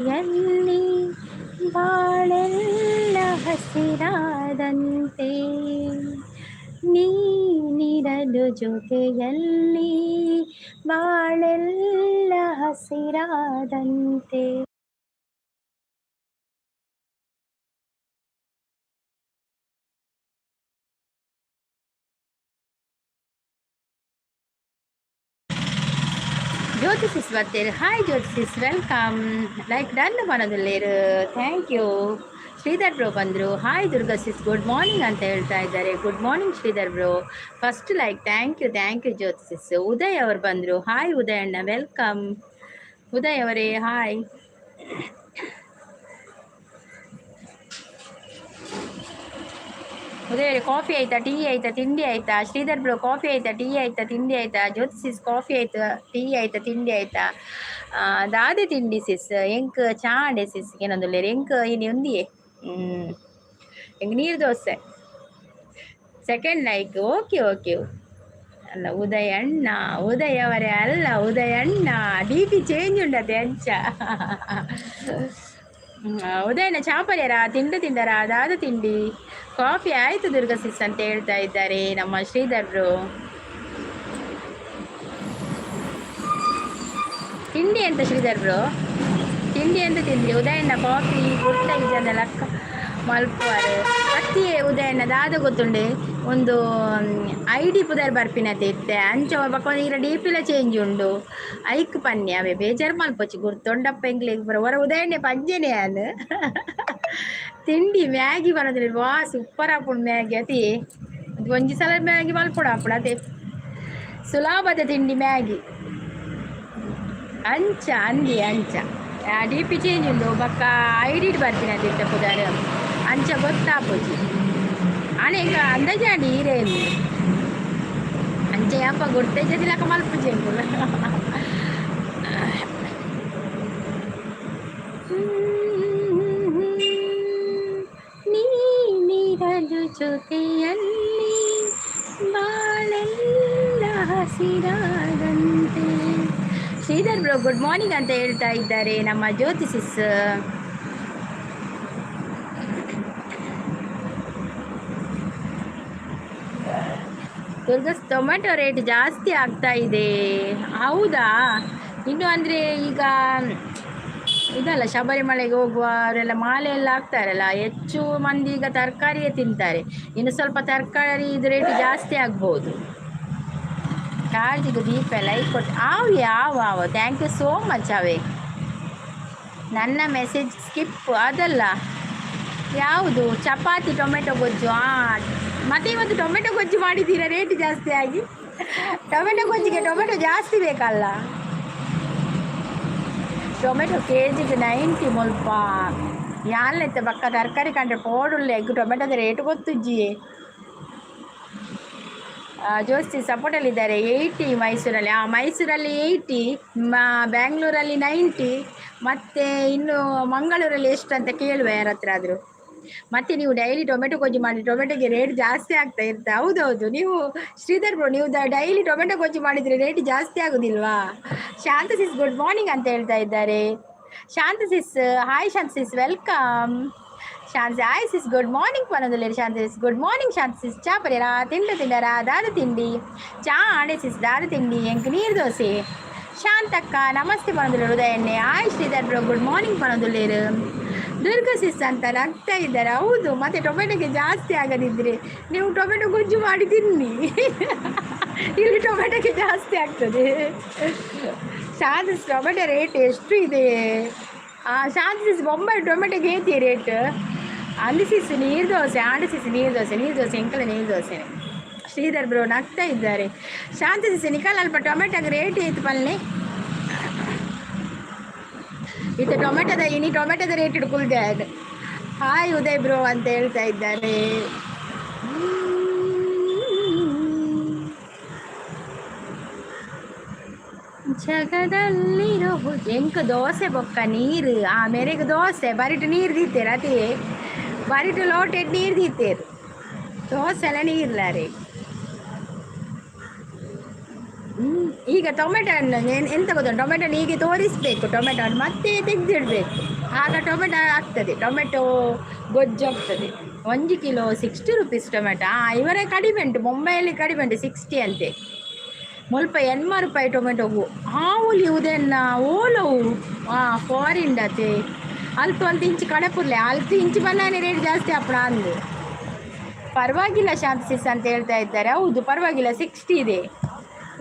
ಜೊತೆಯಲ್ಲಿ ಬಾಳೆಲ್ಲ ಹಸಿರಾದಂತೆ, ನೀನಿರಲು ಜೊತೆಯಲ್ಲಿ ಬಾಳೆಲ್ಲ ಹಸಿರಾದಂತೆ. ಜ್ಯೋತಿ ಸಿಸ್ ಬರ್ತೀರಿ. Hi Jyothi sis, welcome. Like done ಮಾಡೋದಿಲ್ಲೇರು. Thank you. Sridhar bro ಬಂದರು. Hi Durga sis, good morning ಅಂತ ಹೇಳ್ತಾ ಇದ್ದಾರೆ. Good morning Sridhar bro. First like, thank you, thank you Jyothi sis. Uday ಅವರು ಬಂದರು. ಹಾಯ್ ಉದಯ್ ಅಣ್ಣ, welcome. Uday ಅವರೇ, ಹಾಯ್. ಉದಯ್ ಅವರೇ, ಕಾಫಿ ಆಯ್ತಾ? ಟೀ ಆಯ್ತಾ? ತಿಂಡಿ ಆಯ್ತಾ? ಶ್ರೀಧರ್ ಬ್ರೋ, ಕಾಫಿ ಆಯ್ತಾ? ಟೀ ಆಯ್ತಾ? ತಿಂಡಿ ಆಯ್ತಾ? ಜ್ಯೋತಿ ಸಿಸ್, ಕಾಫಿ ಆಯ್ತಾ? ಟೀ ಆಯ್ತಾ? ತಿಂಡಿ ಆಯ್ತಾ? ದಾದೆ ತಿಂಡಿ ಸಿಸ್? ಎಂಕ್ ಚಾಂಡೆ ಸಿಸ್. ಏನೊಂದುಲ್ಲೇರು ಎಂಕ್ ಇನಿ ಒಂದಿಯೇ ಎಂಕ್ ನೀರು dosa. Second like, okay okay. ಅಲ್ಲ ಉದಯ್ ಅಣ್ಣ, ಉದಯ್ ಅವರೇ ಅಲ್ಲ, ಉದಯ್ ಅಣ್ಣ. ಡಿ ಪಿ ಚೇಂಜ್ ಉಂಡತೆ ಅಂಚ. ಉದಯನ ಚಾಪರ್ಯರ ತಿಂಡಿ ತಿಂದರ? ಅದಾದ ತಿಂಡಿ? ಕಾಫಿ ಆಯ್ತು ದುರ್ಗಾ ಸಿಸ್ ಅಂತ ಹೇಳ್ತಾ ಇದ್ದಾರೆ ನಮ್ಮ ಶ್ರೀಧರ್ ಬ್ರೋ. ತಿಂಡಿ ಅಂತ ಶ್ರೀಧರ್ ಬ್ರೋ, ತಿಂಡಿ ಅಂತ ತಿಂದ್ರಿ ಉದಯಣ್ಣ? ಕಾಫಿ ಗುರ್ತ ಇಜನ ಲಕ್ಕ ಮಲ್ಪುವಾರು ಅತ್ತಿಯೇ ಉದಯಣ್ಣ. ದಾದ ಗೊತ್ತುಂಡೆ, ಒಂದು I D ಪುದರ್ ಬರ್ಪಿನತೆ ಇತ್ತೆ ಅಂಚ ಬೊಕ್ಕ ಈರ ಡಿ ಪಿಲ ಚೇಂಜ್ ಉಂಡು. ಐಕ್ ಪನ್ನಿ ಅವೇ ಬೇಜಾರು ಮಲ್ಪೊಚ್ಚಿ. ಗುರ್ತೊಂಡಪ್ಪ ಎಂಕ್ಲೆಗ್ ಪೂರ ಹೊರ ಉದಯಣ್ಣೆ ಪಂಜೆನೆ ಯಾನ್. ತಿಂಡಿ ಮ್ಯಾಗಿ ಬರೋದ್ರಿ. ವಾ, ಸೂಪರ್ ಆಪುಂಡು ಮ್ಯಾಗಿ ಅತಿ. ಒಂಜಿ ಸಲ ಮ್ಯಾಗಿ ಮಲ್ಪೊಡು ಆಪುಂಡು ಅತೆ. ಸುಲಭದ ತಿಂಡಿ ಮ್ಯಾಗಿ. ಅಂಚ ಅಂದಿ ಅಂಚ ಡಿ ಪಿ ಚೇಂಜ್ ಉಂಡು, ಬೊಕ್ಕ I D ಬರ್ಪಿನ ಇತ್ತೆ ಪುದರ್ ಅಂಚ ಗೊತ್ತಾಪುಜಿ. ಆನೆ ಈಗ ಅಂದಾಜಾಂಡಿ ಈರೇ ಅಂಚ ಯಾಪ ಗುರ್ತೈಜದಿಲಕ ಮಲ್ಪುಜಿ ಎಂಕುಲು. ನೀನಿರಲು ಜೊತೆಯಲ್ಲಿ ಬಾಳೆಲ್ಲ ಹಸಿರಾದಂತೆ. ಶ್ರೀಧರ್ ಬ್ರೋ, ಗುಡ್ ಮಾರ್ನಿಂಗ್ ಅಂತ ಹೇಳ್ತಾ ಇದ್ದಾರೆ ನಮ್ಮ ಜ್ಯೋತಿ ಸಿಸ್. ದುರ್ಗಸ್, ಟೊಮೆಟೊ ರೇಟ್ ಜಾಸ್ತಿ ಆಗ್ತಾ ಇದೆ, ಹೌದಾ? ಇನ್ನು ಅಂದರೆ ಈಗ ಇದಲ್ಲ, ಶಬರಿಮಲೆಗೆ ಹೋಗುವವರೆಲ್ಲ ಮಾಲೆ ಎಲ್ಲ ಹಾಕ್ತಾರಲ್ಲ, ಹೆಚ್ಚು ಮಂದಿ ಈಗ ತರಕಾರಿಯೇ ತಿಂತಾರೆ. ಇನ್ನು ಸ್ವಲ್ಪ ತರಕಾರಿ ಇದು ರೇಟ್ ಜಾಸ್ತಿ ಆಗ್ಬೋದು. ಚಾರ್ಜಿಗೆ ದೀಪ ಲೈಕ್ ಕೊಟ್ಟು ಆವು ಯಾವ ಆವು. Thank you so much ಅವೇ. ನನ್ನ ಮೆಸೇಜ್ ಸ್ಕಿಪ್ ಅದಲ್ಲ. ಯಾವುದು? ಚಪಾತಿ ಟೊಮೆಟೊ ಗೊಜ್ಜು. ಹಾಂ, ಮತ್ತೆ ಇವತ್ತು ಟೊಮೆಟೊ ಗೊಜ್ಜು ಮಾಡಿದ್ದೀರಾ? ರೇಟ್ ಜಾಸ್ತಿ ಆಗಿ ಟೊಮೆಟೊ ಗೊಜ್ಜಿಗೆ ಟೊಮೆಟೊ ಜಾಸ್ತಿ ಬೇಕಲ್ಲ. ಟೊಮೆಟೊ ಕೆ ಜಿಗೆ 90 ಮುಲ್ಪ. ಯಾನ್ಲೆತ್ತ ಬಕ್ಕ ತರಕಾರಿ ಕಂಡ್ರೆ ಪೋಡುಲ್ಲ. Egg ಟೊಮೆಟೊದ rate ಗೊತ್ತುಜ್ಜಿ. ಜೋಸ್ತಿ ಸಪೋರ್ಟಲ್ಲಿದ್ದಾರೆ. 80 ಮೈಸೂರಲ್ಲಿ. ಮೈಸೂರಲ್ಲಿ 80, ಬ್ಯಾಂಗ್ಳೂರಲ್ಲಿ 90, ಮತ್ತು ಇನ್ನು ಮಂಗಳೂರಲ್ಲಿ ಎಷ್ಟು ಅಂತ ಕೇಳುವ ಯಾರ ಹತ್ರ ಆದರೂ. ಮತ್ತೆ ನೀವು ಡೈಲಿ ಟೊಮೆಟೊ ಗೊಜ್ಜು ಮಾಡಿ, ಟೊಮೆಟೊಗೆ ರೇಟ್ ಜಾಸ್ತಿ ಆಗ್ತಾ ಇರುತ್ತೆ. ಹೌದೌದು. ನೀವು ಶ್ರೀಧರ್ ಬ್ರೋ, ನೀವು ಡೈಲಿ ಟೊಮೆಟೊ ಗೊಜ್ಜು ಮಾಡಿದರೆ ರೇಟ್ ಜಾಸ್ತಿ ಆಗುದಿಲ್ವಾ? ಶಾಂತ ಸಿಸ್, ಗುಡ್ ಮಾರ್ನಿಂಗ್ ಅಂತ ಹೇಳ್ತಾ ಇದ್ದಾರೆ ಶಾಂತ ಸಿಸ್. ಹಾಯ್ ಶಾಂತ ಸಿಸ್, welcome. Shanti, hi sis, good morning ಪನೊಂದುಲ್ಲೆರ್ ಶಾಂತ ಸಿಸ್. ಗುಡ್ ಮಾರ್ನಿಂಗ್ ಶಾಂತ ಸಿಸ್. ಚಾ ಪರಿಯರಾ? ತಿಂಡಿ ತಿಂಡರಾ? ದಾದ ತಿಂಡಿ? ಚಾ ಆಣೆ ಸಿಸ್. ದಾದ ತಿಂಡಿ? ಎಂಕ್ ನೀರು ದೋಸೆ. ಶಾಂತಕ್ಕ ನಮಸ್ತೆ ಪನೊಂದುಲ್ಲೆರ್ ಉದಯಣ್ಣೆ. Hi Sridhar bro, good morning ಪನೊಂದುಲ್ಲೆರ್. ದುರ್ಗಾ ಸಿಸ್ ಅಂತ ನಗ್ತಾ ಇದ್ದಾರೆ. ಹೌದು, ಮತ್ತೆ ಟೊಮೆಟೊಗೆ ಜಾಸ್ತಿ ಆಗದಿದ್ರೆ ನೀವು ಟೊಮೆಟೊ ಗೊಜ್ಜು ಮಾಡಿ ತಿನ್ನಿ. ಇಲ್ಲಿ ಟೊಮೆಟೊಗೆ ಜಾಸ್ತಿ ಆಗ್ತದೆ. ಶಾಂತ, ಟೊಮೆಟೊ ರೇಟ್ ಎಷ್ಟು ಇದೆ? ಶಾಂತ ಸಿಸ್, ಬೊಂಬೈ ಟೊಮೆಟೊಗೆ ಏತಿ ರೇಟ್? ಅಲ್ಲಿ ಸಿಸ್, ನೀರು ದೋಸೆ ಆಂಡ ಸಿಸ್. ನೀರು ದೋಸೆ, ನೀರು ದೋಸೆ ಎಂಕಲ ನೀರು ದೋಸೆನೆ. ಶ್ರೀಧರ್ ಬ್ರೋ ನಗ್ತಾ ಇದ್ದಾರೆ. ಶಾಂತ ಸಿಸ್, ನಿಕಲ್ ಅಲ್ಪ ಟೊಮೆಟೊಗೆ ರೇಟ್ ಏತು ಪಲ್ಲೆ? ಇದು ಟೊಮೆಟೊದ ಇನಿ ಟೊಮೆಟೊದ ರೇಟ್ ಕುಲ್ದೆ. ಹಾಯ್ ಉದಯ್ ಬ್ರೋ ಅಂತ ಹೇಳ್ತಾ ಇದ್ದಾರೆ. ಜಗದಲ್ಲಿರೋ ಎಂಕ್ ದೋಸೆ ಬೊಕ್ಕ ನೀರು. ಆ ಮೇರೆಗೆ ದೋಸೆ ಬರಿಟು ನೀರು ದೀತೇರು ಅದೇ. ಬರಿಟು ಲೋಟೆಡ್ ನೀರು ದೀತೇರು, ದೋಸೆ ಎಲ್ಲ ನೀರ್ಲಾರೆ. ಈಗ ಟೊಮೆಟೊ ಹಣ್ಣು ಎಂತ ಗೊತ್ತಾ, ಟೊಮೆಟೊ ಹೀಗೆ ತೋರಿಸಬೇಕು, ಟೊಮೆಟೊ ಹಣ್ಣು ಮತ್ತೆ ತೆಗೆದಿಡಬೇಕು. ಆಗ ಟೊಮೆಟೊ ಆಗ್ತದೆ, ಟೊಮೆಟೊ ಗೊಜ್ಜು ಆಗ್ತದೆ. 1 ಕಿಲೋ 60 ರುಪೀಸ್ ಟೊಮೆಟೊ. ಇವರೇ ಕಡಿಮೆ ಉಂಟು, ಮುಂಬೈಯಲ್ಲಿ ಕಡಿಮೆ ಉಂಟು, 60 ಅಂತೆ. ಮುಲ್ಪ 80 ರೂಪಾಯಿ ಟೊಮೆಟೊಗು. ಆವುಲಿ ಉದೆನ್ನ ಓಲವು ಫಾರಿನ್ ಡತೆ ಅಲ್ತು ಅಲ್ತು ಇಂಚು ಕಡಪುರ್ಲೆ ಅಲ್ತು ಇಂಚು ಬನ್ನಾನೆ ರೇಟ್ ಜಾಸ್ತಿ ಆಪುಣ ಅಂದು. ಪರವಾಗಿಲ್ಲ ಶಾಂತ ಸಿಸ್ ಅಂತ ಹೇಳ್ತಾ ಇದ್ದಾರೆ. ಹೌದು, ಪರವಾಗಿಲ್ಲ, 60 ಇದೆ.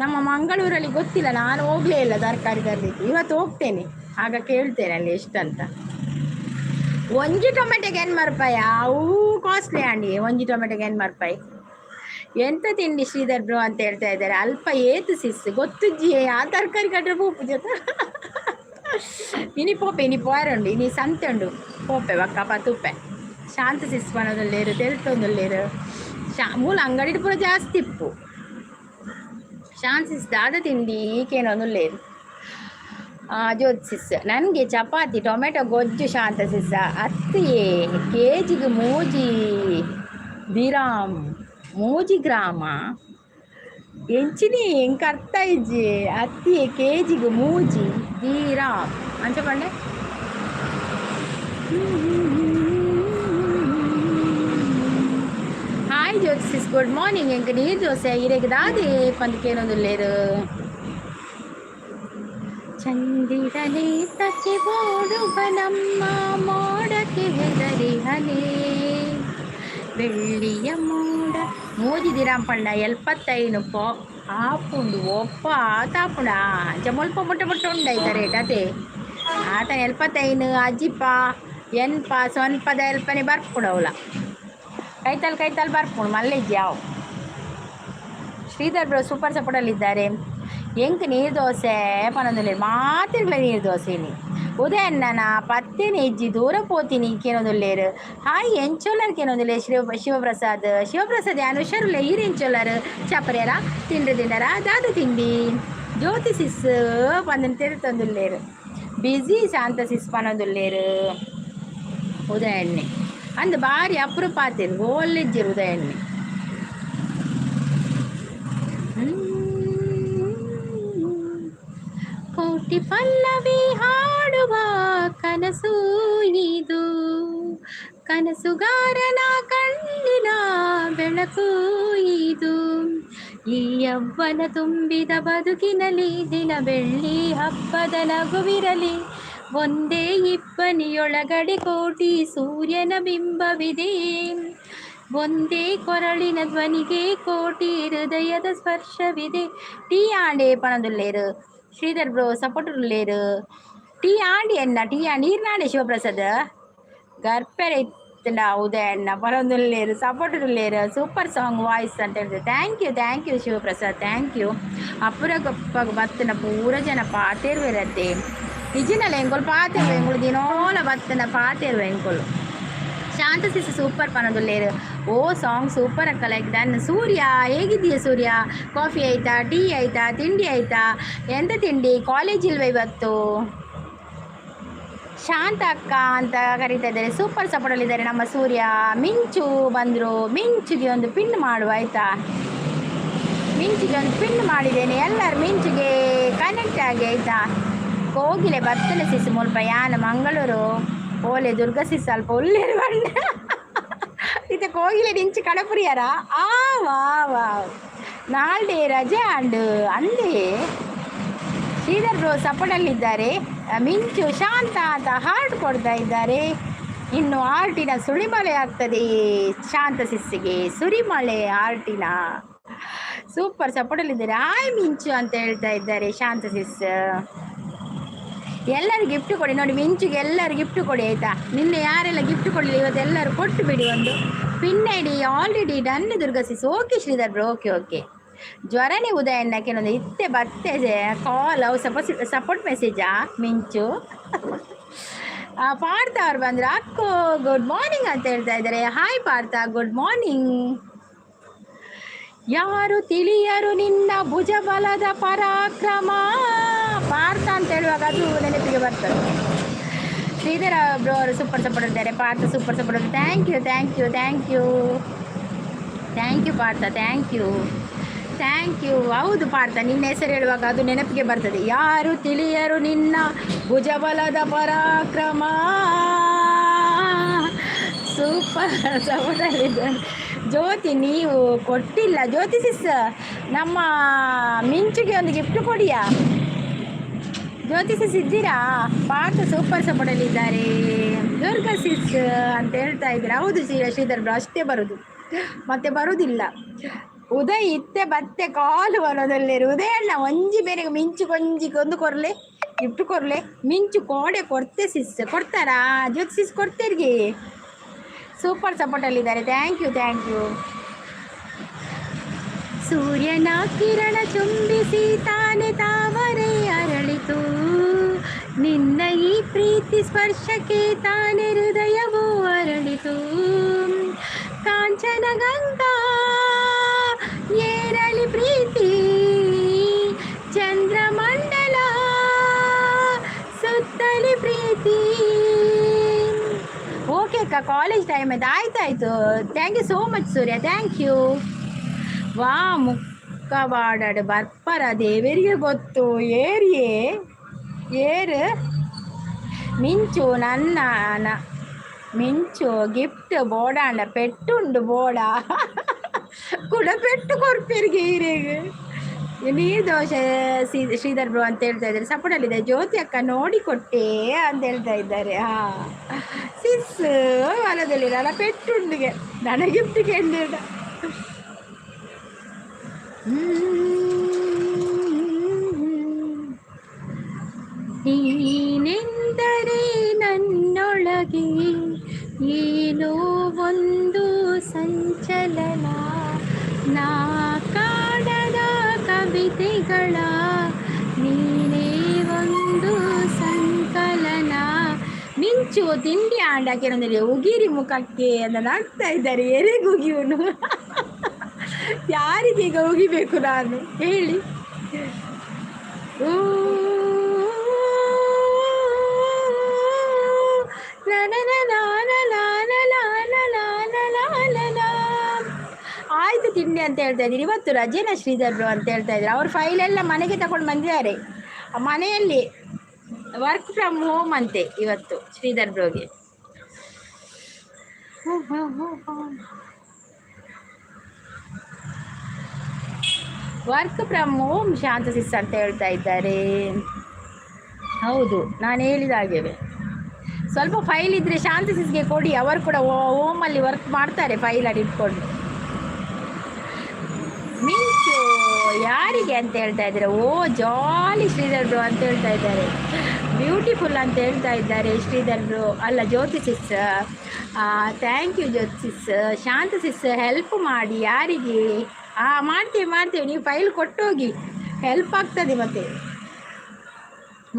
ನಮ್ಮ ಮಂಗಳೂರಲ್ಲಿ ಗೊತ್ತಿಲ್ಲ, ನಾನು ಹೋಗಲೇ ಇಲ್ಲ ತರಕಾರಿ ತರಲಿಕ್ಕೆ. ಇವತ್ತು ಹೋಗ್ತೇನೆ, ಆಗ ಕೇಳ್ತೇನೆ ಅಲ್ಲಿ ಎಷ್ಟಂತ. ಒಂಜಿ ಟೊಮೆಟೊಗೆ 80 ರೂಪಾಯಿ? ಅವು ಕಾಸ್ಟ್ಲಿ ಆಂಡಿ. ಒಂಜಿ ಟೊಮೆಟೊಗೆ 80 ರೂಪಾಯಿ. ಎಂತ ತಿಂಡಿ ಶ್ರೀಧರ್ ಬ್ರೋ ಅಂತ ಹೇಳ್ತಾ ಇದ್ದಾರೆ. ಅಲ್ಪ ಏತು ಸಿಸ್ ಗೊತ್ತುಜ್ಜಿ. ಆ ತರಕಾರಿ ಕಟ್ರೆ ಪೋಪು ಜೊತೆ ಇನಿ ಪೋಪೆ, ಇನಿ ಪೋಯರುಂಡು, ಇನಿ ಸಂತೆ ಉಂಡು, ಪೋಪೆ ಬಕ್ಕ ಪತುಪ್ಪೆ. ಶಾಂತ ಸಿಸ್ ಪನೊಂದುಲ್ಲೇರು, ತೆಲ್ತೊಂದುಲ್ಲೇರು. ಶಾ ಮೂಲ ಅಂಗಡಿ ಪೂರ ಜಾಸ್ತಿ ಇಪ್ಪು. ಶಾಂತ ಸಿಸ್ ದಾದ ತಿಂಡಿ ಈಕೇನೊಂದುಲ್ಲೇರು. ಜ್ಯೋತಿಸ್, ನನಗೆ ಚಪಾತಿ ಟೊಮೆಟೊ ಗೊಜ್ಜು. ಶಾಂತ ಸಿಸ್ಸ ಅತ್ತಿಯೇ ಕೆಜಿಗೆ 3 ದಿರಾಮ್, 3 ಗ್ರಾಮ ಎಂಚಿನಿ ಎಂಕ್ ಅರ್ಥ ಇಜ್ಜಿ. ಅತ್ತಿಯೇ ಕೆಜಿಗೆ 3 ದಿರಾಮ್ ಅಂಚ ಪಂಡೆ. ಹಾಯ್ ಜ್ಯೋತಿಸ್, ಗುಡ್ ಮಾರ್ನಿಂಗ್. ಎಂಕ್ ನೀರು ದೋಸೆ, ಇರೆಗ್ ದಾದೆ ಪಂದ್ಕೇನೊಂದುಲ್ಲೇರು. ಚಂದಿರನೆ ತಕ್ಕೆ ಓಡುವನಮ್ಮ, ಮೋಡಕ್ಕೆ ಹೆದರಿ ಹನೆ ಬೆಳ್ಳಿಯ ಮೋಡ. 3 ದಿರಾಂ ಪಂಡ 75 ಪೋ ಆಪುಂಡು ಒಪ್ಪ ಆತಾಪುಂಡ. ಅಂಚ ಮುಲ್ಪ ಮುಟ್ಟ ಮುಟ್ಟ ಉಂಡೈತ ರೇಟ್ ಅದೇ. ಆತನ 75 ಅಜಿಪ ಎನ್ಪ ಸೊನ್ಪದ ಎಲ್ಪನೆ ಬರ್ಪುಂಡು. ಅವಲ ಕೈತಲ್ ಕೈತಲ್ ಬರ್ಪುಂಡು ಮಲ್ಲೆಜ್ಜಿ ಅವು. ಶ್ರೀಧರ್ ಬ್ರೋ ಸೂಪರ್ ಸಪೋರ್ಟಲ್ಲಿದ್ದಾರೆ. ಎಂಕ್ ನೀರು ದೋಸೆ ಪನೊಂದುಲ್ಲೆರ್ ಮಾತೆರ್ಗ್ಲ ನೀರು ದೋಸೆನಿ. ಉದಯಣ್ಣನ ಪತ್ತೆನೆ ಇಜ್ಜಿ, ದೂರ ಪೋತೀನಿ ಕೇನೊಂದುಲ್ಲೇರು. ಹಾಯ್, ಎಂಚೊಲ್ಲರ್ ಕೇನೊಂದುಲ್ಲೆ. ಶಿವ ಶಿವಪ್ರಸಾದ್, ಶಿವಪ್ರಸಾದ್ ಯಾನ್ ಹುಷಾರುಲ್ಲೆ, ಈರ್ ಎಂಚೊಲ್ಲರ್? ಚಪರೇರ ತಿಂಡ್ರೆ ತಿಂಡರ? ದಾದ ತಿಂಡಿ? ಜ್ಯೋತಿ ಸಿಸ್ ಪಂದನ್ ತೆರೆತೊಂದುಲ್ಲೇರು. ಬಿಸಿ ಶಾಂತ ಸಿಸ್ ಪನೊಂದುಲ್ಲೇರು. ಉದಯಣ್ಣೆ ಅಂದ್ ಬಾರಿ ಅಪರೂಪ ಆತೇರು, ಓಲ್ಲೆಜ್ಜೆರ್ ಉದಯಣ್ಣೆ. ಕೋಟಿ ಪಲ್ಲವಿ ಹಾಡುವ ಕನಸು ಇದು, ಕನಸುಗಾರನ ಕಣ್ಣಿನ ಬೆಳಕು ಇದು. ಈ ಯೌವನ ತುಂಬಿದ ಬದುಕಿನಲ್ಲಿ ದಿನ ಬೆಳ್ಳಿ ಹಬ್ಬದ ನಗುವಿರಲಿ. ಒಂದೇ ಇಬ್ಬನಿಯೊಳಗಡೆ ಕೋಟಿ ಸೂರ್ಯನ ಬಿಂಬವಿದೆ. ಒಂದೇ ಕೊರಳಿನ ಧ್ವನಿಗೆ ಕೋಟಿ ಹೃದಯದ ಸ್ಪರ್ಶವಿದೆ. ಟೀ ಆಂಡೆ ಪನೊಂದುಲ್ಲೇರು. ಶ್ರೀಧರ್ ಬ್ರೋ ಸಪೋರ್ಟ್ ಉಲ್ಲೇರು. ಟೀ ಆಂಡಿ ಎನ್ನ ಟೀ ನೀರ್ನಾಂಡೆ. ಶಿವಪ್ರಸಾದ್ ಗರ್ಪೆರೆ ಇತ್ತಂಡ ಉದಯಣ್ಣ ಪನೊಂದುಲ್ಲೇರು, ಸಪೋರ್ಟ್ ಉಲ್ಲೇರು. ಸೂಪರ್ ಸಾಂಗ್, ವಾಯ್ಸ್ ಅಂತ ಹೇಳಿದೆ. Thank you, thank you Shivaprasad, thank you. ಅಪುರಗೊಪ್ಪಗ ಬತ್ತನ ಪೂರ ಜನ ಪಾತೇರ್ವೆರತ್ತೆ. ನಿಜನಲ್ಲ, ಎಂಕೊಲು ಪಾತೇರ್ವೆ, ಎಂಕುಲು ದಿನೋಲ ಬತ್ತನ ಪಾತೇರ್ವೆ ಎಂಕೊಲು. ಶಾಂತ ಸಿಸ್ ಸೂಪರ್ ಪನೊಂದುಲ್ಲೇರು. ಓ ಸಾಂಗ್ ಸೂಪರ್ ಅಕ್ಕ, ಲೈಕ್ ಡನ್. ಸೂರ್ಯ, ಹೇಗಿದ್ದೀಯ ಸೂರ್ಯ? ಕಾಫಿ ಆಯ್ತಾ? ಟೀ ಆಯ್ತಾ? ತಿಂಡಿ ಆಯ್ತಾ? ಎಂತ ತಿಂಡಿ? ಕಾಲೇಜ್ ಇಲ್ವಾ ಇವತ್ತು? ಶಾಂತ ಅಕ್ಕ ಅಂತ ಕರೀತಾ ಇದ್ದಾರೆ. ಸೂಪರ್ ಸಪೋರ್ಟಲ್ಲಿದ್ದಾರೆ ನಮ್ಮ ಸೂರ್ಯ. ಮಿಂಚು ಬಂದರು. ಮಿಂಚುಗೆ ಒಂದು ಪಿನ್ ಮಾಡುವ, ಆಯ್ತಾ? ಮಿಂಚಿಗೆ ಒಂದು ಪಿನ್ ಮಾಡಿದ್ದೇನೆ. ಎಲ್ಲರೂ ಮಿಂಚುಗೆ ಕನೆಕ್ಟ್ ಆಗಿ, ಆಯ್ತಾ? ಕೋಗಿಲೆ ಬತ್ತಲೆ ಸಿಸ್ ಮುಲ್ಪ ಯಾನ ಮಂಗಳೂರು ಓಲೆ. ದುರ್ಗಾ ಸಿಸ್ ಅಲ್ಪ ಉಲ್ಲೇರು ಬಂಡ ಇತ್ತೆ ಕೋಗಿಲೆ ನಿಂಚು ಕಡಪುರಿಯರ. ಆ ವಾ ವಾ, ನಾಲ್ಡೆ ರಜೆ ಆಂಡು ಅಂದೇ. ಶ್ರೀಧರ್ ಬ್ರೋ ಸಪೋರ್ಟಲ್ಲಿದ್ದಾರೆ. ಮಿಂಚು ಶಾಂತ ಅಂತ ಹಾರ್ಟ್ ಕೊಡ್ತಾ ಇದ್ದಾರೆ. ಇನ್ನು ಹಾರ್ಟಿನ ಸುಳಿಮಳೆ ಆಗ್ತದೆ ಶಾಂತ ಸಿಸ್ಸಿಗೆ, ಸುರಿಮಳೆ ಹಾರ್ಟಿನ. ಸೂಪರ್ ಸಪೋರ್ಟಲ್ಲಿದ್ದಾರೆ. ಹಾಯ್ ಮಿಂಚು ಅಂತ ಹೇಳ್ತಾ ಇದ್ದಾರೆ ಶಾಂತ ಸಿಸ್. ಎಲ್ಲರೂ ಗಿಫ್ಟ್ ಕೊಡಿ. ನೋಡಿ, ಮಿಂಚುಗೆ ಎಲ್ಲರೂ ಗಿಫ್ಟ್ ಕೊಡಿ, ಆಯಿತಾ? ನಿನ್ನೆ ಯಾರೆಲ್ಲ ಗಿಫ್ಟ್ ಕೊಡಲಿಲ್ಲ, ಇವತ್ತು ಎಲ್ಲರೂ ಕೊಟ್ಟು ಬಿಡಿ. ಒಂದು pin ID already done Durga sis. Okay Sridhar bro, okay okay. ಜ್ವರನೇ ಉದಯಣ್ಣ ಕೆಲವೊಂದು ಇತ್ತೆ ಬತ್ತೆ ಕಾಲ್ ಅವು ಸಪೋಸ್ ಸಪೋರ್ಟ್ ಮೆಸೇಜಾ ಮಿಂಚು. ಪಾರ್ಥ ಅವ್ರು ಬಂದ್ರು. ಅಕ್ಕೋ ಗುಡ್ ಮಾರ್ನಿಂಗ್ ಅಂತ ಹೇಳ್ತಾ ಇದ್ದಾರೆ. Hi Partha, good morning. ಯಾರು ತಿಳಿಯರು ನಿನ್ನ ಭುಜಬಲದ ಪರಾಕ್ರಮ. ಪಾರ್ಥ ಅಂತ ಹೇಳುವಾಗ ಅದು ನೆನಪಿಗೆ ಬರ್ತದೆ. ಶ್ರೀಧರ ಬ್ರೋ ಅವರು ಸೂಪರ್ ಸಪೋರ್ಟ್ ಇದ್ದಾರೆ. Partha super support. Thank you, thank you, thank you, thank you Partha, thank you. Thank you. ಹೌದು ಪಾರ್ಥ, ನಿನ್ನ ಹೆಸರು ಹೇಳುವಾಗ ಅದು ನೆನಪಿಗೆ ಬರ್ತದೆ. ಯಾರು ತಿಳಿಯರು ನಿನ್ನ ಭುಜಬಲದ ಪರಾಕ್ರಮ. ಸೂಪರ್ ಸಪೋರ್ಟಲ್ಲಿದ್ದಾರೆ ಜ್ಯೋತಿ. ನೀವು ಕೊಟ್ಟಿಲ್ಲ ಜ್ಯೋತಿ ಸಿಸ್. ನಮ್ಮ ಮಿಂಚುಗೆ ಒಂದು ಗಿಫ್ಟ್ ಕೊಡಿಯಾ. ಜ್ಯೋತಿ ಸಿಸ್ ಇದ್ದೀರಾ? ಪಾರ್ಥ ಸೂಪರ್ ಸಪೋರ್ಟಲ್ಲಿದ್ದಾರೆ. ದುರ್ಗಾ ಸಿಸ್ ಅಂತ ಹೇಳ್ತಾ ಇದ್ದೀರಾ. ಹೌದು ಶ್ರೀಧರ್ ಬ್ರೋ, ಅಷ್ಟೇ ಬರುದು, ಮತ್ತೆ ಬರುವುದಿಲ್ಲ. ಉದಯ್ ಇತ್ತೆ ಬತ್ತೆ ಕಾಲು ಬರೋದಲ್ಲೇರು. ಉದಯ ಅಣ್ಣ, ಒಂಜಿ ಬೇರೆ ಮಿಂಚು ಕೊಂಜಿ ಒಂದು ಕೊರ್ಲೆ, ಗಿಫ್ಟ್ ಕೊರ್ಲೆ. ಮಿಂಚು ಕೋಡೆ ಕೊಡ್ತೆ ಸಿಸ್. ಕೊಡ್ತಾರಾ ಜ್ಯೋತಿ ಸಿಸ್? ಕೊಡ್ತೇರಿಗೆ. Super ಸಪೋರ್ಟಲ್ಲಿದ್ದಾರೆ. Thank you, thank you. ಸೂರ್ಯನ ಕಿರಣ ಚುಂಬಿಸಿ ತಾನೆ ತಾವರೆ ಅರಳಿತು. ನಿನ್ನ ಈ ಪ್ರೀತಿ ಸ್ಪರ್ಶಕ್ಕೆ ತಾನೆ ಹೃದಯವು ಅರಳಿತು. ಕಾಂಚನ ಗಂಗಾ ಏರಲಿ ಪ್ರೀತಿ, ಚಂದ್ರಮಂಡಲ ಸುತ್ತಲಿ ಪ್ರೀತಿ. ಓಕೆ ಅಕ್ಕ, ಕಾಲೇಜ್ ಟೈಮ್ ಆಯ್ತು. ಆಯ್ತಾಯ್ತು. Thank you so much Surya, thank you. ವಾ ಮುಕ್ಕವಾಡಡು ಬರ್ಪರ ದೇವರಿಗೆ ಗೊತ್ತು. ಏರಿಯೇ ಏರು ಮಿಂಚು ನನ್ನ ಮಿಂಚು ಗಿಫ್ಟ್ ಬೋಡಾಂಡ ಪೆಟ್ಟುಂಡು. ಬೋಡ ಕೂಡ ಪೆಟ್ಟು ಕೊರ್ಪೆರಿಗೆ ಈರೆಗೆ. ನೀರು ದೋಸೆ ಶ್ರೀಧರ್ ಬ್ರೋ ಅಂತ ಹೇಳ್ತಾ ಇದ್ದಾರೆ. ಸಪೋರ್ಟಲ್ಲಿದೆ. ಜ್ಯೋತಿ ಅಕ್ಕ ನೋಡಿ ಕೊಟ್ಟೆ ಅಂತ ಹೇಳ್ತಾ ಇದ್ದಾರೆ. ಹಾ ಸಿಸ್, ಹೊಲದಲ್ಲಿ ನನ್ನ ಪೆಟ್ಟುಂಡಿಗೆ ನನ್ನ ಗಿಫ್ಟ್ ಕೇಳಿದ. ನೀನೆಂದರೆ ನನ್ನೊಳಗೆ ಏನೋ ಒಂದು ಸಂಚಲನ, ನಾ ಕಾಣದ ಕವಿತೆಗಳ ನೀನೇ ಒಂದು ಸಂಕಲನ. ಮಿಂಚು ತಿಂಡಿ ಆಂಡಾಕಿರಂದ್ರೆ ಉಗಿರಿ ಮುಖಕ್ಕೆ ಅಂತ ನಗ್ತಾ ಇದ್ದಾರೆ. ಎರೆಗೆ ಉಗಿಯುವನು? ಯಾರಿಗೆ ಈಗ ಉಗಿಬೇಕು ನಾನು ಹೇಳಿ? ಓ ಲಾ. ಆಯ್ತು ತಿಂಡಿ ಅಂತ ಹೇಳ್ತಾ ಇದ್ದೀರಿ. ಇವತ್ತು ರಜೆನ ಶ್ರೀಧರ್ ಬ್ರೋ ಅಂತ ಹೇಳ್ತಾ ಇದ್ದಾರೆ. ಅವ್ರ ಫೈಲೆಲ್ಲ ಮನೆಗೆ ತಗೊಂಡು ಬಂದಿದ್ದಾರೆ. ಮನೆಯಲ್ಲಿ ವರ್ಕ್ ಫ್ರಮ್ ಹೋಮ್ ಅಂತೆ ಇವತ್ತು ಶ್ರೀಧರ್ ಬ್ರೋಗೆ. ವರ್ಕ್ ಫ್ರಮ್ ಹೋಮ್ ಶಾಂತ ಸಿಸ್ ಅಂತ ಹೇಳ್ತಾ ಇದ್ದಾರೆ. ಹೌದು, ನಾನು ಹೇಳಿದ ಹಾಗೆವೇ. ಸ್ವಲ್ಪ ಫೈಲ್ ಇದ್ದರೆ ಶಾಂತ ಸಿಸ್ಗೆ ಕೊಡಿ. ಅವರು ಕೂಡ ಹೋಮಲ್ಲಿ ವರ್ಕ್ ಮಾಡ್ತಾರೆ ಫೈಲಲ್ಲಿ ಇಟ್ಕೊಂಡು. ಮಿಂಚು ಯಾರಿಗೆ ಅಂತ ಹೇಳ್ತಾ ಇದ್ದಾರೆ. ಓ ಜಾಲಿ ಶ್ರೀಧರ್ ಬ್ರೋ ಅಂತ ಹೇಳ್ತಾ ಇದ್ದಾರೆ. ಬ್ಯೂಟಿಫುಲ್ ಅಂತ ಹೇಳ್ತಾ ಇದ್ದಾರೆ ಶ್ರೀಧರ್ ಬ್ರೋ ಅಲ್ಲ, ಜ್ಯೋತಿ ಸಿಸ್. Thank you Jyothi sis. Shanta sis help ಮಾಡಿ ಯಾರಿಗೆ? ಹಾಂ, ಮಾಡ್ತೀವಿ ಮಾಡ್ತೀವಿ. ನೀವು ಫೈಲ್ ಕೊಟ್ಟೋಗಿ, ಹೆಲ್ಪ್ ಆಗ್ತದೆ. ಮತ್ತೆ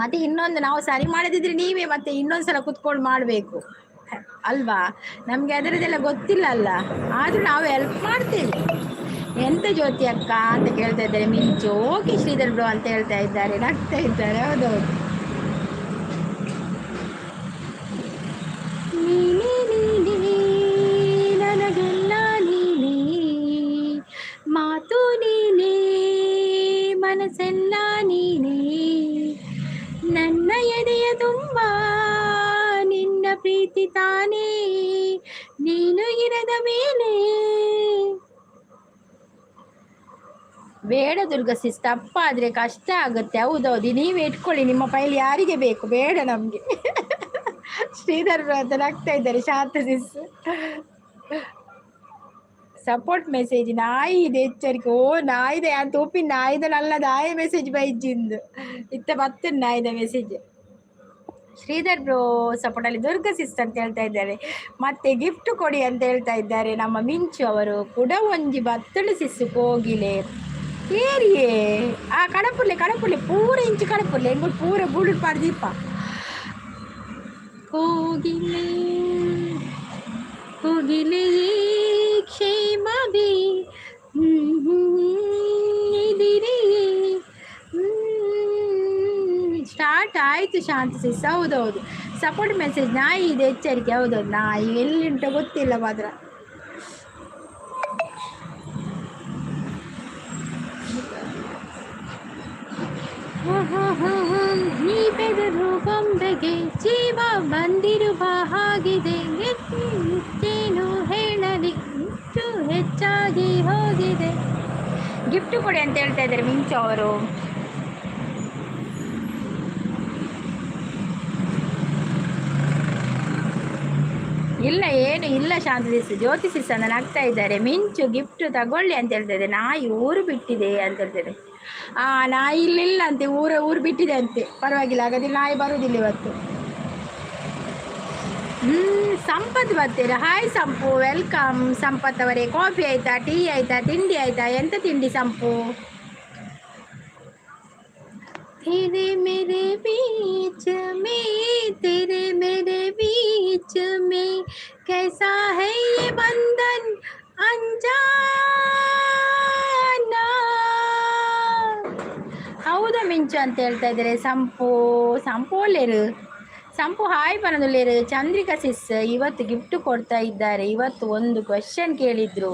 ಮತ್ತೆ ಇನ್ನೊಂದು ನಾವು ಸರಿ ಮಾಡದಿದ್ರೆ ನೀವೇ ಮತ್ತೆ ಇನ್ನೊಂದು ಸಲ ಕುತ್ಕೊಂಡು ಮಾಡಬೇಕು ಅಲ್ವಾ? ನಮಗೆ ಅದರದ್ದೆಲ್ಲ ಗೊತ್ತಿಲ್ಲ ಅಲ್ಲ. ಆದರೂ ನಾವು ಹೆಲ್ಪ್ ಮಾಡ್ತೇವೆ. ಎಂತ ಜ್ಯೋತಿ ಅಕ್ಕ ಅಂತ ಕೇಳ್ತಾ ಇದ್ದಾರೆ ಮಿಂಚು. ಓಕೆ ಶ್ರೀಧರ್ ಬ್ರೋ ಅಂತ ಹೇಳ್ತಾ ಇದ್ದಾರೆ, ನಗ್ತಾ ಇದ್ದಾರೆ. ಹೌದೌದು. ನೀನೇ ನೀನೇ ನನಗೆಲ್ಲ ನೀನೇ, ಮಾತು ನೀನೇ, ಮನಸ್ಸೆಲ್ಲ ನೀನೇ. ನನ್ನ ಎದೆಯ ತುಂಬ ನಿನ್ನ ಪ್ರೀತಿ ತಾನೇ, ನೀನು ಇರದ ಮೇಲೆ. ಬೇಡ ದುರ್ಗಾ ಸಿಸ್, ತಪ್ಪಾದರೆ ಕಷ್ಟ ಆಗುತ್ತೆ. ಹೌದೌದು, ನೀವೇ ಇಟ್ಕೊಳ್ಳಿ ನಿಮ್ಮ ಫೈಲ್. ಯಾರಿಗೆ ಬೇಕು? ಬೇಡ ನಮಗೆ. ಶ್ರೀಧರ್ ಅಂತ ನಗ್ತಾ ಇದ್ದಾರೆ. ಶಾಂತ ಸಿಸ್ ಸಪೋರ್ಟ್ ಮೆಸೇಜ್. ನಾಯಿ ಇದೆ ಎಚ್ಚರಿಕೆ. ಓ ನಾಯಿದೆ ಅಂತ ಒಪ್ಪಿ ನಾಯಿದ ನಲ್ಲ ದಾಯ ಮೆಸೇಜ್ ಬೈಜಿಂದು ಇತ್ತ ಬತ್ತ ನಾಯಿದ message. Sridhar bro ಸಪೋರ್ಟಲ್ಲಿ Durga sis ಅಂತ ಹೇಳ್ತಾ ಇದ್ದಾರೆ. ಮತ್ತೆ ಗಿಫ್ಟ್ ಕೊಡಿ ಅಂತ ಹೇಳ್ತಾ ಇದ್ದಾರೆ ನಮ್ಮ ಮಿಂಚು ಅವರು ಕೂಡ. ಒಂಜಿ ಬತ್ತಳು ಸಿಸ್ಸು ಕೋಗಿಲೆ ಏರಿಯೇ. ಆ ಕಡಪುರ್ಲೆ ಕಡಪುರ್ಲೆ ಪೂರ ಇಂಚು ಕಡಪುರ್ಲೆ ಎಂಗುಲ್ ಪೂರ ಗೂಡು ಪಾಡ್ದೀಪ. ಕೋಗಿಲೆ ಕೋಗಿಲೆ ಕ್ಷೇಮವೇ ಇದಿರಿಯೇ. ಸ್ಟಾರ್ಟ್ ಆಯಿತು ಶಾಂತ ಸಿಸ್. ಹೌದೌದು. Support message. ನಾಯಿ ಇದೆ ಎಚ್ಚರಿಕೆ. ಹೌದೌದು, ನಾಯಿ ಎಲ್ಲಿಂಟೋ ಗೊತ್ತಿಲ್ಲ ಮಾತ್ರ. ನೀ ಬೆದರು ಗೊಂಬೆಗೆ ಜೀವ ಬಂದಿರುವ ಹಾಗಿದೆ, ಏನು ಹೇಳಲಿ, ಹೆಚ್ಚು ಹೆಚ್ಚಾಗಿ ಹೋಗಿದೆ. ಗಿಫ್ಟ್ ಕೊಡಿ ಅಂತ ಹೇಳ್ತಾ ಇದ್ದಾರೆ ಮಿಂಚು ಅವರು. ಇಲ್ಲ, ಏನು ಇಲ್ಲ. ಶಾಂತ ಜ್ಯೋತಿ ಸಿಸ್ ಆಗ್ತಾ ಇದ್ದಾರೆ. ಮಿಂಚು ಗಿಫ್ಟ್ ತಗೊಳ್ಳಿ ಅಂತ ಹೇಳ್ತಾ ಇದ್ದಾರೆ. ನಾಯಿ ಊರು ಬಿಟ್ಟಿದೆ ಅಂತ ಹೇಳ್ತಿದೆ. ಆ ನಾಯಿ ಇಲ್ಲಿಲ್ಲ ಅಂತೆ, ಊರು ಊರು ಬಿಟ್ಟಿದೆ ಅಂತೆ. ಪರವಾಗಿಲ್ಲ, ಹಾಗಾದ್ರೆ ನಾಯಿ ಬರುವುದಿಲ್ಲ ಇವತ್ತು. ಸಂಪತ್ ಬರ್ತೀರಾ? ಹಾಯ್ ಸಂಪು, welcome. Sampath ಅವರೇ, ಕಾಫಿ ಆಯ್ತಾ, ಟೀ ಆಯ್ತಾ, ತಿಂಡಿ ಆಯ್ತಾ? ಎಂತ ತಿಂಡಿ ಸಂಪು? तेरे मेरे बीच में, तेरे मेरे बीच में कैसा है ये बंधन अनजाना. ಹೌದಾ ಮಿಂಚು ಅಂತ ಹೇಳ್ತಾ ಇದ್ದಾರೆ ಸಂಪು. ಸಂಪು ಒಳ್ಳೇರು. ಸಂಪು ಹಾಯ್ ಬನ್ನದುಲ್ಲೇರು. ಚಂದ್ರಿಕಾ ಸಿಸ್ ಇವತ್ತು ಗಿಫ್ಟ್ ಕೊಡ್ತಾ ಇದ್ದಾರೆ. ಇವತ್ತು ಒಂದು ಕ್ವೆಶನ್ ಕೇಳಿದ್ರು,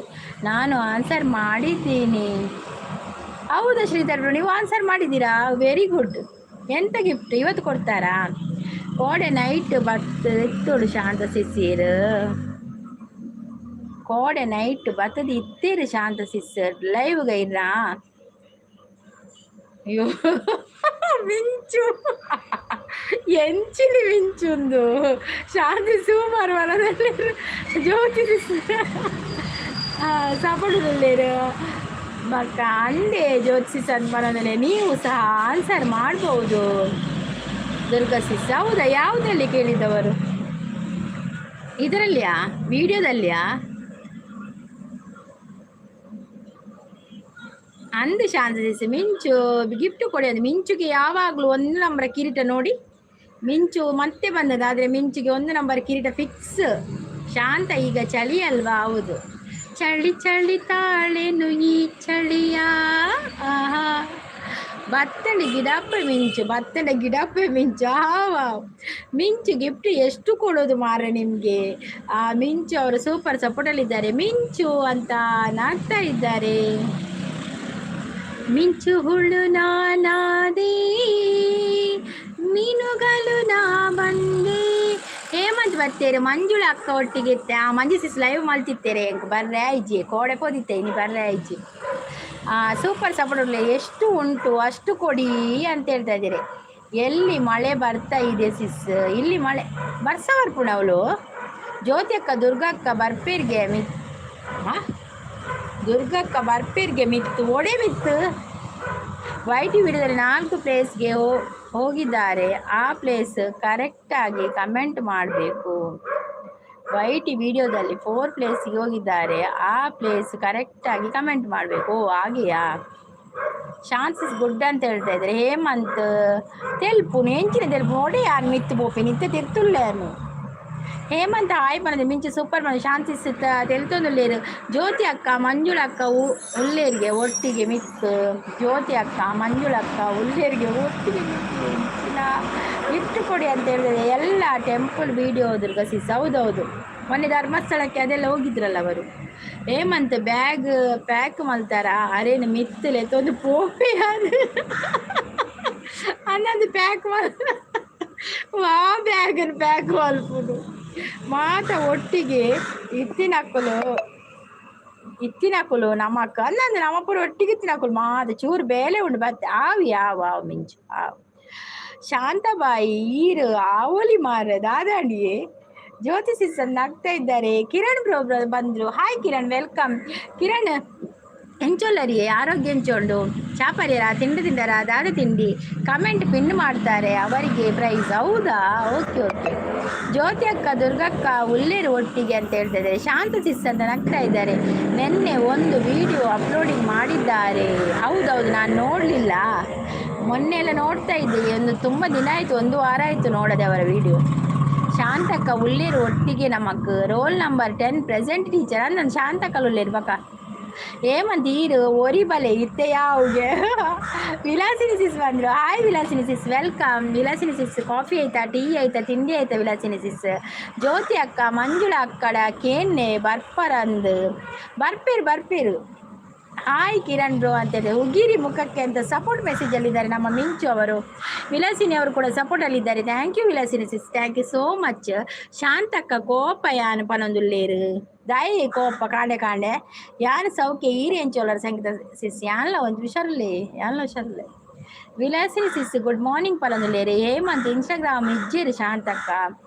ನಾನು ಆನ್ಸರ್ ಮಾಡಿದ್ದೀನಿ. ಹೌದಾ ಶ್ರೀಧರ್, ನೀವು ಆನ್ಸರ್ ಮಾಡಿದ್ದೀರಾ? Very good. ಎಂತ ಗಿಫ್ಟ್ ಇವತ್ತು ಕೊಡ್ತಾರಾ? ಕೋಡೆ ನೈಟ್ ಬತ್ತೋಡು ಶಾಂತ ಸಿಸ್ಸೀರ್. ಕೋಡೆ ನೈಟ್ ಬತ್ತದ ಇತ್ತೀರು ಶಾಂತ ಸಿಸ್ಸರ್ ಲೈವ್ ಗೈರ್ರಾ. ಅಯ್ಯೋ ಮಿಂಚು, ಎಂಚಿಲಿ ಮಿಂಚುಂದು. ಶಾಂತಿ ಸೂಪರ್ ಮನದಲ್ಲಿ. ಜ್ಯೋತಿ ಸಪಡುಲ್ಲೇರು ಬಕ್ಕ ಅಂದೆ. ಜ್ಯೋತಿ ಸನ್ಮಾನದಲ್ಲಿ ನೀವು ಸಹ ಆನ್ಸರ್ ಮಾಡ್ಬೋದು. ದುರ್ಗಾ ಸಿಸ್, ಹೌದಾ? ಯಾವುದರಲ್ಲಿ ಕೇಳಿದವರು? ಇದರಲ್ಲಿಯಾ, ವಿಡಿಯೋದಲ್ಲಿಯಾ? ಅಂದು ಶಾಂತ ಸಿಸ್. ಮಿಂಚು ಗಿಫ್ಟ್ ಕೊಡಿ ಅಂದು. ಮಿಂಚುಗೆ ಯಾವಾಗಲೂ ಒಂದು ನಂಬರ್ ಕಿರೀಟ ನೋಡಿ. ಮಿಂಚು ಮತ್ತೆ ಬಂದದ್ದು, ಆದರೆ ಮಿಂಚುಗೆ ಒಂದು ನಂಬರ್ ಕಿರೀಟ ಫಿಕ್ಸ್. ಶಾಂತ, ಈಗ ಚಳಿ ಅಲ್ವಾ? ಹೌದು. ಚಳಿ ಚಳಿ ತಾಳೆನು ಈ ಚಳಿಯ. ಆಹಾ, ಬತ್ತಂಡೆ ಗಿಡಪ್ಪೆ ಮಿಂಚು, ಬತ್ತಂಡೆ ಗಿಡಪ್ಪೆ ಮಿಂಚು. ಆವಾ ಮಿಂಚು ಗಿಫ್ಟ್ ಎಷ್ಟು ಕೊಡೋದು ಮಾರ್ರೆ ನಿಮಗೆ? ಆ ಮಿಂಚು ಅವರು ಸೂಪರ್ ಸಪೋರ್ಟಲ್ಲಿದ್ದಾರೆ. ಮಿಂಚು ಅಂತ ನಾಗ್ತಾ ಇದ್ದಾರೆ. ಮಿಂಚು ಹುಳು ನಾನಾದೆ, ಮೀನುಗಳು ನಾ ಬಂದೆ. ಹೇಮಂತ್ ಬರ್ತೀರಿ. ಮಂಜುಳ ಅಕ್ಕ ಒಟ್ಟಿಗೆ ಇತ್ತೆ. ಆ ಮಂಜು ಸಿಸ್ ಲೈವ್ ಮಲ್ತಿತ್ತೇರೆ. ಎಂಕ್ ಬರ್ರೆ ಆಯ್ಜಿ, ಕೋಡೆ ಪೋದಿತ್ತೆ, ಇನಿ ಬರ್ರೆ ಆಯ್ಜಿ. ಸೂಪರ್ ಸಪೋರ್ಟ್, ಎಷ್ಟು ಉಂಟು ಅಷ್ಟು ಕೊಡಿ ಅಂತ ಹೇಳ್ತಾ ಇದ್ದೀರಿ. ಎಲ್ಲಿ ಮಳೆ ಬರ್ತಾ ಇದೆ ಸಿಸ್? ಇಲ್ಲಿ ಮಳೆ ಬರ್ಸ ಬರ್ಪುಣ ಅವಳು. ಜ್ಯೋತಿ ಅಕ್ಕ, ದುರ್ಗಕ್ಕ ಬರ್ಪೀರ್ಗೆ ಮಿತ್. ಹಾಂ, ದುರ್ಗಕ್ಕ ಬರ್ಪೀರ್ಗೆ ಮಿತ್ತು ಒಡೆ ಮಿತ್ತು. ವೈಟಿ ವಿಡಿಯೋದಲ್ಲಿ ನಾಲ್ಕು ಪ್ಲೇಸ್ಗೆ ಹೋಗಿದ್ದಾರೆ, ಆ ಪ್ಲೇಸ್ ಕರೆಕ್ಟಾಗಿ ಕಮೆಂಟ್ ಮಾಡಬೇಕು. ವೈಟಿ ವಿಡಿಯೋದಲ್ಲಿ ಫೋರ್ ಪ್ಲೇಸ್ಗೆ ಹೋಗಿದ್ದಾರೆ, ಆ ಪ್ಲೇಸ್ ಕರೆಕ್ಟಾಗಿ ಕಮೆಂಟ್ ಮಾಡಬೇಕು. ಹಾಗೆಯಾ? ಚಾನ್ಸಸ್ ಗುಡ್ ಅಂತ ಹೇಳ್ತಾ ಇದ್ದಾರೆ. ಹೇಮಂತ್ ತೆಲ್ಪು ಎಂಚಿನ ತೆಲ್ಪು ನೋಡಿ. ಯಾರು ಮಿತ್ತು ಬೋಪಿ ನಿತ್ಯ ತಿರ್ತುಲ್ಲೇನು. ಹೇಮಂತ್ ಹಾಯ್ ಬಂದಿದೆ. ಮಿಂಚು ಸೂಪರ್ ಬಂದ. ಶಾಂತಿ ತೆಲ್ತೊಂದುಲ್ಲೇರು. ಜ್ಯೋತಿ ಅಕ್ಕ, ಮಂಜುಳ ಅಕ್ಕ ಉಲ್ಲೇರಿಗೆ ಒಟ್ಟಿಗೆ ಮಿತ್ತು. ಜ್ಯೋತಿ ಅಕ್ಕ, ಮಂಜುಳ ಅಕ್ಕ ಉಲ್ಲೇರಿಗೆ ಒಟ್ಟಿಗೆ ಮಿತ್ತು. ಗಿಫ್ಟ್ ಕೊಡಿ ಅಂತ ಹೇಳಿದ್ರೆ ಎಲ್ಲ ಟೆಂಪಲ್ ವಿಡಿಯೋ ದುರ್ಗಾ ಸಿಸ್. ಹೌದೌದು, ಮೊನ್ನೆ ಧರ್ಮಸ್ಥಳಕ್ಕೆ ಅದೆಲ್ಲ ಹೋಗಿದ್ರಲ್ಲ ಅವರು. ಹೇಮಂತ್ ಬ್ಯಾಗ್ ಪ್ಯಾಕ್ ಮಲ್ತಾರ ಅರೇನು ಮಿತ್ತಲೆ ತೊಂದು ಪೋಪೆ ಅದು ಅನ್ನೊಂದು ಪ್ಯಾಕ್ ಮಲ್ ವಾ ಬ್ಯಾಗನ್ನು ಪ್ಯಾಕ್ ಮಲ್ಪುದು. ಮಾತ ಒಟ್ಟಿಗೆ ಇತ್ತಿನಕ್ಕಲು ಇತ್ತಿನಕುಲು ನಮಕ್ ಅಂದಂದು ನಮ್ಮಪ್ಪರು ಒಟ್ಟಿಗೆ ಇತ್ತಿನಕುಲು ಮಾತ ಚೂರು ಬೇಲೆ ಉಂಡು ಬತ್ತೆ. ಆವು ಯಾವ ಆವು ಮಿಂಚು ಆವು. ಶಾಂತಬಾಯಿ ಈರು ಆವಲಿ ಮಾರ ದಾದಾಂಡಿಯೇ. ಜ್ಯೋತಿ ಸಿಸ್ ನಗ್ತಾ ಇದ್ದಾರೆ. ಕಿರಣ್ ಬ್ರೋ ಬಂದ್ರು. Hi Kiran, welcome. Kiran ಎಂಚೊಲ್ಲರಿಯೇ, ಆರೋಗ್ಯ ಎಂಚೊಂಡು? ಚಾಪರಿಯರ ತಿಂಡಿ ತಿಂದರ? ದಾದ ತಿಂಡಿ? ಕಮೆಂಟ್ ಪಿನ್ ಮಾಡ್ತಾರೆ ಅವರಿಗೆ ಪ್ರೈಸ್. ಹೌದಾ? Okay okay. ಜ್ಯೋತಿ ಅಕ್ಕ, ದುರ್ಗಕ್ಕ ಉಲ್ಲೇರು ಒಟ್ಟಿಗೆ ಅಂತ ಹೇಳ್ತಾ ಇದ್ದಾರೆ. ಶಾಂತ ಸಿಸ್ ಅಂತ ನಗ್ತಾ ಇದ್ದಾರೆ. ನಿನ್ನೆ ಒಂದು ವಿಡಿಯೋ ಅಪ್ಲೋಡಿಂಗ್ ಮಾಡಿದ್ದಾರೆ. ಹೌದೌದು, ನಾನು ನೋಡಲಿಲ್ಲ. ಮೊನ್ನೆ ಎಲ್ಲ ನೋಡ್ತಾ ಇದ್ದೆ. ಒಂದು ತುಂಬ ದಿನ ಆಯಿತು, ಒಂದು ವಾರ ಆಯಿತು ನೋಡದೆ ಅವರ ವಿಡಿಯೋ. ಶಾಂತಕ್ಕ ಉಳ್ಳೇರು ಒಟ್ಟಿಗೆ ನಮಕ್. ರೋಲ್ ನಂಬರ್ 10 ಪ್ರೆಸೆಂಟ್ ಟೀಚರ್ ಅಂದ್ ಶಾಂತಕ್ಕ ಉಳ್ಳೇರು ಬಕ. ಹೇಮಂತ್ ಈರು ಒರಿ ಬಲೆ ಇತ್ತೆ ಯಾವ್ಗೆ. ವಿಲಾಸಿನಿ ಸಿಸ್ ಬಂದರು. Hi Vilasini sis, welcome. Vilasini sis, coffee ಆಯ್ತಾ, ಟೀ ಆಯ್ತಾ, ತಿಂಡಿ ಆಯ್ತಾ ವಿಲಾಸಿನಿ ಸಿಸ್? ಜ್ಯೋತಿ ಅಕ್ಕ, ಮಂಜುಳ ಅಕ್ಕಡ ಕೇನ್ನೆ ಬರ್ಪರಂದು. ಬರ್ಪೇರು ಬರ್ಪೇರು. ಹಾಯ್ ಕಿರಣ್ ಬ್ರೋ ಅಂತೇಳಿ, ಉಗಿರಿ ಮುಖಕ್ಕೆ ಅಂತ ಸಪೋರ್ಟ್ ಮೆಸೇಜಲ್ಲಿದ್ದಾರೆ ನಮ್ಮ ಮಿಂಚು ಅವರು. ವಿಲಾಸಿನಿ ಅವರು ಕೂಡ ಸಪೋರ್ಟಲ್ಲಿದ್ದಾರೆ. Thank you Vilasini sis, thank you so much. Shantakka, ಕೋಪ ಯಾನು ಪನೊಂದುಲ್ಲೇರು? ದಾಯಿ ಕೋಪ ಕಾಂಡೆ ಕಾಂಡೆ? ಯಾನು ಸೌಖ್ಯ. ಈರ್ ಎಂಚೋಲರ್ ಸಂಗೀತ ಸಿಸ್? ಯಾನ್ಲ ಒಂಜಿ ಹುಷಾರುಲ್ಲೆ, ಯಾನ್ಲ ಹುಷಾರುಲ್ಲೆ. ವಿಲಾಸಿನಿ ಸಿಸ್ ಗುಡ್ ಮಾರ್ನಿಂಗ್ ಪನೊಂದುಲ್ಲೇರು. ಹೇಮಂತ್, ಇನ್ಸ್ಟಾಗ್ರಾಮ್ ಇಜ್ಜೇರು ಶಾಂತಕ್ಕ.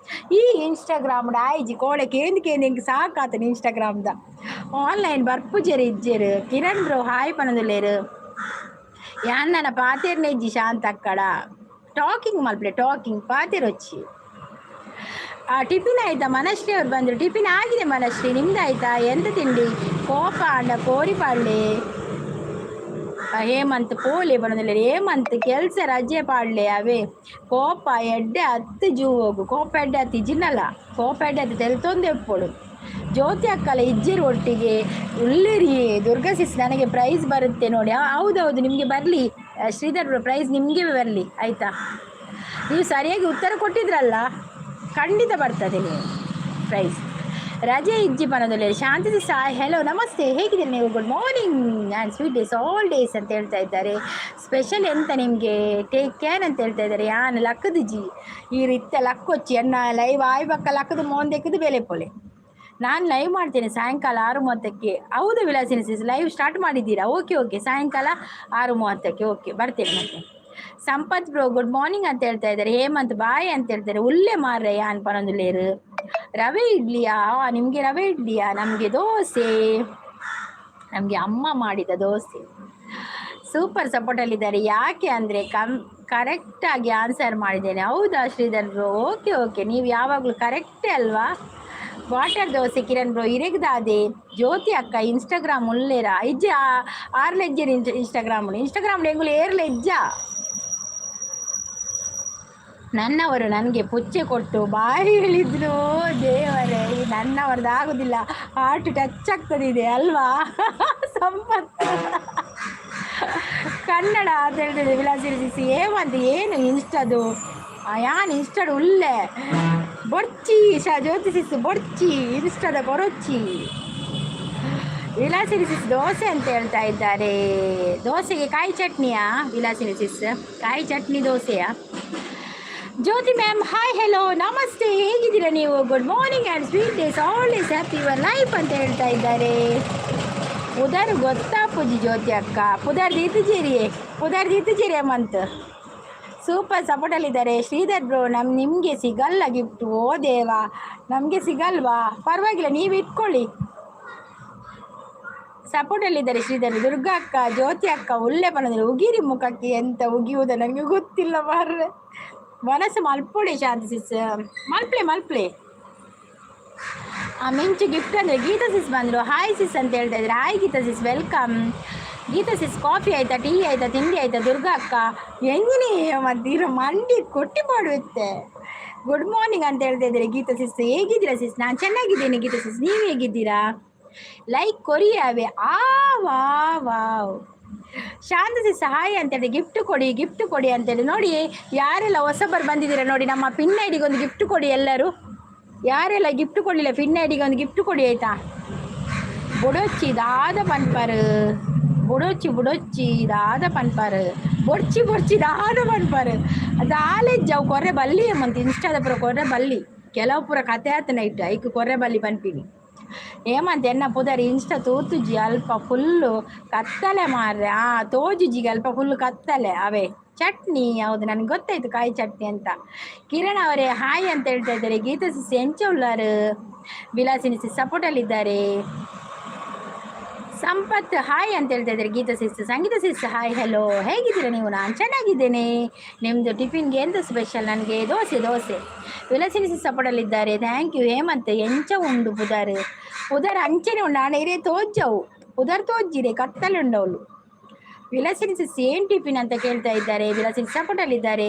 ಈ ಇನ್ಸ್ಟಾಗ್ರಾಮ್ ಆಯ್ಜಿ ಕೋಡೆ ಕೇಂದ್ ಕೇಂದ್ ಎಂಕ್ ಸಾಕಾತನ. ಇನ್ಸ್ಟಾಗ್ರಾಮ್ದ ಆನ್ಲೈನ್ ಬರ್ಪುಜೆರು, ಇಜ್ಜೆರು. ಕಿರಣ್ ಬ್ರೋ ಹಾಯ್ ಪನೊಂದುಲ್ಲೇರು. ಯಾನ್ನನ ಪಾತೆರ್ನೆಜ್ಜಿ ಶಾಂತಕ್ಕಡ. ಟಾಕಿಂಗ್ ಮಲ್ಪಲೆ, ಟಾಕಿಂಗ್ ಪಾತೆರೊಚ್ಚಿ. ಆ ಟಿಫಿನ್ ಆಯ್ತಾ? ಮನಶ್ರೀ ಅವ್ರು ಬಂದರು. ಟಿಫಿನ್ ಆಗಿದೆ ಮನಶ್ರೀ, ನಿಮ್ದು ಆಯ್ತಾ? ಎಂತ ತಿಂಡಿ? ಕೋಪ ಅಂಡ ಕೋರಿ ಪಾಡ್ಲೆ. ಹೇಮಂತ್ ಪೋಲೆ ಬರೋದಿಲ್ಲ. ಹೇಮಂತ್, ಕೆಲ್ಸ ರಜೆ ಪಾಡ್ಲೆ. ಅವೇ ಕೋಪ ಎಡ್ಡೆ ಹತ್ತು ಜೂವೋಗು. ಕೋಪ ಎಡ್ಡೆ ಹತ್ತು ಇಜಿನಲ್ಲ, ಕೋಪ ಎಡ್ಡೆ ಹತ್ತು ತೆಲ್ತೊಂದು ಎಪ್ಪೊಡು. ಜ್ಯೋತಿ ಅಕ್ಕಲ ಇಜ್ಜಿರು ಒಟ್ಟಿಗೆ ಉಳ್ಳಿರಿ. ದುರ್ಗಾ ಸಿಸ್, ನನಗೆ ಪ್ರೈಸ್ ಬರುತ್ತೆ ನೋಡಿ. ಹೌದೌದು, ನಿಮಗೆ ಬರಲಿ. ಶ್ರೀಧರ್, ಪ್ರೈಸ್ ನಿಮಗೆ ಬರಲಿ, ಆಯಿತಾ? ನೀವು ಸರಿಯಾಗಿ ಉತ್ತರ ಕೊಟ್ಟಿದ್ರಲ್ಲ, ಖಂಡಿತ ಬರ್ತದೆ ನೀವು ಪ್ರೈಸ್. ರಜೆ ಇಜ್ಜಿ ಪನದಲ್ಲಿ. ಶಾಂತಿ ಸಾಯ್, ಹೆಲೋ, ನಮಸ್ತೆ, ಹೇಗಿದ್ದೀರಿ ನೀವು? Good morning and sweet days all days ಅಂತ ಹೇಳ್ತಾ ಇದ್ದಾರೆ. ಸ್ಪೆಷಲ್ ಎಂತ ನಿಮಗೆ? ಟೇಕ್ ಕೇರ್ ಅಂತ ಹೇಳ್ತಾ ಇದ್ದಾರೆ. ಯಾನ್ ಲಕ್ಕದು ಜಿ ಈ ರೀತಿ ಲಕ್ಕೊಚ್ಚಿ ಎನ್ನ ಲೈವ್ ಆಯ್ ಬಕ್ಕ ಲಕ್ಕದು ಮೋಂದೆಕ್ಕದು ಬೆಲೆ ಪೋಲೆ. ನಾನು ಲೈವ್ ಮಾಡ್ತೇನೆ ಸಾಯಂಕಾಲ 6:30ಕ್ಕೆ. ಹೌದು ವಿಲಾಸಿನಿ ಸಿಸ್, ಲೈವ್ ಸ್ಟಾರ್ಟ್ ಮಾಡಿದ್ದೀರಾ? ಓಕೆ ಓಕೆ, ಸಾಯಂಕಾಲ 6:30ಕ್ಕೆ. ಓಕೆ, ಬರ್ತೇನೆ. ಮತ್ತೆ ಸಂಪತ್ ಬ್ರೋ ಗುಡ್ ಮಾರ್ನಿಂಗ್ ಅಂತ ಹೇಳ್ತಾ ಇದ್ದಾರೆ. ಹೇಮಂತ್ ಬಾಯ್ ಅಂತ ಹೇಳ್ತಾರೆ. ಉಲ್ಲೆ ಮಾರ್ರೆ ಯಾನ್ ಪನೊಂದುಲ್ಲೇರು. ರವೆ ಇಡ್ಲಿಯಾ? ನಿಮಗೆ ರವೆ ಇಡ್ಲಿಯಾ? ನಮಗೆ ದೋಸೆ, ನಮಗೆ ಅಮ್ಮ ಮಾಡಿದ ದೋಸೆ. ಸೂಪರ್ ಸಪೋರ್ಟಲ್ಲಿದ್ದಾರೆ. ಯಾಕೆ ಅಂದರೆ ಕರೆಕ್ಟಾಗಿ ಆನ್ಸರ್ ಮಾಡಿದ್ದೇನೆ. ಹೌದಾ ಶ್ರೀಧರ್ ಬ್ರೋ? ಓಕೆ ಓಕೆ, ನೀವು ಯಾವಾಗಲೂ ಕರೆಕ್ಟೇ ಅಲ್ವಾ? ವಾಟರ್ ದೋಸೆ ಕಿರಣ್ ಬ್ರೋ ಇರೆಗ್ದಾದೆ. ಜ್ಯೋತಿ ಅಕ್ಕ, ಇನ್ಸ್ಟಾಗ್ರಾಮ್ ಉಲ್ಲೇರಾ? ಇಜ್ಜ, ಆರ್ಲೆಜ್ಜೆ ಇನ್ಸ್ಟಾಗ್ರಾಮ್. ಇನ್ಸ್ಟಾಗ್ರಾಮ್ ಎಂಗುಲು ಏರ್ಲೆಜ್ಜ. ನನ್ನವರು ನನಗೆ ಪುಚ್ಚೆ ಕೊಟ್ಟು ಬಾಯಿ ಹೇಳಿದ್ರು. ದೇವರೇ, ಈ ನನ್ನವರದ್ದು ಆಗುದಿಲ್ಲ. ಹಾರ್ಟ್ ಟಚ್ ಆಗ್ತದೆ ಅಲ್ವಾ ಸಂಪತ್? ಕನ್ನಡ ಅಂತ ಹೇಳ್ತಿದ್ದೆ ವಿಲಾಸಿನಿ ಸಿಸಿ. ಏಮಂತ ಏನು ಇನ್ಸ್ಟಾದು? ಯಾನ್ ಇನ್ಸ್ಟಾಡ್ ಉಲ್ಲೆ ಬೊರ್ಚಿ. ಶಾ ಜ್ಯೋತಿ ಸಿಸ್, ಬೊರ್ಚಿ, ಇನ್ಸ್ಟಾದ ಕೊರೊಚ್ಚಿ. ವಿಲಾಸಿನಿ ಸಿಸ್ ದೋಸೆ ಅಂತ ಹೇಳ್ತಾ ಇದ್ದಾರೆ. ದೋಸೆಗೆ ಕಾಯಿ ಚಟ್ನಿಯಾ ವಿಲಾಸಿನಿ ಸಿಸ್? ಕಾಯಿ ಚಟ್ನಿ ದೋಸೆಯಾ? ಜ್ಯೋತಿ ಮ್ಯಾಮ್, ಹಾಯ್, ಹೆಲೋ, ನಮಸ್ತೆ, ಹೇಗಿದ್ದೀರಾ ನೀವು? Good morning and sweet days, all is happy your life ಅಂತ ಹೇಳ್ತಾ ಇದ್ದಾರೆ. ಪುದರ್ ಗೊತ್ತಾ ಪೂಜಿ ಜ್ಯೋತಿ ಅಕ್ಕ? ಪುದರ್ ದೀತುಜೇರಿ, ಪುದರ್ ದೀತುಜೇರಿ ಅಮ್ಮಂತ. ಸೂಪರ್ ಸಪೋರ್ಟಲ್ಲಿದ್ದಾರೆ ಶ್ರೀಧರ್ ಬ್ರೋ. ನಿಮಗೆ ಸಿಗಲ್ಲ ಗಿಫ್ಟು. ಓ ದೇವಾ, ನಮಗೆ ಸಿಗಲ್ವಾ? ಪರವಾಗಿಲ್ಲ, ನೀವು ಇಟ್ಕೊಳ್ಳಿ. ಸಪೋರ್ಟಲ್ಲಿದ್ದಾರೆ ಶ್ರೀಧರ್. ದುರ್ಗಾ ಅಕ್ಕ, ಜ್ಯೋತಿ ಅಕ್ಕ ಉಲ್ಲೆ ಪನಂದ್ರೆ. ಉಗಿರಿ ಮುಖಕ್ಕೆ ಎಂತ ಉಗಿಯುವುದ ನನಗೆ ಗೊತ್ತಿಲ್ಲ ಮಾರ್ರೆ. ಮನಸ್ಸು ಮಲ್ಪೊಡೆ ಶಾಂತಿ ಸಿಸ್, ಮಲ್ಪ್ಲೆ ಮಲ್ಪ್ಲೆ. ಆ ಮಿಂಚು ಗಿಫ್ಟ್ ಅಂದರೆ. ಗೀತಾ ಸಿಸ್ ಬಂದರು. ಹಾಯ್ ಸಿಸ್ ಅಂತ ಹೇಳ್ತಾ ಇದ್ದಾರೆ. Hi Geetha sis, welcome. Geetha sis, coffee ಆಯ್ತಾ? ಟೀ ಆಯ್ತಾ? ತಿಂಡಿ ಆಯ್ತಾ? ದುರ್ಗಾ ಅಕ್ಕ, ಎಂಗಿನಿ ಮತ್ತೀರ ಮಂಡಿ ಕೊಟ್ಟಿ ಮಾಡುತ್ತೆ. ಗುಡ್ ಮಾರ್ನಿಂಗ್ ಅಂತ ಹೇಳ್ತಾ ಇದ್ದಾರೆ ಗೀತಾ ಸಿಸ್. ಹೇಗಿದ್ದೀರಾ ಸಿಸ್? ನಾನು ಚೆನ್ನಾಗಿದ್ದೇನೆ ಗೀತಾ ಸಿಸ್, ನೀವು ಹೇಗಿದ್ದೀರಾ? ಲೈಕ್ ಕೊರಿಯಾವೆ. ಆ ವಾ ವಾವ್. ಶಾಂತ ಸಿಸ್ ಸಹಾಯ ಅಂತೇಳಿ, ಗಿಫ್ಟ್ ಕೊಡಿ, ಗಿಫ್ಟ್ ಕೊಡಿ ಅಂತೇಳಿ. ನೋಡಿ, ಯಾರೆಲ್ಲ ಹೊಸಬರು ಬಂದಿದ್ದೀರಾ ನೋಡಿ, ನಮ್ಮ ಪಿನ್ ಐಡಿಗೆ ಒಂದು ಗಿಫ್ಟ್ ಕೊಡಿ ಎಲ್ಲರೂ. ಯಾರೆಲ್ಲ ಗಿಫ್ಟ್ ಕೊಡಲಿಲ್ಲ, ಪಿನ್ ಐಡಿಗೆ ಒಂದು ಗಿಫ್ಟ್ ಕೊಡಿ, ಆಯ್ತಾ? ಬುಡೊಚ್ಚಿ ದಾದ ಪನ್ಪರು. ಬುಡೊಚ್ಚಿ ಬುಡೊಚ್ಚಿ ದಾದ ಪನ್ಪರು. ಬೊಡ್ಚಿ ಬೊಡ್ಚಿ ದಾದ ಪನ್ಪರು. ದಾಲೆಜ್ಜ ಅವು ಕೊರ್ರೆ ಬಲ್ಲಿ ಮಂತ್. ಇನ್ಸ್ಟಾದ ಪೂರ ಕೊರ್ರೆ ಬಲ್ಲಿ. ಕೆಲವು ಪೂರ ಕತೆ ಆತ ನೈಟ್ ಐಕ್ ಕೊರ್ರೆ ಬಲ್ಲಿ ಪನ್ಪಿನಿ. ಏಮಂತ ಎನ್ನ ಪುದರ್ ಇನ್ಸ್ಟಾ ತೂತುಜಿ, ಅಲ್ಪ ಫುಲ್ಲು ಕತ್ತಲೆ ಮಾರ್ರೆ. ಆ ತೋಜುಜಿಗೆ ಅಲ್ಪ ಫುಲ್ ಕತ್ತಲೆ. ಅವೇ ಚಟ್ನಿ, ಹೌದು, ನನಗೆ ಗೊತ್ತಾಯ್ತು ಕಾಯಿ ಚಟ್ನಿ ಅಂತ. ಕಿರಣ್ ಅವರೇ ಹಾಯ್ ಅಂತ ಹೇಳ್ತಾ ಇದ್ದಾರೆ. ಗೀತಾ ಸಿಸ್ ಎಂಚ ಉಳ್ಳಾರು? ವಿಲಾಸಿನಿ ಸಿಸ್ ಸಪೋರ್ಟಲ್ಲಿದ್ದಾರೆ. ಸಂಪತ್ ಹಾಯ್ ಅಂತ ಹೇಳ್ತಾ ಇದ್ದಾರೆ. ಗೀತಾ ಸಿಸ್, ಸಂಗೀತ ಸಿಸ್ ಹಾಯ್, ಹೆಲೋ, ಹೇಗಿದ್ದೀರಾ ನೀವು? ನಾನು ಚೆನ್ನಾಗಿದ್ದೇನೆ. ನಿಮ್ಮದು ಟಿಫಿನ್ಗೆ ಎಂತ ಸ್ಪೆಷಲ್? ನನಗೆ ದೋಸೆ, ದೋಸೆ. ವಿಲಾಸಿನಿ ಸಿಸ್ ಸಪೋರ್ಟಲ್ಲಿದ್ದಾರೆ, thank you. Hemant, ಎಂಚ ಉಂಡು ಪುದರ್? ಪುದರ್ ಅಂಚನೆ ಉಂಡು ಆಣ ಇರೇ ತೋಜ್ಜವು. ಪುದರ್ ತೋಜ್ಜಿರೆ, ಕತ್ತಲೆ ಉಂಡವಳು. ವಿಲಾಸಿನಿ ಸಿಸ್ ಏನು ಟಿಫಿನ್ ಅಂತ ಕೇಳ್ತಾ ಇದ್ದಾರೆ. ವಿಲಾಸಿನಿ ಸಪೋರ್ಟಲ್ಲಿದ್ದಾರೆ.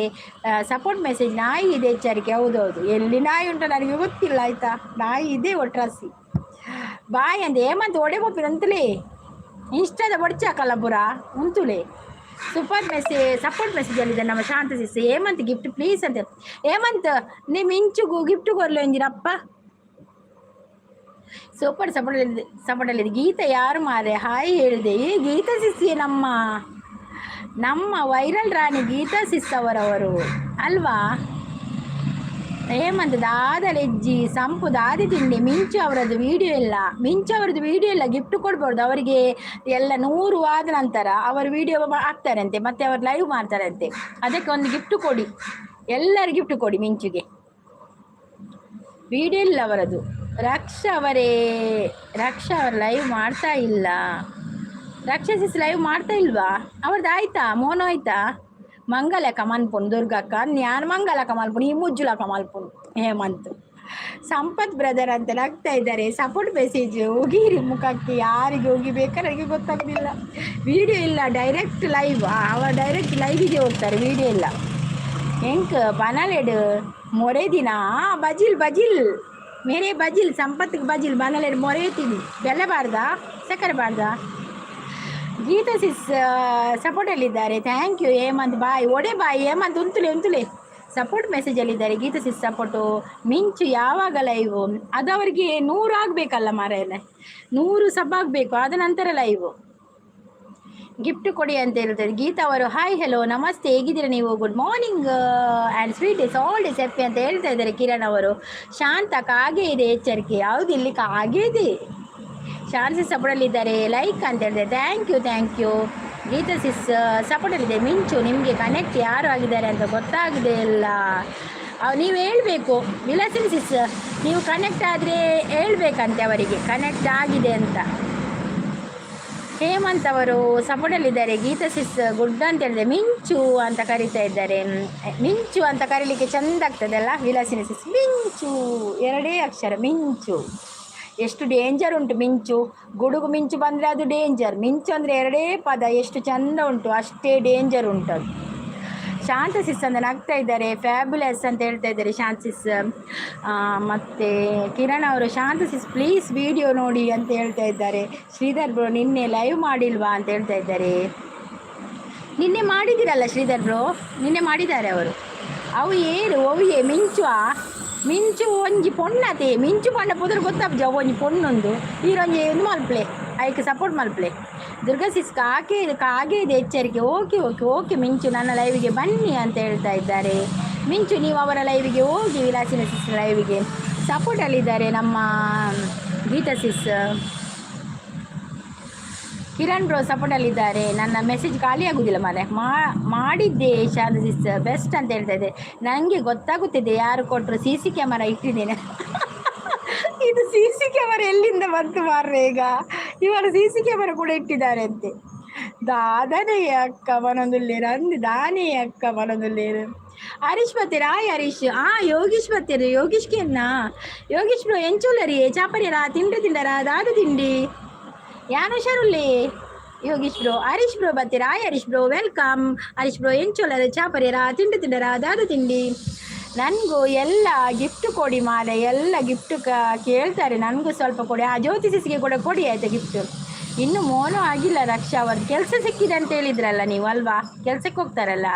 Support message. ನಾಯಿ ಇದೆ, ಎಚ್ಚರಿಕೆ. ಹೌದೌದು, ಎಲ್ಲಿ ನಾಯಿ ಉಂಟು ನನಗೆ ಗೊತ್ತಿಲ್ಲ, ಆಯ್ತಾ? ನಾಯಿ ಇದೆ ಒಟ್ರಾಸಿ. ಬಾಯ್ ಅಂದ ಹೇಮಂತ್. ಒಡೆ ಅಂತಲೇ ಇನ್ಸ್ಟಾದ ಬೊಡ್ಚಾಕಲ್ಲ ಪುರ ಉಂತುಲೆ. ಸೂಪರ್ ಮೆಸೇಜ್, ಸಪೋರ್ಟ್ ಮೆಸೇಜ್ ಅಲ್ಲಿದೆ ನಮ್ಮ Shanta sis. Hemant gift please ಅಂತ. ಹೇಮಂತ್, ನಿಮ್ಮ ಇಂಚುಗು ಗಿಫ್ಟ್ ಕೊರ್ಲು ಎಂಜಿರಪ್ಪ. ಸೂಪರ್ ಸಪೋರ್ಟ್ ಸಪೋರ್ಟಲ್ಲಿದೆ. ಗೀತಾ ಯಾರು ಮಾರೆ? ಹಾಯ್ ಹೇಳಿದೆ. ಈ ಗೀತಾ ಸಿಸ್ಸಿ, ನಮ್ಮ ನಮ್ಮ ವೈರಲ್ ರಾಣಿ ಗೀತಾ ಸಿಸ್ ಅವರವರು ಅಲ್ವಾ? ಹೇಮಂತ್ ದಾದಲೆಜ್ಜಿ ಸಂಪು ದಾದಿ ತಿಂಡಿ. ಮಿಂಚು ಅವರದ್ದು ವಿಡಿಯೋ ಇಲ್ಲ. ಮಿಂಚು ಅವರದ್ದು ವಿಡಿಯೋ ಇಲ್ಲ. ಗಿಫ್ಟ್ ಕೊಡ್ಬೋದು ಅವರಿಗೆ. ಎಲ್ಲ 100 ಆದ ನಂತರ ಅವರು ವಿಡಿಯೋ ಹಾಕ್ತಾರಂತೆ, ಮತ್ತೆ ಅವರು ಲೈವ್ ಮಾಡ್ತಾರಂತೆ. ಅದಕ್ಕೆ ಒಂದು ಗಿಫ್ಟ್ ಕೊಡಿ, ಎಲ್ಲರೂ ಗಿಫ್ಟ್ ಕೊಡಿ ಮಿಂಚುಗೆ. ವಿಡಿಯೋ ಇಲ್ಲ ಅವರದು. ರಕ್ಷಾ ಅವರೇ, ರಕ್ಷಾ ಅವರು ಲೈವ್ ಮಾಡ್ತಾ ಇಲ್ಲ. ರಕ್ಷಾ ಸಿಸ್ ಲೈವ್ ಮಾಡ್ತಾ ಇಲ್ವಾ? ಅವ್ರದ್ದು ಆಯ್ತಾ? ಮೋನೋ ಆಯ್ತಾ? ಮಂಗಲಕ ಮನ್ಪುನ್ ದುರ್ಗಕ್ಕ. ಯಾರು ಮಂಗಲಕ ಮಲ್ಪುನ್? ಈ ಮುಜ್ಜುಲಕ ಮಲ್ಪುನ್. ಹೇಮಂತ್ ಸಂಪತ್ ಬ್ರದರ್ ಅಂತ ನಗ್ತಾ ಇದ್ದಾರೆ. ಸಪೋರ್ಟ್ ಮೆಸೇಜ್ ಉಗಿರಿ ಮುಖಕ್ಕೆ. ಯಾರಿಗೆ ಉಗಿಬೇಕಾ ನನಗೆ ಗೊತ್ತಾಗ್ಲಿಲ್ಲ. ವಿಡಿಯೋ ಇಲ್ಲ, ಡೈರೆಕ್ಟ್ ಲೈವ್. ಅವ ಡೈರೆಕ್ಟ್ ಲೈವಿಗೆ ಹೋಗ್ತಾರೆ, ವಿಡಿಯೋ ಇಲ್ಲ. ಎಂಕ್ ಬನಲೆಡ್ ಮೊರೆ ದಿನ ಬಜಿಲ್ ಬಜಿಲ್ ಮೇರೆ ಬಜಿಲ್ ಸಂಪತ್ತಿಗೆ ಬಜಿಲ್ ಬನಲೆಡ್ ಮೊರೆತೀನಿ. ಬೆಲ್ಲ ಬಾರ್ದಾ? ಸಕ್ಕರೆ ಬಾರ್ದಾ? ಗೀತಾ ಸಿಸ್ ಸಪೋರ್ಟಲ್ಲಿದ್ದಾರೆ. Thank you Hemant bye. ಒಡೆ ಬಾಯ್ ಹೇಮಂತ್. ಉಂತುಲೆ ಉಂತುಲೆ. ಸಪೋರ್ಟ್ ಮೆಸೇಜಲ್ಲಿದ್ದಾರೆ ಗೀತಾ ಸಿಸ್ ಸಪೋರ್ಟು. ಮಿಂಚು ಯಾವಾಗ ಲೈವು? ಅದು ಅವರಿಗೆ 100 ಆಗಬೇಕಲ್ಲ ಮಾರಾಯನೆ, 100 ಸಬ್ ಆಗಬೇಕು, ಆದ ನಂತರ ಲೈವು. ಗಿಫ್ಟ್ ಕೊಡಿ ಅಂತ ಹೇಳ್ತಾರೆ ಗೀತಾ ಅವರು. ಹಾಯ್, ಹೆಲೋ, ನಮಸ್ತೆ, ಹೇಗಿದ್ದೀರಾ ನೀವು? Good morning and sweet days, all days happy ಅಂತ ಹೇಳ್ತಾ ಇದ್ದಾರೆ ಕಿರಣ್ ಅವರು. ಶಾಂತ ಕಾಗೆ ಇದೆ ಎಚ್ಚರಿಕೆ. ಯಾವುದು ಇಲ್ಲಿ ಕಾಗೆ ಇದೆ? ಶಾಂತಿ ಸಪೋರ್ಟಲ್ಲಿದ್ದಾರೆ. ಲೈಕ್ ಅಂತ ಹೇಳಿದೆ. Thank you, thank you. Geetha sis ಸಪೋರ್ಟಲ್ಲಿದೆ. ಮಿಂಚು ನಿಮಗೆ ಕನೆಕ್ಟ್ ಯಾರು ಆಗಿದ್ದಾರೆ ಅಂತ ಗೊತ್ತಾಗದೆ ಇಲ್ಲ. ನೀವು ಹೇಳಬೇಕು. ವಿಲಾಸಿನಿ ಸಿಸ್, ನೀವು ಕನೆಕ್ಟ್ ಆದರೆ ಹೇಳ್ಬೇಕಂತೆ ಅವರಿಗೆ ಕನೆಕ್ಟ್ ಆಗಿದೆ ಅಂತ. ಹೇಮಂತ್ ಅವರು ಸಪೋರ್ಟಲ್ಲಿದ್ದಾರೆ. ಗೀತಾ ಸಿಸ್ ಗುಡ್ ಅಂತ ಹೇಳಿದೆ. ಮಿಂಚು ಅಂತ ಕರೀತಾ ಇದ್ದಾರೆ. ಮಿಂಚು ಅಂತ ಕರೀಲಿಕ್ಕೆ ಚಂದ ಆಗ್ತದಲ್ಲ ವಿಲಾಸಿನಿ ಸಿಸ್? ಮಿಂಚು, ಎರಡೇ ಅಕ್ಷರ ಮಿಂಚು. ಎಷ್ಟು ಡೇಂಜರ್ ಉಂಟು ಮಿಂಚು. ಗುಡುಗು ಮಿಂಚು ಬಂದರೆ ಅದು ಡೇಂಜರ್. ಮಿಂಚು ಅಂದರೆ ಎರಡೇ ಪದ, ಎಷ್ಟು ಚಂದ ಉಂಟು, ಅಷ್ಟೇ ಡೇಂಜರ್ ಉಂಟು ಅದು. ಶಾಂತ ಸಿಸ್ ಅಂತ ನಗ್ತಾ ಇದ್ದಾರೆ. ಫ್ಯಾಬುಲಸ್ ಅಂತ ಹೇಳ್ತಾ ಇದ್ದಾರೆ ಶಾಂತ ಸಿಸ್. ಮತ್ತು ಕಿರಣ್ ಅವರು ಶಾಂತ ಸಿಸ್ ಪ್ಲೀಸ್ ವಿಡಿಯೋ ನೋಡಿ ಅಂತ ಹೇಳ್ತಾ ಇದ್ದಾರೆ. ಶ್ರೀಧರ್ ಬ್ರೋ ನಿನ್ನೆ ಲೈವ್ ಮಾಡಿಲ್ವಾ ಅಂತ ಹೇಳ್ತಾ ಇದ್ದಾರೆ. ನಿನ್ನೆ ಮಾಡಿದ್ದೀರಲ್ಲ ಶ್ರೀಧರ್ ಬ್ರೋ? ನಿನ್ನೆ ಮಾಡಿದ್ದಾರೆ ಅವರು. ಅವು ಏರು ಒವ್ಯೆ ಮಿಂಚು? ಮಿಂಚು ಒಂಜಿ ಪೊಣ್ಣತೆ. ಮಿಂಚು ಪಂಡ ಪುದರ್ ಗೊತ್ತಾಪುಜ. ಒಂಜಿ ಪೊಣ್ಣೊಂದು ಈರೊಂಜಿ ಒಂದು ಮಲ್ಪ್ಲೆ, ಐಕ್ ಸಪೋರ್ಟ್ ಮಲ್ಪ್ಲೆ. ದುರ್ಗಾ ಸಿಸ್ ಕಾಕೆ ಕಾಗೆ ಇದೆ ಎಚ್ಚರಿಕೆ. ಓಕೆ ಓಕೆ ಓಕೆ ಮಿಂಚು ನನ್ನ ಲೈವಿಗೆ ಬನ್ನಿ ಅಂತ ಹೇಳ್ತಾ ಇದ್ದಾರೆ. ಮಿಂಚು, ನೀವು ಅವರ ಲೈವಿಗೆ ಹೋಗಿ, ವಿಲಾಸಿನ ಸಿಸ್ ಲೈವಿಗೆ. ಸಪೋರ್ಟಲ್ಲಿದ್ದಾರೆ ನಮ್ಮ ಗೀತಾ ಸಿಸ್. ಕಿರಣ್ ಬ್ರೋ ಸಪೋರ್ಟಲ್ಲಿದ್ದಾರೆ. ನನ್ನ ಮೆಸೇಜ್ ಖಾಲಿ ಆಗುದಿಲ್ಲ ಮಾರೆ. ಮಾಡಿದ್ದೆ. ಶಾಂತ ಸಿಸ್ ಬೆಸ್ಟ್ ಅಂತ ಹೇಳ್ತಾ ಇದೆ. ನನಗೆ ಗೊತ್ತಾಗುತ್ತಿದೆ ಯಾರು ಕೊಟ್ಟರು. ಸಿಸಿ ಕ್ಯಾಮರಾ ಇಟ್ಟಿದ್ದೇನೆ. ಇದು ಸಿಸಿ ಕ್ಯಾಮರಾ ಎಲ್ಲಿಂದ ಬಂತು ಮಾರ್ರೆ? ಈಗ ಇವರು ಸಿಸಿ ಕ್ಯಾಮರಾ ಕೂಡ ಇಟ್ಟಿದ್ದಾರೆ ಅಂತೆ. ದಾದನೇ ಅಕ್ಕ ಮನೊಂದುಲ್ಲೇರು ಅಂದು ದಾನೇ ಅಕ್ಕ ಮನೊಂದುಲ್ಲೇರು. ಹರೀಶ್ ಬತ್ತೀರ? ಆಯ್ ಹರೀಶ್. ಆ ಯೋಗೀಶ್ ಬತ್ತೀರು. ಯೋಗೀಶ್ ಕೆನ್ನ ಯೋಗೀಶ್ ಬ್ರೋ, ಎಂಚುಲ್ಲರಿ? ಚಾಪರಿಯರ ತಿಂಡಿ ತಿಂಡರ? ದಾದ ತಿಂಡಿ? ಯಾನು ಹುಷಾರುಲ್ಲಿ ಯೋಗೀಶ್ ಬ್ರೋ. ಹರೀಶ್ ಬ್ರೋ ಬರ್ತೀರಾ? Hi Harish bro, welcome. Harish bro, ಎಂಚೋಲರ? ಚಾಪರಿಯರ ತಿಂಡಿ ತಿಂಡರ? ದಾದ ತಿಂಡಿ? ನನಗೂ ಎಲ್ಲ ಗಿಫ್ಟ್ ಕೊಡಿ ಮಾಲೆ. ಎಲ್ಲ ಗಿಫ್ಟ್ ಕೇಳ್ತಾರೆ, ನನಗೂ ಸ್ವಲ್ಪ ಕೊಡಿ. ಆ ಜ್ಯೋತಿ ಸಿಸ್ಗೆ ಕೂಡ ಕೊಡಿ ಆಯ್ತಾ ಗಿಫ್ಟ್. ಇನ್ನು ಮೋನು ಆಗಿಲ್ಲ ರಕ್ಷಾ ಅವ್ರದ್ದು. ಕೆಲಸ ಸಿಕ್ಕಿದೆ ಅಂತ ಹೇಳಿದ್ರಲ್ಲ ನೀವು ಅಲ್ವಾ? ಕೆಲಸಕ್ಕೆ ಹೋಗ್ತಾರಲ್ಲ.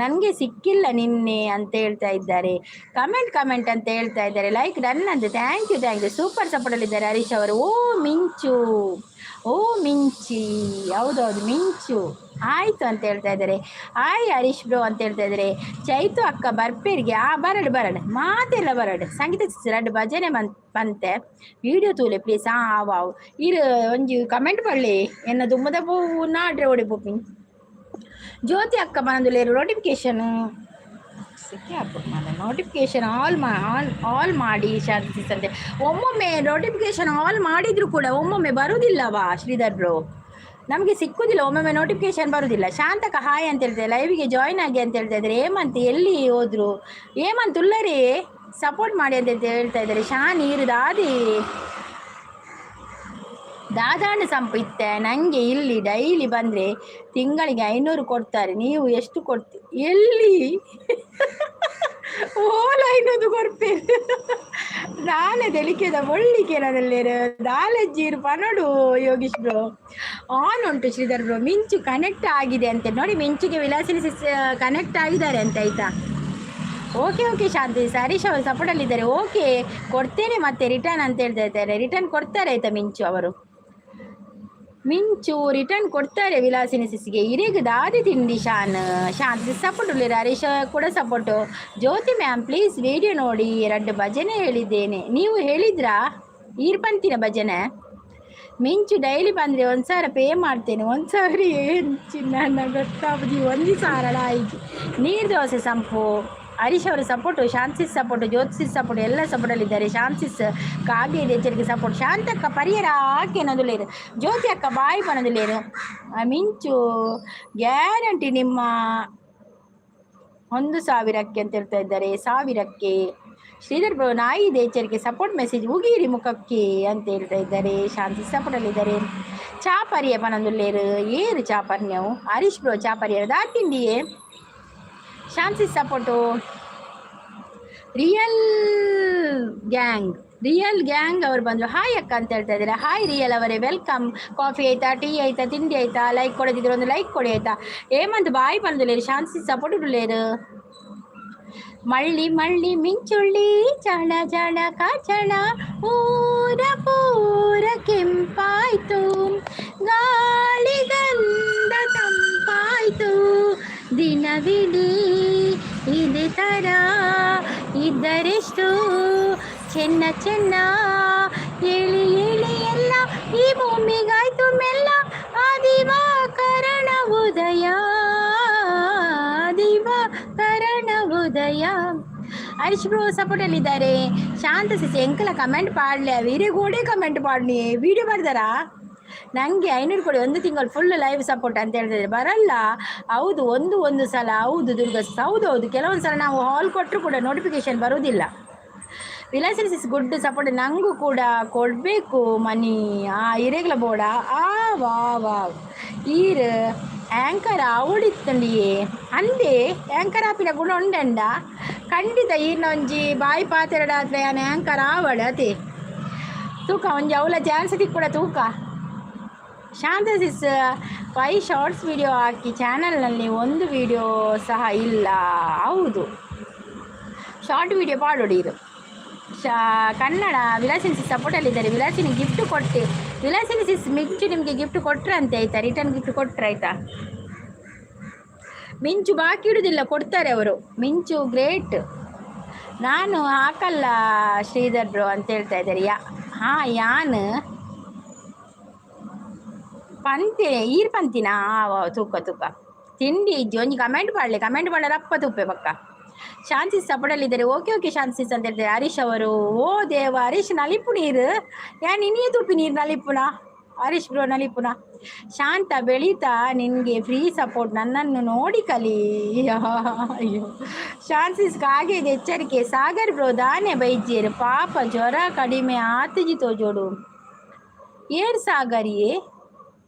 ನನಗೆ ಸಿಕ್ಕಿಲ್ಲ ನಿನ್ನೆ ಅಂತ ಹೇಳ್ತಾ ಇದ್ದಾರೆ. ಕಮೆಂಟ್ ಕಮೆಂಟ್ ಅಂತ ಹೇಳ್ತಾ ಇದ್ದಾರೆ. ಲೈಕ್ ಡನ್ ಅಂತ. Thank you, thank you. Super ಸಪೋರ್ಟಲ್ಲಿದ್ದಾರೆ ಹರೀಶ್ ಅವರು. ಓ ಮಿಂಚು, ಓ ಮಿಂಚಿ, ಹೌದೌದು ಮಿಂಚು ಆಯಿತು ಅಂತ ಹೇಳ್ತಾ ಇದ್ದಾರೆ. ಹಾಯ್ ಹರೀಶ್ ಬ್ರೋ ಅಂತ ಹೇಳ್ತಾ ಇದ್ದಾರೆ. ಚೈತು ಅಕ್ಕ ಬರ್ಪೇರಿಗೆ. ಆ ಬರಡು ಬರಡು ಮಾತೆಲ್ಲ ಬರಡು. ಸಂಗೀತ ರಡ್ಡು ಭಜನೆ ಬಂತೆ. ವಿಡಿಯೋ ತೂಲೆ ಪ್ಲೀಸ್. ಆ ವಾವ್ ಇರು ಒಂಜಿ ಕಮೆಂಟ್ ಪಳ್ಳಿ ಎನ್ನ ದುಮ್ಮದ ಪೂ ನಾಡ್ರೆ ಓಡಿ ಪೋಪಿನ್. ಜ್ಯೋತಿ ಅಕ್ಕ ಮನದುಲೇರು. ನೋಟಿಫಿಕೇಶನ್ ಸಿಕ್ಕಿ ಹಾಕ್ಬಿಟ್ಟು ಮಾಡ ನೋಟಿಫಿಕೇಶನ್ ಆಲ್ ಮಾ ಆನ್ ಆಲ್ ಮಾಡಿ ಶಾಂತಿ. ಒಮ್ಮೊಮ್ಮೆ ನೋಟಿಫಿಕೇಶನ್ ಆಲ್ ಮಾಡಿದ್ರು ಕೂಡ ಒಮ್ಮೊಮ್ಮೆ ಬರುವುದಿಲ್ಲವಾ ಶ್ರೀಧರ್ ಬ್ರೋ? ನಮಗೆ ಸಿಕ್ಕುದಿಲ್ಲ, ಒಮ್ಮೊಮ್ಮೆ ನೋಟಿಫಿಕೇಶನ್ ಬರುವುದಿಲ್ಲ. ಶಾಂತಕ ಹಾಯ್ ಅಂತ ಹೇಳ್ತಾರೆ. ಲೈವಿಗೆ ಜಾಯ್ನ್ ಆಗಿ ಅಂತ ಹೇಳ್ತಾ ಇದ್ದಾರೆ. ಹೇಮಂತ್ ಎಲ್ಲಿ ಹೋದ್ರು? ಹೇಮಂತ್ ಉಲ್ಲರಿ. ಸಪೋರ್ಟ್ ಮಾಡಿ ಅಂತ ಹೇಳ್ತಾ ಇದ್ದಾರೆ. ಶಾನ್ ಇರು ದಾದಿ ದಾದಾಣ ಸಂಪು ಇತ್ತೆ. ನನಗೆ ಇಲ್ಲಿ ಡೈಲಿ ಬಂದರೆ ತಿಂಗಳಿಗೆ 500 ಕೊಡ್ತಾರೆ. ನೀವು ಎಷ್ಟು ಕೊಡ್ತೀರಿ? ಎಲ್ಲಿ ಓಲ 500 ಕೊಡ್ತೀರಿ? ದಾಲೆ ತೆಲಿಕೆದ ಒಳ್ಳಿಕೆ ದಾಲೆ ಜೀರು ಪನಡು. ಯೋಗೀಶ್ ಬ್ರೋ ಆನ್ ಉಂಟು. ಶ್ರೀಧರ್ ಬ್ರೋ ಮಿಂಚು ಕನೆಕ್ಟ್ ಆಗಿದೆ ಅಂತೆ. ನೋಡಿ, ಮಿಂಚುಗೆ ವಿಲಾಸಿನಿ ಸಿಸ್ ಕನೆಕ್ಟ್ ಆಗಿದ್ದಾರೆ ಅಂತ ಆಯ್ತಾ? ಓಕೆ ಓಕೆ ಶಾಂತಿ. ಹರೀಶ್ ಅವರು ಸಪೋರ್ಟಲ್ಲಿದ್ದಾರೆ. ಓಕೆ, ಕೊಡ್ತೇನೆ ಮತ್ತೆ ರಿಟರ್ನ್ ಅಂತ ಹೇಳ್ತಾ ಇದ್ದಾರೆ. ರಿಟರ್ನ್ ಕೊಡ್ತಾರೆ ಆಯ್ತಾ ಮಿಂಚು ಅವರು? ಮಿಂಚು ರಿಟರ್ನ್ ಕೊಡ್ತಾರೆ ವಿಲಾಸಿನಿ ಸಿಸ್ಗೆ. ಇರೆಗ್ ದಾದಿ ತಿಂಡಿ ಶಾನ್? ಶಾಂತಿ ಸಪೋರ್ಟ್ ಉಳ್ಳೇರು. ಹರೀಶ್ ಕೂಡ support. Jyoti ma'am, please video ನೋಡಿ. ಎರಡು ಭಜನೆ ಹೇಳಿದ್ದೇನೆ. ನೀವು ಹೇಳಿದ್ರಾ? ಈರ್ಪಂತಿನ ಭಜನೆ. ಮಿಂಚು ಡೈಲಿ ಬಂದರೆ 1000 ಪೇ ಮಾಡ್ತೇನೆ. 1000 ಏನು ಚಿನ್ನ? ಗೊತ್ತಾಗುದು ಒಂದು ಸಾವಿರ ಆಯ್ತು. ನೀರು ದೋಸೆ ಸಂಪು. ಹರೀಶ್ ಅವರ ಸಪೋರ್ಟು, ಶಾಂತಿಸ್ ಸಪೋರ್ಟು, ಜ್ಯೋತಿಸ್ ಸಪೋರ್ಟ್, ಎಲ್ಲ ಸಪೋರ್ಟಲ್ಲಿದ್ದಾರೆ. ಶಾಂತಿಸ್ ಕಾಗೆ ಎಚ್ಚರಿಕೆ ಸಪೋರ್ಟ್. ಶಾಂತಕ್ಕ ಪರಿಯರ ಆಕೆ ಅನ್ನೋದುಲೇರು. ಜ್ಯೋತಿ ಅಕ್ಕ ಬಾಯಿ ಬನ್ನದುಲೇರು. ಮಿಂಚು ಗ್ಯಾರಂಟಿ ನಿಮ್ಮ 1000ಕ್ಕೆ ಅಂತ ಹೇಳ್ತಾ ಇದ್ದಾರೆ, ಸಾವಿರಕ್ಕೆ. ಶ್ರೀಧರ್ ಬ್ರೋ, ನಾಯಿ ಇದೆ ಎಚ್ಚರಿಕೆ ಸಪೋರ್ಟ್ ಮೆಸೇಜ್. ಉಗಿರಿ ಮುಖಕ್ಕೆ ಅಂತ ಹೇಳ್ತಾ ಇದ್ದಾರೆ. ಶಾಂತಿ ಸಪೋರ್ಟಲ್ಲಿದ್ದಾರೆ. ಚಾಪರಿಯ ಪನಂದುಲ್ಲೇರು. ಏರು ಚಾಪರ್ನ್ಯವು? ಹರೀಶ್ ಬ್ರೋ ಚಾಪರಿಯರು ದಾತಿಂಡಿಯೇ. ಶಾಂತಿ support. Real gang, real gang ಅವರು ಬಂದರು. ಹಾಯ್ ಅಕ್ಕ ಅಂತ ಹೇಳ್ತಾ ಇದ್ದಾರೆ. ಹಾಯ್ ರಿಯಲ್ ಅವರೇ, welcome. Coffee ಆಯ್ತಾ? ಟೀ ಆಯ್ತಾ? ತಿಂಡಿ ಆಯ್ತಾ? ಲೈಕ್ ಕೊಡದಿದ್ರೆ ಒಂದು ಲೈಕ್ ಕೊಡಿ ಆಯ್ತಾ? ಹೇಮಂತ್ ಬಾಯ್ ಬಂದುಲೇರು. ಶಾಂತಿ ಸಪೋರ್ಟ್ ಉಳ್ಳೇರು. ಮಳ್ಳಿ ಮಳ್ಳಿ ಮಿಂಚುಳ್ಳಿ, ಚಣ ಚಣ ಕಾಚಣ, ಊರ ಪೂರ ಕೆಂಪಾಯ್ತು, ಗಾಳಿ ಗಂಧ ತಂಪಾಯ್ತು. ದಿನವಿಡೀ ಇದೇ ಥರ ಇದ್ದರೆಷ್ಟು ಚೆನ್ನ ಚೆನ್ನ. ಎಳಿ ಎಳಿ ಎಲ್ಲ ಈ ಭೂಮಿಗಾಯ್ತು ಮೆಲ್ಲ. ಆದಿವಾಕರಣ ಉದಯ, ದಿವಾಕರಣ ಉದಯ. ಹರೀಶ್ ಬ್ರೋ ಸಪೋರ್ಟಲ್ಲಿದ್ದಾರೆ. ಶಾಂತ ಸಿಸಿ, ಎಂಕಲ ಕಮೆಂಟ್ ಪಾಡ್ಲೆ. ವೀರೆ ಕಮೆಂಟ್ ಪಾಡ್ನಿ. ವಿಡಿಯೋ ಮಾಡ್ದಾರಾ? ನನಗೆ 500 ಕೊಡಿ, ಒಂದು ತಿಂಗಳು ಫುಲ್ ಲೈವ್ ಸಪೋರ್ಟ್ ಅಂತ ಹೇಳ್ತಿದ್ರೆ ಬರಲ್ಲ. ಹೌದು, ಒಂದು ಒಂದು ಸಲ. ಹೌದು ದುರ್ಗ, ಹೌದು ಹೌದು. ಕೆಲವೊಂದು ಸಲ ನಾವು ಹಾಲ್ ಕೊಟ್ಟರು ಕೂಡ ನೋಟಿಫಿಕೇಶನ್ ಬರುವುದಿಲ್ಲ. Vilasini sis good support. ನಂಗೂ ಕೂಡ ಕೊಡಬೇಕು ಮನಿ. ಆ ಇರೆಗ್ಲ ಬೋಡ. ಆ ವಾ ವಾ, ಈರ್ ಆ್ಯಂಕರ್ ಆವಡಿತ್ತಂಡಿಯೇ ಅಂದೆ. ಆ್ಯಂಕರ್ ಆಪಿನ ಗುಣ ಉಂಡಂಡ ಖಂಡಿತ ಈರ್ನ ಒಂಜಿ ಬಾಯಿ ಪಾತೆರಡಾದ್ರೆ ಯಾನ್ ಆ್ಯಂಕರ್ ಆವಡ ಅತೆ. ತೂಕ ಒಂಜಿ ಅವಲ ಚಾನ್ಸ್ ಕೂಡ ತೂಕ. Shanta sis, five shorts video ಹಾಕಿ, ಚಾನಲ್ನಲ್ಲಿ ಒಂದು ವಿಡಿಯೋ ಸಹ ಇಲ್ಲ. ಹೌದು, ಶಾರ್ಟ್ ವಿಡಿಯೋ ಪಾಡೋಡಿರು. ಶಾ ಕನ್ನಡ ವಿಲಾಸಿನಿ ಸಿಸ್ ಸಪೋರ್ಟಲ್ಲಿದ್ದಾರೆ. ವಿಲಾಸಿನಿ ಗಿಫ್ಟ್ ಕೊಟ್ಟೆ. ವಿಲಾಸಿನಿ ಸಿಸ್, ಮಿಂಚು ನಿಮಗೆ ಗಿಫ್ಟ್ ಕೊಟ್ರಂತೆ ಆಯ್ತಾ? ರಿಟರ್ನ್ ಗಿಫ್ಟ್ ಕೊಟ್ರೆ ಆಯ್ತಾ? ಮಿಂಚು ಬಾಕಿ ಇಡುವುದಿಲ್ಲ, ಕೊಡ್ತಾರೆ ಅವರು. ಮಿಂಚು ಗ್ರೇಟ್. ನಾನು ಹಾಕಲ್ಲ ಶ್ರೀಧರ್ ಬ್ರೋ ಅಂತ ಹೇಳ್ತಾ ಇದ್ದಾರೆ. ಯಾ ಹಾಂ, ಯಾನ್ ಪಂತೆ ಈರ್ ಪಂತಿನ ತೂಕ ತೂಕ. ತಿಂಡಿ ಇಜ್ಜಿ. ಒಂಜಿ ಕಮೆಂಟ್ ಮಾಡಲಿ. ಕಮೆಂಟ್ ಮಾಡಲ್ಲ ಅಪ್ಪ ತುಪ್ಪೆ ಪಕ್ಕ. ಶಾಂತಿ ಸಪೋರ್ಟಲ್ಲಿದ್ದಾರೆ. ಓಕೆ ಓಕೆ ಶಾಂತಿ ಅಂತ ಹೇಳ್ತಾರೆ ಹರೀಶ್ ಅವರು. ಓ ದೇವ, ಹರೀಶ್ ನಲಿಪು ನೀರು ಯಾನ್ ಇನಿಯ ತುಪ್ಪಿ ನೀರು ನಲಿಪುನ. ಹರೀಶ್ ಬ್ರೋ ನಲಿಪುನ. ಶಾಂತ ಬೆಳೀತಾ ನಿನಗೆ ಫ್ರೀ ಸಪೋರ್ಟ್. ನನ್ನನ್ನು ನೋಡಿ ಕಲಿ. ಅಯ್ಯೋ ಶಾನ್ಸಿಸ್ ಕಾಗೆ ಇದೆ ಎಚ್ಚರಿಕೆ. ಸಾಗರ್ ಬ್ರೋ, ದಾನೆ ಬೈಜೇರು? ಪಾಪ ಜ್ವರ ಕಡಿಮೆ ಆತುಜಿ ತೋಜೋಡು. ಏರ್ ಸಾಗರಿಯೇ?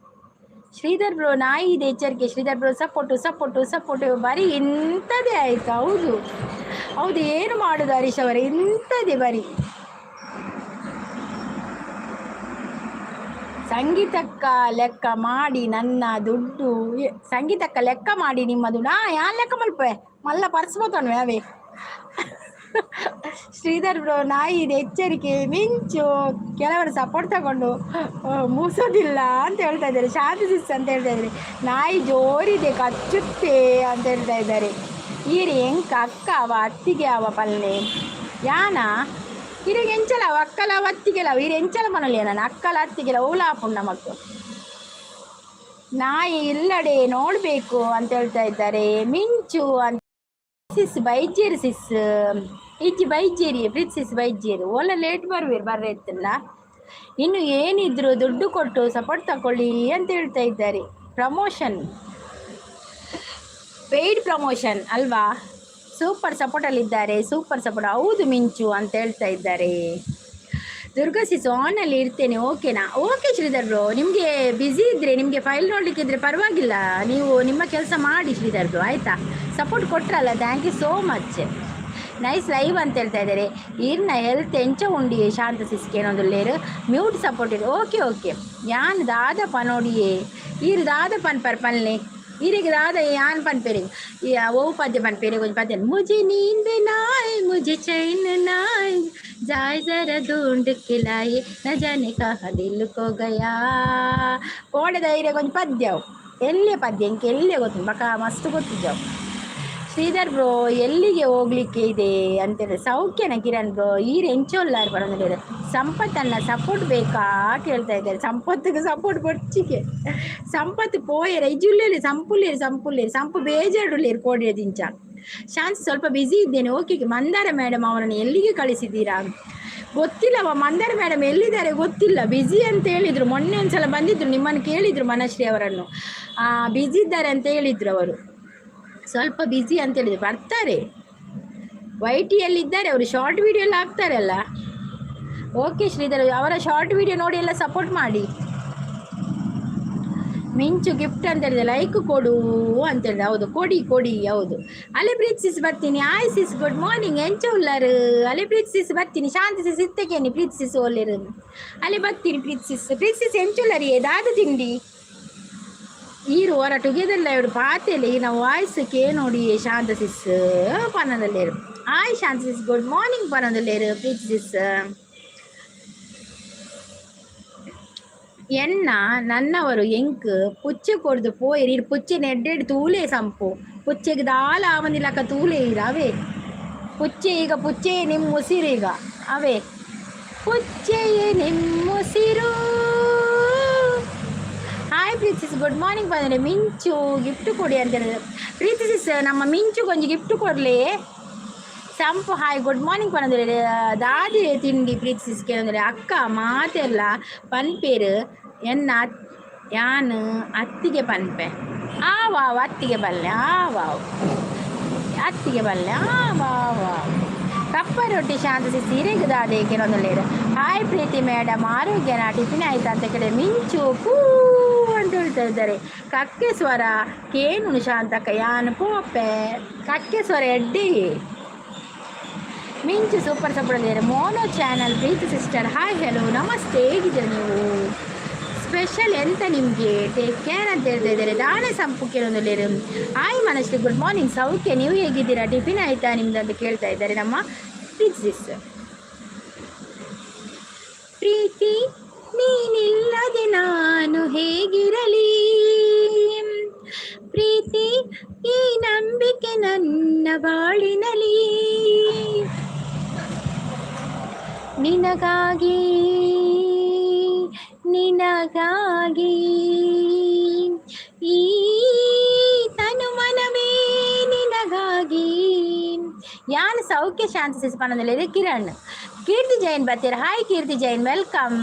ಶ್ರೀಧರ್ ಬ್ರೋ, ನಾಯಿ ಇದೆ ಎಚ್ಚರಿಕೆ. Shridhar bro support support support. ಬರೀ ಇಂಥದ್ದೇ ಆಯ್ತು. ಹೌದು ಹೌದು, ಏನು ಮಾಡೋದು ಹರೀಶ್ ಅವರೇ, ಇಂಥದ್ದೇ ಬರೀ. ಸಂಗೀತಕ್ಕ ಲೆಕ್ಕ ಮಾಡಿ ನನ್ನ ದುಡ್ಡು. ಸಂಗೀತಕ್ಕ ಲೆಕ್ಕ ಮಾಡಿ ನಿಮ್ಮ ದುಡ್ಡು. ಹಾಂ, ಯಾನ್ ಲೆಕ್ಕ ಮಲ್ಪೆ? ಮಲ್ಲ ಪರ್ಸ್ ಬೋತಣ್ವೆ ಅವೇ. ಶ್ರೀಧರ್ ಬ್ರೋ, ನಾಯಿ ಇದೆ ಎಚ್ಚರಿಕೆ. ಮಿಂಚು ಕೆಲವರು ಸಪೋರ್ಟ್ ತಗೊಂಡು ಮೂಸೋದಿಲ್ಲ ಅಂತ ಹೇಳ್ತಾ ಇದ್ದಾರೆ. ಶಾಂತಿ ಸಿಸ್ ಅಂತ ಹೇಳ್ತಾ ಇದ್ದಾರೆ. ನಾಯಿ ಜೋರಿದೆ, ಕಚ್ಚುತ್ತೆ ಅಂತ ಹೇಳ್ತಾ ಇದ್ದಾರೆ. ಈರಿ ಎಂಕ ಅಕ್ಕ ಅವ ಅತ್ತಿಗೆ ಅವ ಪಲ್ನೆ ಯಾನ ಇರಿಗೆ ಎಂಚಲ ಅವ ಅಕ್ಕಲ ಅತ್ತಿಗೆಲ ಇರು ಎಂಚಲ ಮನಲಿ. ನಾನು ಅಕ್ಕಲ ಅತ್ತಿಗೆಲ ಓಲ ಪುಣ್ಣ ಮಕ್ಕಳು. ನಾಯಿ ಇಲ್ಲಡೆ ನೋಡಬೇಕು ಅಂತ ಹೇಳ್ತಾ ಇದ್ದಾರೆ ಮಿಂಚು ಅಂತ. ಸಿಸ್ ಬೈಜೇರು ಸಿಸ್ ಇಜ್ಜಿ ಬೈಜೇರಿ ಪ್ರೀತ್ ಸಿಸ್ ಬೈಜೇರು. ಓಲ ಲೇಟ್ ಬರುವಿರು ಬರ್ರೈತಲ್ಲ. ಇನ್ನು ಏನಿದ್ರು ದುಡ್ಡು ಕೊಟ್ಟು ಸಪೋರ್ಟ್ ತಗೊಳ್ಳಿ ಅಂತ ಹೇಳ್ತಾ ಇದ್ದಾರೆ. ಪ್ರಮೋಷನ್, ಪೇಯ್ಡ್ ಪ್ರಮೋಷನ್ ಅಲ್ವಾ? ಸೂಪರ್ ಸಪೋರ್ಟಲ್ಲಿದ್ದಾರೆ. Super support. ಹೌದು ಮಿಂಚು ಅಂತ ಹೇಳ್ತಾ ಇದ್ದಾರೆ. ದುರ್ಗಾ ಸಿಸ್, ಆನಲ್ಲಿ ಇರ್ತೇನೆ ಓಕೆನಾ? ಓಕೆ ಶ್ರೀಧರ್ ಬ್ರೋ, ನಿಮಗೆ ಬ್ಯುಸಿ ಇದ್ದರೆ, ನಿಮಗೆ ಫೈಲ್ ನೋಡಲಿಕ್ಕಿದ್ರೆ ಪರವಾಗಿಲ್ಲ. ನೀವು ನಿಮ್ಮ ಕೆಲಸ ಮಾಡಿ ಶ್ರೀಧರ್ ಬ್ರೋ, ಆಯಿತಾ? ಸಪೋರ್ಟ್ ಕೊಟ್ರಲ್ಲ, thank you so much. Nice live ಅಂತ ಹೇಳ್ತಾ ಇದ್ದಾರೆ. ಈರ್ನ ಹೆಲ್ತ್ ಎಂಚ ಉಂಡಿ ಶಾಂತ ಸಿಸ್ಕೆ ಏನೊಂದು ಲೇರು. ಮ್ಯೂಟ್ ಸಪೋರ್ಟ್ ಇದೆ. Okay okay. ಯಾನ್ ದಾದಪ್ಪ ನೋಡಿಯೇ? ಈರು ದಾದಪ್ಪ ಪರ್ ಪಲ್ನೆ. ಈರೆಗ್ ದಾದ ಯಾನ್ ಪನ್ಪೆರ್? ಈ ಓ ಪದ್ಯ ಪನ್ಪೆರೆ? ಒಂಜಿ ಪದ್ಯ. मुझे नींद ना आए, मुझे चैन ना आए, जाए जरा ढूंढ के लाए, न जाने कहाँ दिल खो गया. ಕೋಡೆದ ಈರೆಗ್ ಒಂಜಿ ಪದ್ಯ ಅವು. ಎಲ್ಲೆ ಪದ್ಯ ಇಂಕ ಎಲ್ಲೆ ಗೊತ್ತು, ಬಕ ಮಸ್ತ್ ಗೊತ್ತಿದ್ದವು. ಶ್ರೀಧರ್ ಬ್ರೋ, ಎಲ್ಲಿಗೆ ಹೋಗ್ಲಿಕ್ಕೆ ಇದೆ ಅಂತೇಳಿ. ಸೌಖ್ಯನ ಕಿರಣ್ ಬ್ರೋ? ಈರ್ ಎಂಚೊಲ್ಲಾರು ಬರೋದಿಲ್ಲ. ಸಂಪತ್ತನ್ನ ಸಪೋರ್ಟ್ ಬೇಕಾ ಕೇಳ್ತಾ ಇದ್ದಾರೆ. ಸಂಪತ್ತಿಗೆ ಸಪೋರ್ಟ್ ಬೊಡ್ಚಿಗೆ. ಸಂಪತ್ತು ಪೋಯೆರ ಇಜುಲ್ಲೇರಿ ಸಂಪುಲ್ಲೇರಿ ಸಂಪುಲ್ಲೇರಿ ಸಂಪು ಬೇಜಾರುಲ್ಲೇರಿ ಕೋಡಿಯ ದಿಂಚ. ಶಾಂತಿ, ಸ್ವಲ್ಪ ಬ್ಯುಸಿ ಇದ್ದೇನೆ. ಓಕೆ. ಮಂದಾರ ಮೇಡಮ್ ಅವರನ್ನು ಎಲ್ಲಿಗೆ ಕಳಿಸಿದ್ದೀರಾ? ಗೊತ್ತಿಲ್ಲವ, ಮಂದಾರ ಮೇಡಮ್ ಎಲ್ಲಿದ್ದಾರೆ ಗೊತ್ತಿಲ್ಲ. ಬ್ಯುಸಿ ಅಂತ ಹೇಳಿದ್ರು. ಮೊನ್ನೆ ಒಂದ್ಸಲ ಬಂದಿದ್ರು, ನಿಮ್ಮನ್ನು ಕೇಳಿದ್ರು ಮನಶ್ರೀ ಅವರನ್ನು. ಬ್ಯುಸಿ ಇದ್ದಾರೆ ಅಂತ ಹೇಳಿದ್ರು ಅವರು. ಸ್ವಲ್ಪ ಬ್ಯುಸಿ ಅಂತ ಹೇಳಿದ್ರು. ಬರ್ತಾರೆ, ವೈಟಿಯಲ್ಲಿದ್ದಾರೆ ಅವರು. ಶಾರ್ಟ್ ವಿಡಿಯೋ ಎಲ್ಲ ಹಾಕ್ತಾರಲ್ಲ. ಓಕೆ, ಶ್ರೀಧರ್ ಅವರ ಶಾರ್ಟ್ ವಿಡಿಯೋ ನೋಡಿ ಎಲ್ಲ ಸಪೋರ್ಟ್ ಮಾಡಿ. ಮಿಂಚು ಗಿಫ್ಟ್ ಅಂತ ಹೇಳಿದೆ, ಲೈಕ್ ಕೊಡು ಅಂತ ಹೇಳಿದೆ. ಹೌದು, ಕೊಡಿ ಕೊಡಿ. ಹೌದು. ಅಲೆ ಪ್ರೀತ್ ಸಿಸ್ ಬರ್ತೀನಿ. Hi sis, good morning. ಎಂಚ ಉಲ್ಲಾರು? ಅಲೆ ಪ್ರೀತ್ ಸಿಸ್ ಬರ್ತೀನಿ. ಶಾಂತಿ ಸಿಸ್ ಇತ್ತಕೇನಿ. ಪ್ರೀತ್ ಸಿಸ್ ಒಲ್ಲೆರು? ಅಲೆ ಬರ್ತೀನಿ ಪ್ರೀತ್ ಸಿಸ್. ಪ್ರೀತ್ ಸಿಸ್, ಎಂಚುಲ್ಲರಿ? ದಾದ ತಿಂಡಿ? ಈರು ಹೊರ ಟುಗೆದರ್ ಲೈವ್ ಪಾತೆಲೆ ಈ ನಾವು ವಾಯ್ಸ್ ಕೇ ನೋಡಿ. ಶಾಂತ ಸಿಸ್ ಪನದಲ್ಲೇರು. ಹಾಯ್ ಶಾಂತ ಸಿಸ್, ಗುಡ್ ಮಾರ್ನಿಂಗ್ ಪನದಲ್ಲೇರು ಪ್ರೀತಿ ಸಿಸ್. ಎನ್ನ ನನ್ನವರು ಎಂಕ್ ಪುಚ್ಚೆ ಕೊಡ್ದು ಪೋಯೆರ್. ಇರ್ ಪುಚ್ಚೆ ನೆಡ್ಡೆಡ್ ತೂಲೆ ಸಂಪು. ಪುಚ್ಚೆಗ್ ದಾಲ ಆವಂದಿಲಕ್ಕ ತೂಲೆ ಇರ್ ಅವೇ. ಪುಚ್ಚೆ ಈಗ, ಪುಚ್ಚೆ ನಿಮ್ಮ ಉಸಿರು ಈಗ ಅವೇ. ಪುಚ್ಚೆಯೇ ನಿಮ್ಮುಸಿರು. ಹಾಯ್ ಪ್ರೀತಿಸ್, ಗುಡ್ ಮಾರ್ನಿಂಗ್ ಬಂದರೆ. ಮಿಂಚು ಗಿಫ್ಟ್ ಕೊಡಿ ಅಂತ ಹೇಳಿದ್ರು. ಪ್ರೀತಿ ಸಿಸ್, ನಮ್ಮ ಮಿಂಚು ಕೊಂಚ ಗಿಫ್ಟ್ ಕೊಡಲಿ. ಸಂಪು ಹಾಯ್, ಗುಡ್ ಮಾರ್ನಿಂಗ್ ಪನಂದ್ರೆ. ದಾದಿ ತಿಂಡಿ ಪ್ರೀತಿ ಸಿಸ್ ಕೇಳಂದ್ರೆ. ಅಕ್ಕ ಮಾತೆಲ್ಲ ಪನ್ಪೇರು ಎನ್ನ ಯಾನ್ ಅತ್ತಿಗೆ ಪನ್ಪೆ. ಆ ವಾವ್, ಅತ್ತಿಗೆ ಬಲ್ಲೆ. ಆ ವಾವ್, ಅತ್ತಿಗೆ ಬಲ್ಲೆ. ಆ ವಾವ್ ವಾವ್. ಕಪ್ಪ ರೊಟ್ಟಿ ಶಾಂತ ಸೀರೆಗೆ ದಾದೆ ಕೆಲವೊಂದು. ಹಾಯ್ ಪ್ರೀತಿ ಮೇಡಮ್, ಆರೋಗ್ಯನ? ಟಿಫಿನ್ ಆಯ್ತಾ ಅಂತ ಕೇಳಿ. ಮಿಂಚು ಕೂ ಅಂತ ಹೇಳ್ತಾ ಇದ್ದಾರೆ. ಕಕ್ಕೆ ಸ್ವರ ಕೇನು ಶಾಂತಕ್ಕ? ಯಾನು ಪೋಪೆ. ಕಕ್ಕೆ ಸ್ವರ ಎಡ್ಡಿ. ಮಿಂಚು ಸೂಪರ್ ಸಪೋರ್ಟ್ ಇದ್ದಾರೆ. ಮೋನೋ ಚಾನಲ್ ಪ್ರೀತಿ ಸಿಸ್ಟರ್, ಹಾಯ್, ಹಲೋ, ನಮಸ್ತೆ. ಹೇಗಿದ್ದೀರಾ ನೀವು? ಸ್ಪೆಷಲ್ ಎಂತ ನಿಮಗೆ? ಟೇಕ್ ಕೇರ್ ಅಂತ ಹೇಳ್ತಾ ಇದ್ದಾರೆ. ದಾನೆ ಸಂಪು ಕೆಲವೊಂದು. Hi Manashree, good morning. ಸೌಖ್ಯ, ನೀವು ಹೇಗಿದ್ದೀರಾ? ಟಿಫಿನ್ ಆಯ್ತಾ ನಿಮ್ದು ಅಂತ ಕೇಳ್ತಾ ಇದ್ದಾರೆ ನಮ್ಮ ಪ್ರೀತಿ ಸಿಸ್ಟರ್. ಪ್ರೀತಿ, ನೀನಿಲ್ಲದೆ ನಾನು ಹೇಗಿರಲಿ? ಪ್ರೀತಿ, ಈ ನಂಬಿಕೆ ನನ್ನ ಬಾಳಿನಲಿ. ನಿನಗಾಗಿ, ನಿನಗಾಗಿ, ಈ ತನು ಮನವೇ ನಿನಗಾಗಿ. ಯಾನ್ ಸೌಖ್ಯ ಶಾಂತಿ ಸಿಸ್ ಪನದಲ್ಲಿ. ಕಿರಣ್ ಕೀರ್ತಿ ಜೈನ್ ಬರ್ತೀರ. ಹಾಯ್ ಕೀರ್ತಿ ಜೈನ್, welcome.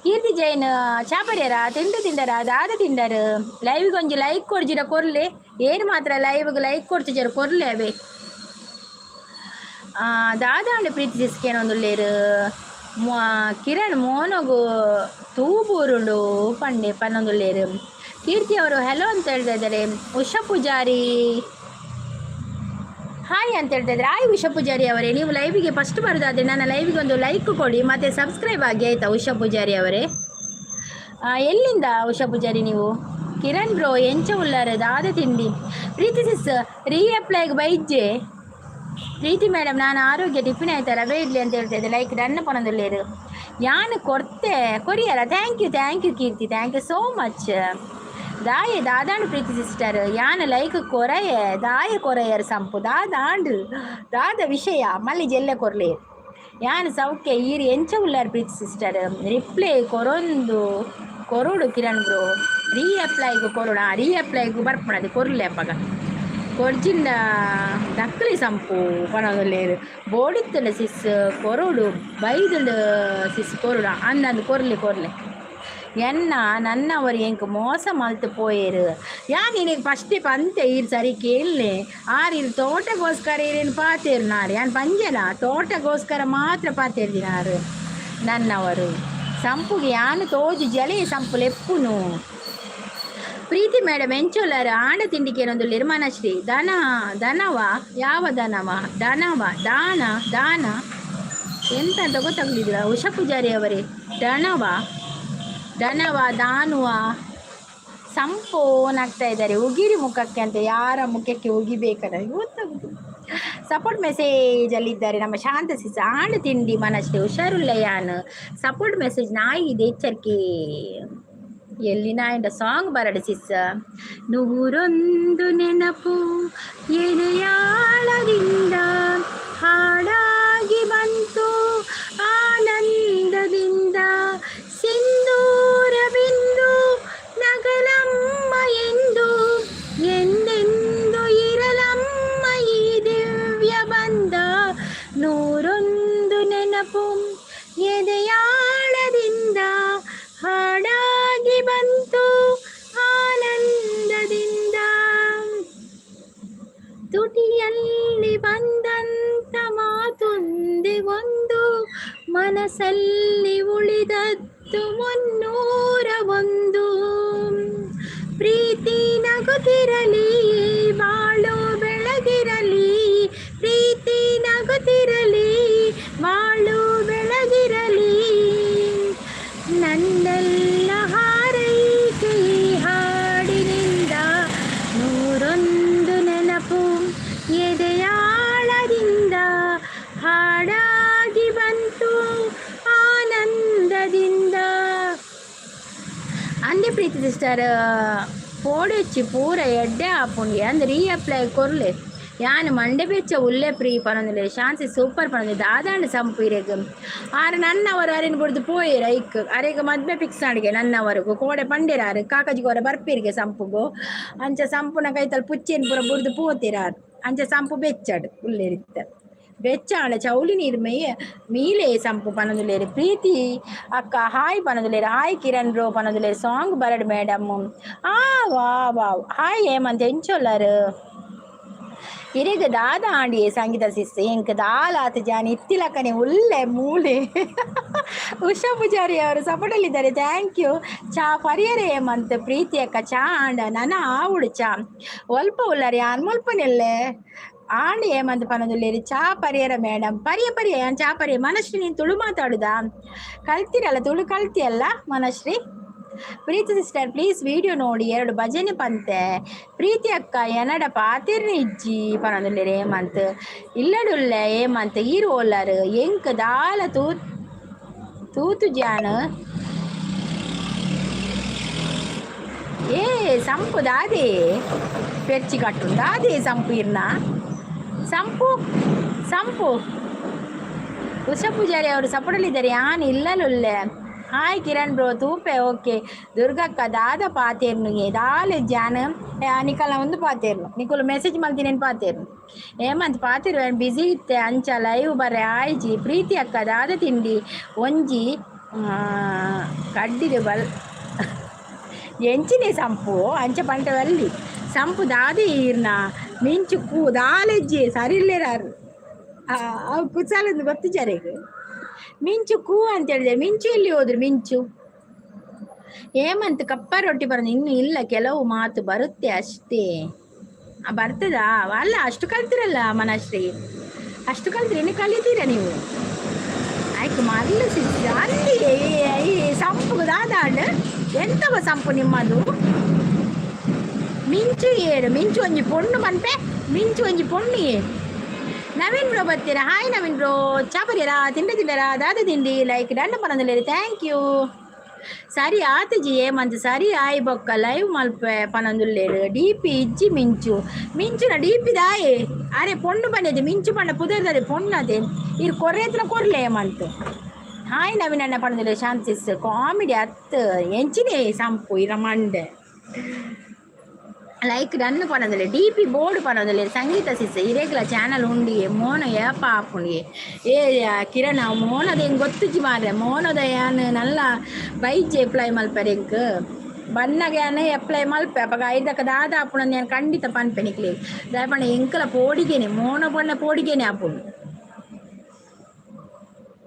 ಕೀರ್ತಿ ಜೈನ್ ಚಾಪರ್ಯರ ತಿಂಡು ತಿಂಡರ? ದಾದ ತಿಂಡರು? ಲೈವ್ಗೆ ಒಂಜಿ ಲೈಕ್ ಕೊಡ್ಜಿರ ಕೊರ್ಲೆ. ಏನು ಮಾತ್ರ ಲೈವ್ಗೆ ಲೈಕ್ ಕೊಡ್ತಿಜರ ಕೊರ್ಲೆ ಅವೇ. ದಾದಾಂಡ ಪ್ರೀತಿ ಸಿಸ್ಕೇನೊಂದುಲ್ಲೇರು? ಕಿರಣ್ ಮೋನಗು ತೂಬೂರುಂಡು ಪಂಡೆ ಪನ್ನೊಂದುಲ್ಲೇರು. ಕೀರ್ತಿ ಅವರು ಹೆಲೋ ಅಂತ ಹೇಳ್ತಾ ಇದ್ದಾರೆ. ಉಷಾ ಪೂಜಾರಿ ಹಾಯ್ ಅಂತ ಹೇಳ್ತಾ ಇದ್ದಾರೆ. ಹಾಯ್ ಉಷಾ ಪೂಜಾರಿ ಅವರೇ, ನೀವು ಲೈವಿಗೆ ಫಸ್ಟ್ ಬರೋದಾದರೆ ನನ್ನ ಲೈವಿಗೆ ಒಂದು ಲೈಕ್ ಕೊಡಿ ಮತ್ತು ಸಬ್ಸ್ಕ್ರೈಬ್ ಆಗಿ, ಆಯಿತಾ ಉಷಾ ಪೂಜಾರಿ ಅವರೇ? ಎಲ್ಲಿಂದ ಉಷಾ ಪೂಜಾರಿ ನೀವು? ಕಿರಣ್ ಬ್ರೋ, ಎಂಚ ಉಲ್ಲಾರ? ದಾದ ತಿಂಡಿ? ಪ್ರೀತಿ ಸಿಸ್, ರೀಅಪ್ಲೈಗೆ ಬೈಜ್ಜೆ. ಪ್ರೀತಿ ಮೇಡಮ್, ನಾನು ಆರೋಗ್ಯ. ಟಿಫಿನ್ ಆಯ್ತಾ? ರವೆ ಇಡ್ಲಿ ಅಂತ ಹೇಳ್ತಾ ಇದ್ದೆ. ಲೈಕ್ ಡನ್ ಪನೊಂದುಲ್ಲೇರು. ಯಾನು ಕೊರ್ತೆ ಕೊರಿಯರ. Thank you, thank you Keerthi, thank you so much. ದಾಯೆ ದಾದಾಂಡು Preethi sister ಯಾನ್ ಲೈಕ್ ಕೊರಯೆ? ದಾಯ ಕೊರಯರ್ ಸಂಪು? ದಾದಾಂಡು, ದಾದ ವಿಷಯ? ಮಲ್ಲಿ ಜೆಲ್ಲೆ ಕೊರ್ಲಿ. ಯಾನ್ ಸೌಖ್ಯ, ಈರ್ ಎಂಚ ಉಲ್ಲಾರ್? ಪ್ರೀತಿ ಸಿಸ್ಟರ್ ರಿಪ್ಲೈ ಕೊರೊಂದು ಕೊರೊಡು. ಕಿರಣ್ ಬ್ರೋ, ರೀಅಪ್ಲೈಗು ಕೊರೊಡ. ರೀಅಪ್ಲೈಗು ಬರ್ಪುಣದು ಕೊರ್ಲೆ. ಅಪ್ಪಗ ಕೊರ್ಜಿಂದ ದಕ್ಲಿ ಸಂಪು ಪನೊಂದುಲ್ಲೇರು. ಬೋಡಿತ್ತುಂಡ ಸಿಸ್ ಕೊರೊಡು, ಬೈದುಂಡು ಸಿಸ್ ಕೊರೊಡು. ಅಂದಂದು ಕೊರ್ಲೆ ಕೊರ್ಲೆ. ಎನ್ನ ನನ್ನವರು ಎಂಕ್ ಮೋಸ ಮಲ್ತ್ ಪೋಯೆರ್. ಯಾನ್ ಇರೆಗ್ ಫಸ್ಟೇ ಪಂತೆ, ಈರ್ ಸರಿ ಕೇಳ್ನೆ. ಆರ್ ಇರ್ ತೋಟಗೋಸ್ಕರ ಇರೇನು ಪಾತೆರ್ ನಾರ್. ಯಾನ್ ಪಂಜೆನ, ತೋಟಗೋಸ್ಕರ ಮಾತ್ರ ಪಾತೆರ್ದಿನಾರು ನನ್ನವರು. ಸಂಪುಗೆ ಯಾನ್ ತೋಜು ಜಲೆ ಸಂಪು ಲೆಪ್ಪುನು. ಪ್ರೀತಿ ಮೇಡಮ್, ಎಂಚೊಲ್ಲರ್? ಆಂಡ ತಿಂಡಿಕೇನೊಂದು ನಿರ್ಮನಶ್ರೀ. ದನ ದನವ, ಯಾವ ದನವ? ದನವ, ದಾನ ದಾನ ಎಂತ ಅಂತ ಗೊತ್ತಾಗ್ಲಿಲ್ಲ. ಉಷಾ ಪೂಜಾರಿ ಅವರೇ, ದನವ. ಧನವ ದಾನುವ ಸಂಪೋನಾಗ್ತಾ ಇದ್ದಾರೆ. ಉಗಿರಿ ಮುಖಕ್ಕೆ ಅಂತ, ಯಾರ ಮುಖಕ್ಕೆ ಉಗಿಬೇಕಂತ ಗೊತ್ತಾಗುದು. ಸಪೋರ್ಟ್ ಮೆಸೇಜ್ ಅಲ್ಲಿ ಇದ್ದಾರೆ ನಮ್ಮ ಶಾಂತ ಸಿಸ್. ಆಂಡ್ ತಿಂಡಿ ಮನಸ್ಸೆ ಹುಷಾರುಲ್ಲಯಾನ್. ಸಪೋರ್ಟ್ ಮೆಸೇಜ್ ನಾಯಿ ಇದೆ ಎಚ್ಚರಿಕೆ. ಎಲ್ಲಿ ನಾಯಿಂದ ಸಾಂಗ್ ಬರಡು ಸಿಸ್. ನೂರೊಂದು ನೆನಪು ಎದೆಯಾಳದಿಂದ ಹಾಡಾಗಿ ಬಂತು ಆನಂದದಿಂದ. ಸಿಂಧೂರ ಬಿಂದು ನಗಲಮ್ಮ ಎಂದು, ಎಂದೆಂದು ಇರಲಮ್ಮ ಈ ದಿವ್ಯ ಬಂಧ. ನೂರೊಂದು ನೆನಪು ಎದೆಯಾಳದಿಂದ ಹಾಡಾಗಿ ಬಂತು ಆನಂದದಿಂದ. ತುಟಿಯಲ್ಲಿ ಬಂದಂತ ಮಾತೊಂದೇ ಒಂದು, ಮನಸ್ಸಲ್ಲಿ ಉಳಿದದ್ದು 301. ಪ್ರೀತಿ ನಗುತ್ತಿರಲಿ, ಬಾಳು ಬೆಳಗಿರಲಿ. ಪ್ರೀತಿ ನಗುತ್ತಿರಲಿ, ಬಾಳು ಬೆಳಗಿರಲಿ. ನನ್ನೆಲ್ಲ ಹಾರೈಕೆ ಈ ಹಾಡಿನಿಂದ. ನೂರೊಂದು ನೆನಪು ಎದೆಯಾಳದಿಂದ ಹಾಡಾಗಿ ಬಂತು ಆನಂದದಿಂದ. ಅಂದೆ ಪ್ರೀತಿ ಸಿಸ್ಟರ್, ಪೋಡೆಚ್ಚಿ ಪೂರ ಎಡ್ಡೆ ಆಪುಂಡು ಅಂದ್ ರೀಅಪ್ಲೈ ಕೊರ್ಲೆ. ಯಾನ್ ಮಂಡೆ ಬೆಚ್ಚ ಉಲ್ಲೆ ಪ್ರೀ ಪನೊಂದುಲ್ಲೆ. ಶಾಂತಿ ಸೂಪರ್ ಪನೊಂದು. ದಾದಾಂಡ ಸಂಪು ಇರೆಗ್. ಆರ್ ನನ್ನವರು ಅರೆನ್ ಬುಡ್ದು ಪೋಯೆರ್. ಐಕ್ ಅರೆಗ್ ಮದ್ಮೆ ಫಿಕ್ಸ್ ಆಂಡ್ಗೆ ನನ್ನವರೆಗು. ಕೋಡೆ ಪಂಡೇರ್ ಆರ್ ಕಾಕಜಿ ಕೋರ ಬರ್ಪೀರಿಗೆ ಸಂಪುಗು. ಅಂಚ ಸಂಪುನ ಕೈತಲ್ ಪುಚ್ಚೆನ್ ಪೂರ ಬುಡ್ದು ಪೋತೆರ್ ಆರ್. ಅಂಚ ಸಂಪು ಬೆಚ್ಚಡ್ ಉಲ್ಲೆರಿತ್ತ ಬೆಚ್ಚಾಂಡ ಚೌಲಿ ನೀರು ಮೇಯ ಮೀಲೆ ಸಂಪು ಪನೊಂದುಲ್ಲೆರ್. ಪ್ರೀತಿ ಅಕ್ಕ ಹಾಯ್ ಪನೊಂದುಲ್ಲೆರ್. ಹಾಯ್ ಕಿರಣ್ ಬ್ರೋ ಪನೊಂದುಲ್ಲೆರ್. ಸಾಂಗ್ ಬರಡ್ ಮೇಡಮ್. ಆ ವಾ ವಾವ್. ಹಾಯ್ ಹೇಮಂತ್, ಎಂಚೊಲ್ಲರ್? ಇರೆಗ್ ದಾದ ಆಂಡಿಯೇ ಸಂಗೀತ ಸಿಸ್? ಎಂಕ್ ದಾಲಾತ್ ಜಾನಿ ಇತ್ತಿಲಕ್ಕನೆ ಉಲ್ಲೆ ಮೂಲೆ. ಉಷಾ ಪೂಜಾರಿ ಅವರು ಸಪೋರ್ಟಲ್ಲಿದ್ದಾರೆ, thank you. ಚಾ ಪರಿಯರೆ ಹೇಮಂತ್. ಪ್ರೀತಿ ಅಕ್ಕ, ಚಾ ಆಂಡ, ನನ ಆವುಡು ಚಾ. ಒಲ್ಪ ಉಲ್ಲರಿ ಯಾನ್ ಮುಲ್ಪನೆಲ್ಲೆ ಆಂಡ್ ಹೇಮಂತ್ ಪನೊಂದುಲ್ಲೆರ್. ಚಾ ಪರಿಯರ ಮೇಡಮ್? ಪರಿಯ ಪರಿಯ, ಯಾನ್ ಚಾ ಪರಿಯ. ಮನಶ್ರೀ, ನೀನು ತುಳು ಮಾತಾಡುದಾ? ಕಲ್ತಿರಲ್ಲ, ತುಳು ಕಲ್ತಿಯಲ್ಲ ಮನಶ್ರೀ. ಪ್ರೀತಿ ಸಿಸ್ಟರ್, ಪ್ಲೀಸ್ ವಿಡಿಯೋ ನೋಡಿ ಎರಡು ಭಜನೆ ಪಂತೆ. ಪ್ರೀತಿ ಅಕ್ಕ, ಎನಡ ಪಾತಿರ್ನಿ ಇಜ್ಜಿ ಪನೊಂದುಲ್ಲೆರ್ ಹೇಮಂತ್. ಇಲ್ಲಡುಲ್ಲೆ ಹೇಮಂತ್, ಈರ್ ಓಲ್ಲರ್? ಎಂಕ್ ದಾಲ ತೂ ತೂತು ಜಾನ್. ಏ ಸಂಪು ದಾದೆ ಪೆರ್ಚಿ ಕಟ್ಟು ದಾದೆ ಸಂಪು ಇರ್ನ ಸಂಪು ಸಂಪು. ಉಷಾ ಪೂಜಾರಿ ಅವರು ಸಪೋರ್ಟಲ್ಲಿದ್ದಾರೆ. ಯಾನ್ ಇಲ್ಲಲುಲ್ಲೆ. ಹಾಯ್ ಕಿರಣ್ ಬ್ರೋ, ತೂಪೆ ಓಕೆ. ದುರ್ಗಕ್ಕ, ದಾದ ಪಾತೇರ್ನು? ದಾಲೆ ಜಾನ್ ನಿಕಲ್ನ ಒಂದು ಪಾತೇರ್ನು. ನಿಕುಲು ಮೆಸೇಜ್ ಮಲ್ತಿನೇನು ಪಾತೇರ್ನು. ಹೇಮಂತ್ ಪಾತಿರು, ಬಿಸಿ ಇತ್ತೆ, ಅಂಚ ಲೈವ್ ಬರ್ರೆ ಆಯ್ಜಿ. ಪ್ರೀತಿ ಅಕ್ಕ, ದಾದ ತಿಂಡಿ? ಒಂಜಿ ಕಡ್ಡಿದೆ ಬಲ್ ಎಂಚಿನೆ ಸಂಪು ಅಂಚ ಪಂಟ ಬಲ್ಲಿ ಸಂಪು ದಾದೆ ಈರ್ನ ಮಿಂಚು ಕೂ ದಾಲೆಜ್ಜಿ ಸರಿ ಇಲ್ಲೇರಾರು. ಅವು ಕುಸಾಲಂದು ಗೊತ್ತಿಜಾರೇಗ. ಮಿಂಚು ಕೂ ಅಂತ ಹೇಳಿದೆ. ಮಿಂಚು ಎಲ್ಲಿ ಹೋದ್ರು ಮಿಂಚು? ಹೇಮಂತ್, ಕಪ್ಪ ರೊಟ್ಟಿ ಬರೋದು ಇನ್ನು ಇಲ್ಲ. ಕೆಲವು ಮಾತು ಬರುತ್ತೆ ಅಷ್ಟೇ. ಬರ್ತದಾ? ಅಲ್ಲ, ಅಷ್ಟು ಕಲ್ತಿರಲ್ಲ ಮನಶ್ರೀ, ಅಷ್ಟು ಕಲ್ತಿರಿ, ಇನ್ನು ಕಲಿತೀರಾ ನೀವು. ಆಯ್ತು ಮರ್ಲು ಸಿಸ್ ಅಲ್ಲಿ. ಈ ಸಂಪು ದಾದಾಂಡ್ ಎಂತವ ಸಂಪು ನಿಮ್ಮದು? ಮಿಂಚು ಏರು ಮಿಂಚು ಒಂಜಿ ಪೊಣ್ಣು ಮನ್ಪೆ. ಮಿಂಚು ಒಂಜಿ ಪೊಣ್ಣು ಏರು. ನವೀನ್ ಬ್ರೋ ಬರ್ತೀರಾ? Hi Naveen bro. ಚಾಪರಿಯರಾ? ತಿಂಡಿ ತಿಂಡರಾ? ದಾದ ತಿಂಡಿ? ಲೈಕ್ ಡನ್ ಪನೊಂದುಲ್ಲೆರ್, thank you. ಸರಿ ಆತುಜಿ ಹೇಮಂತ್, ಸರಿ ಆಯ್ ಬೊಕ್ಕ ಲೈವ್ ಮಲ್ಪೆ ಪನೊಂದುಲ್ಲೆರ್. ಡಿ ಪಿ ಇಜ್ಜಿ ಮಿಂಚು. ಮಿಂಚುನ ಡಿ ಪಿ ದಾಯೆ? ಅರೆ ಪೊಣ್ಣು ಪನ್ನೆದೆ ಮಿಂಚು ಪಂಡ ಪುದರ್ದದೆ ಪೊಣ್ಣದೆ. ಇರ್ ಕೊರ್ರೇತ್ನ ಕೊರ್ಲೆ ಹೇಮಂತ್. ಹಾಯ್ ನವೀನ್ ಅಣ್ಣ ಪನೊಂದುಲ್ಲೆ. ಶಾಂತಿಸ್ ಕಾಮಿಡಿ ಅತ್ ಎಂಚಿನೆ ಸಂಪು ಇರ ಮಂಡೆ. ಲೈಕ್ ಡನ್ ಪನೊಂದುಲ್ಲೆ. ಡಿ ಪಿ ಬೋರ್ಡ್ ಪನೊಂದುಲ್ಲೆ. Sangeetha sis, ಇರೆಗ್ಲ channel ಉಂಡಿಯೆ? ಮೋನ ಏಪ ಆಪುಂಡಿಯೆ? ಏ ಕಿರಣ, ಮೋನದ ಹೆಂಗೆ ಗೊತ್ತುಜಿ ಮಾರ್ರೆ. ಮೋನದ ಯಾನ್ ನಲ್ಲ ಬೈಜೆ ಅಪ್ಲೈ ಮಲ್ಪೆರೆ. ಎಂಕ್ ಬನ್ನಗ ಯಾನ್ ಅಪ್ಲೈ ಮಲ್ಪೆ. ಅಪಗ ಐದಕ್ಕ ದಾದ ಆಪುಂಡು ಯಾನ್ ಖಂಡಿತ ಪನ್ಪೆ ನಿಕ್ಲೆ. ದಾಯೆ ಪಂಡ ಎಂಕಲ ಪೋಡಿಗೆನೆ, ಮೋನ ಪಂಡ ಪೋಡಿಗೆನೆ ಆಪುಂಡು.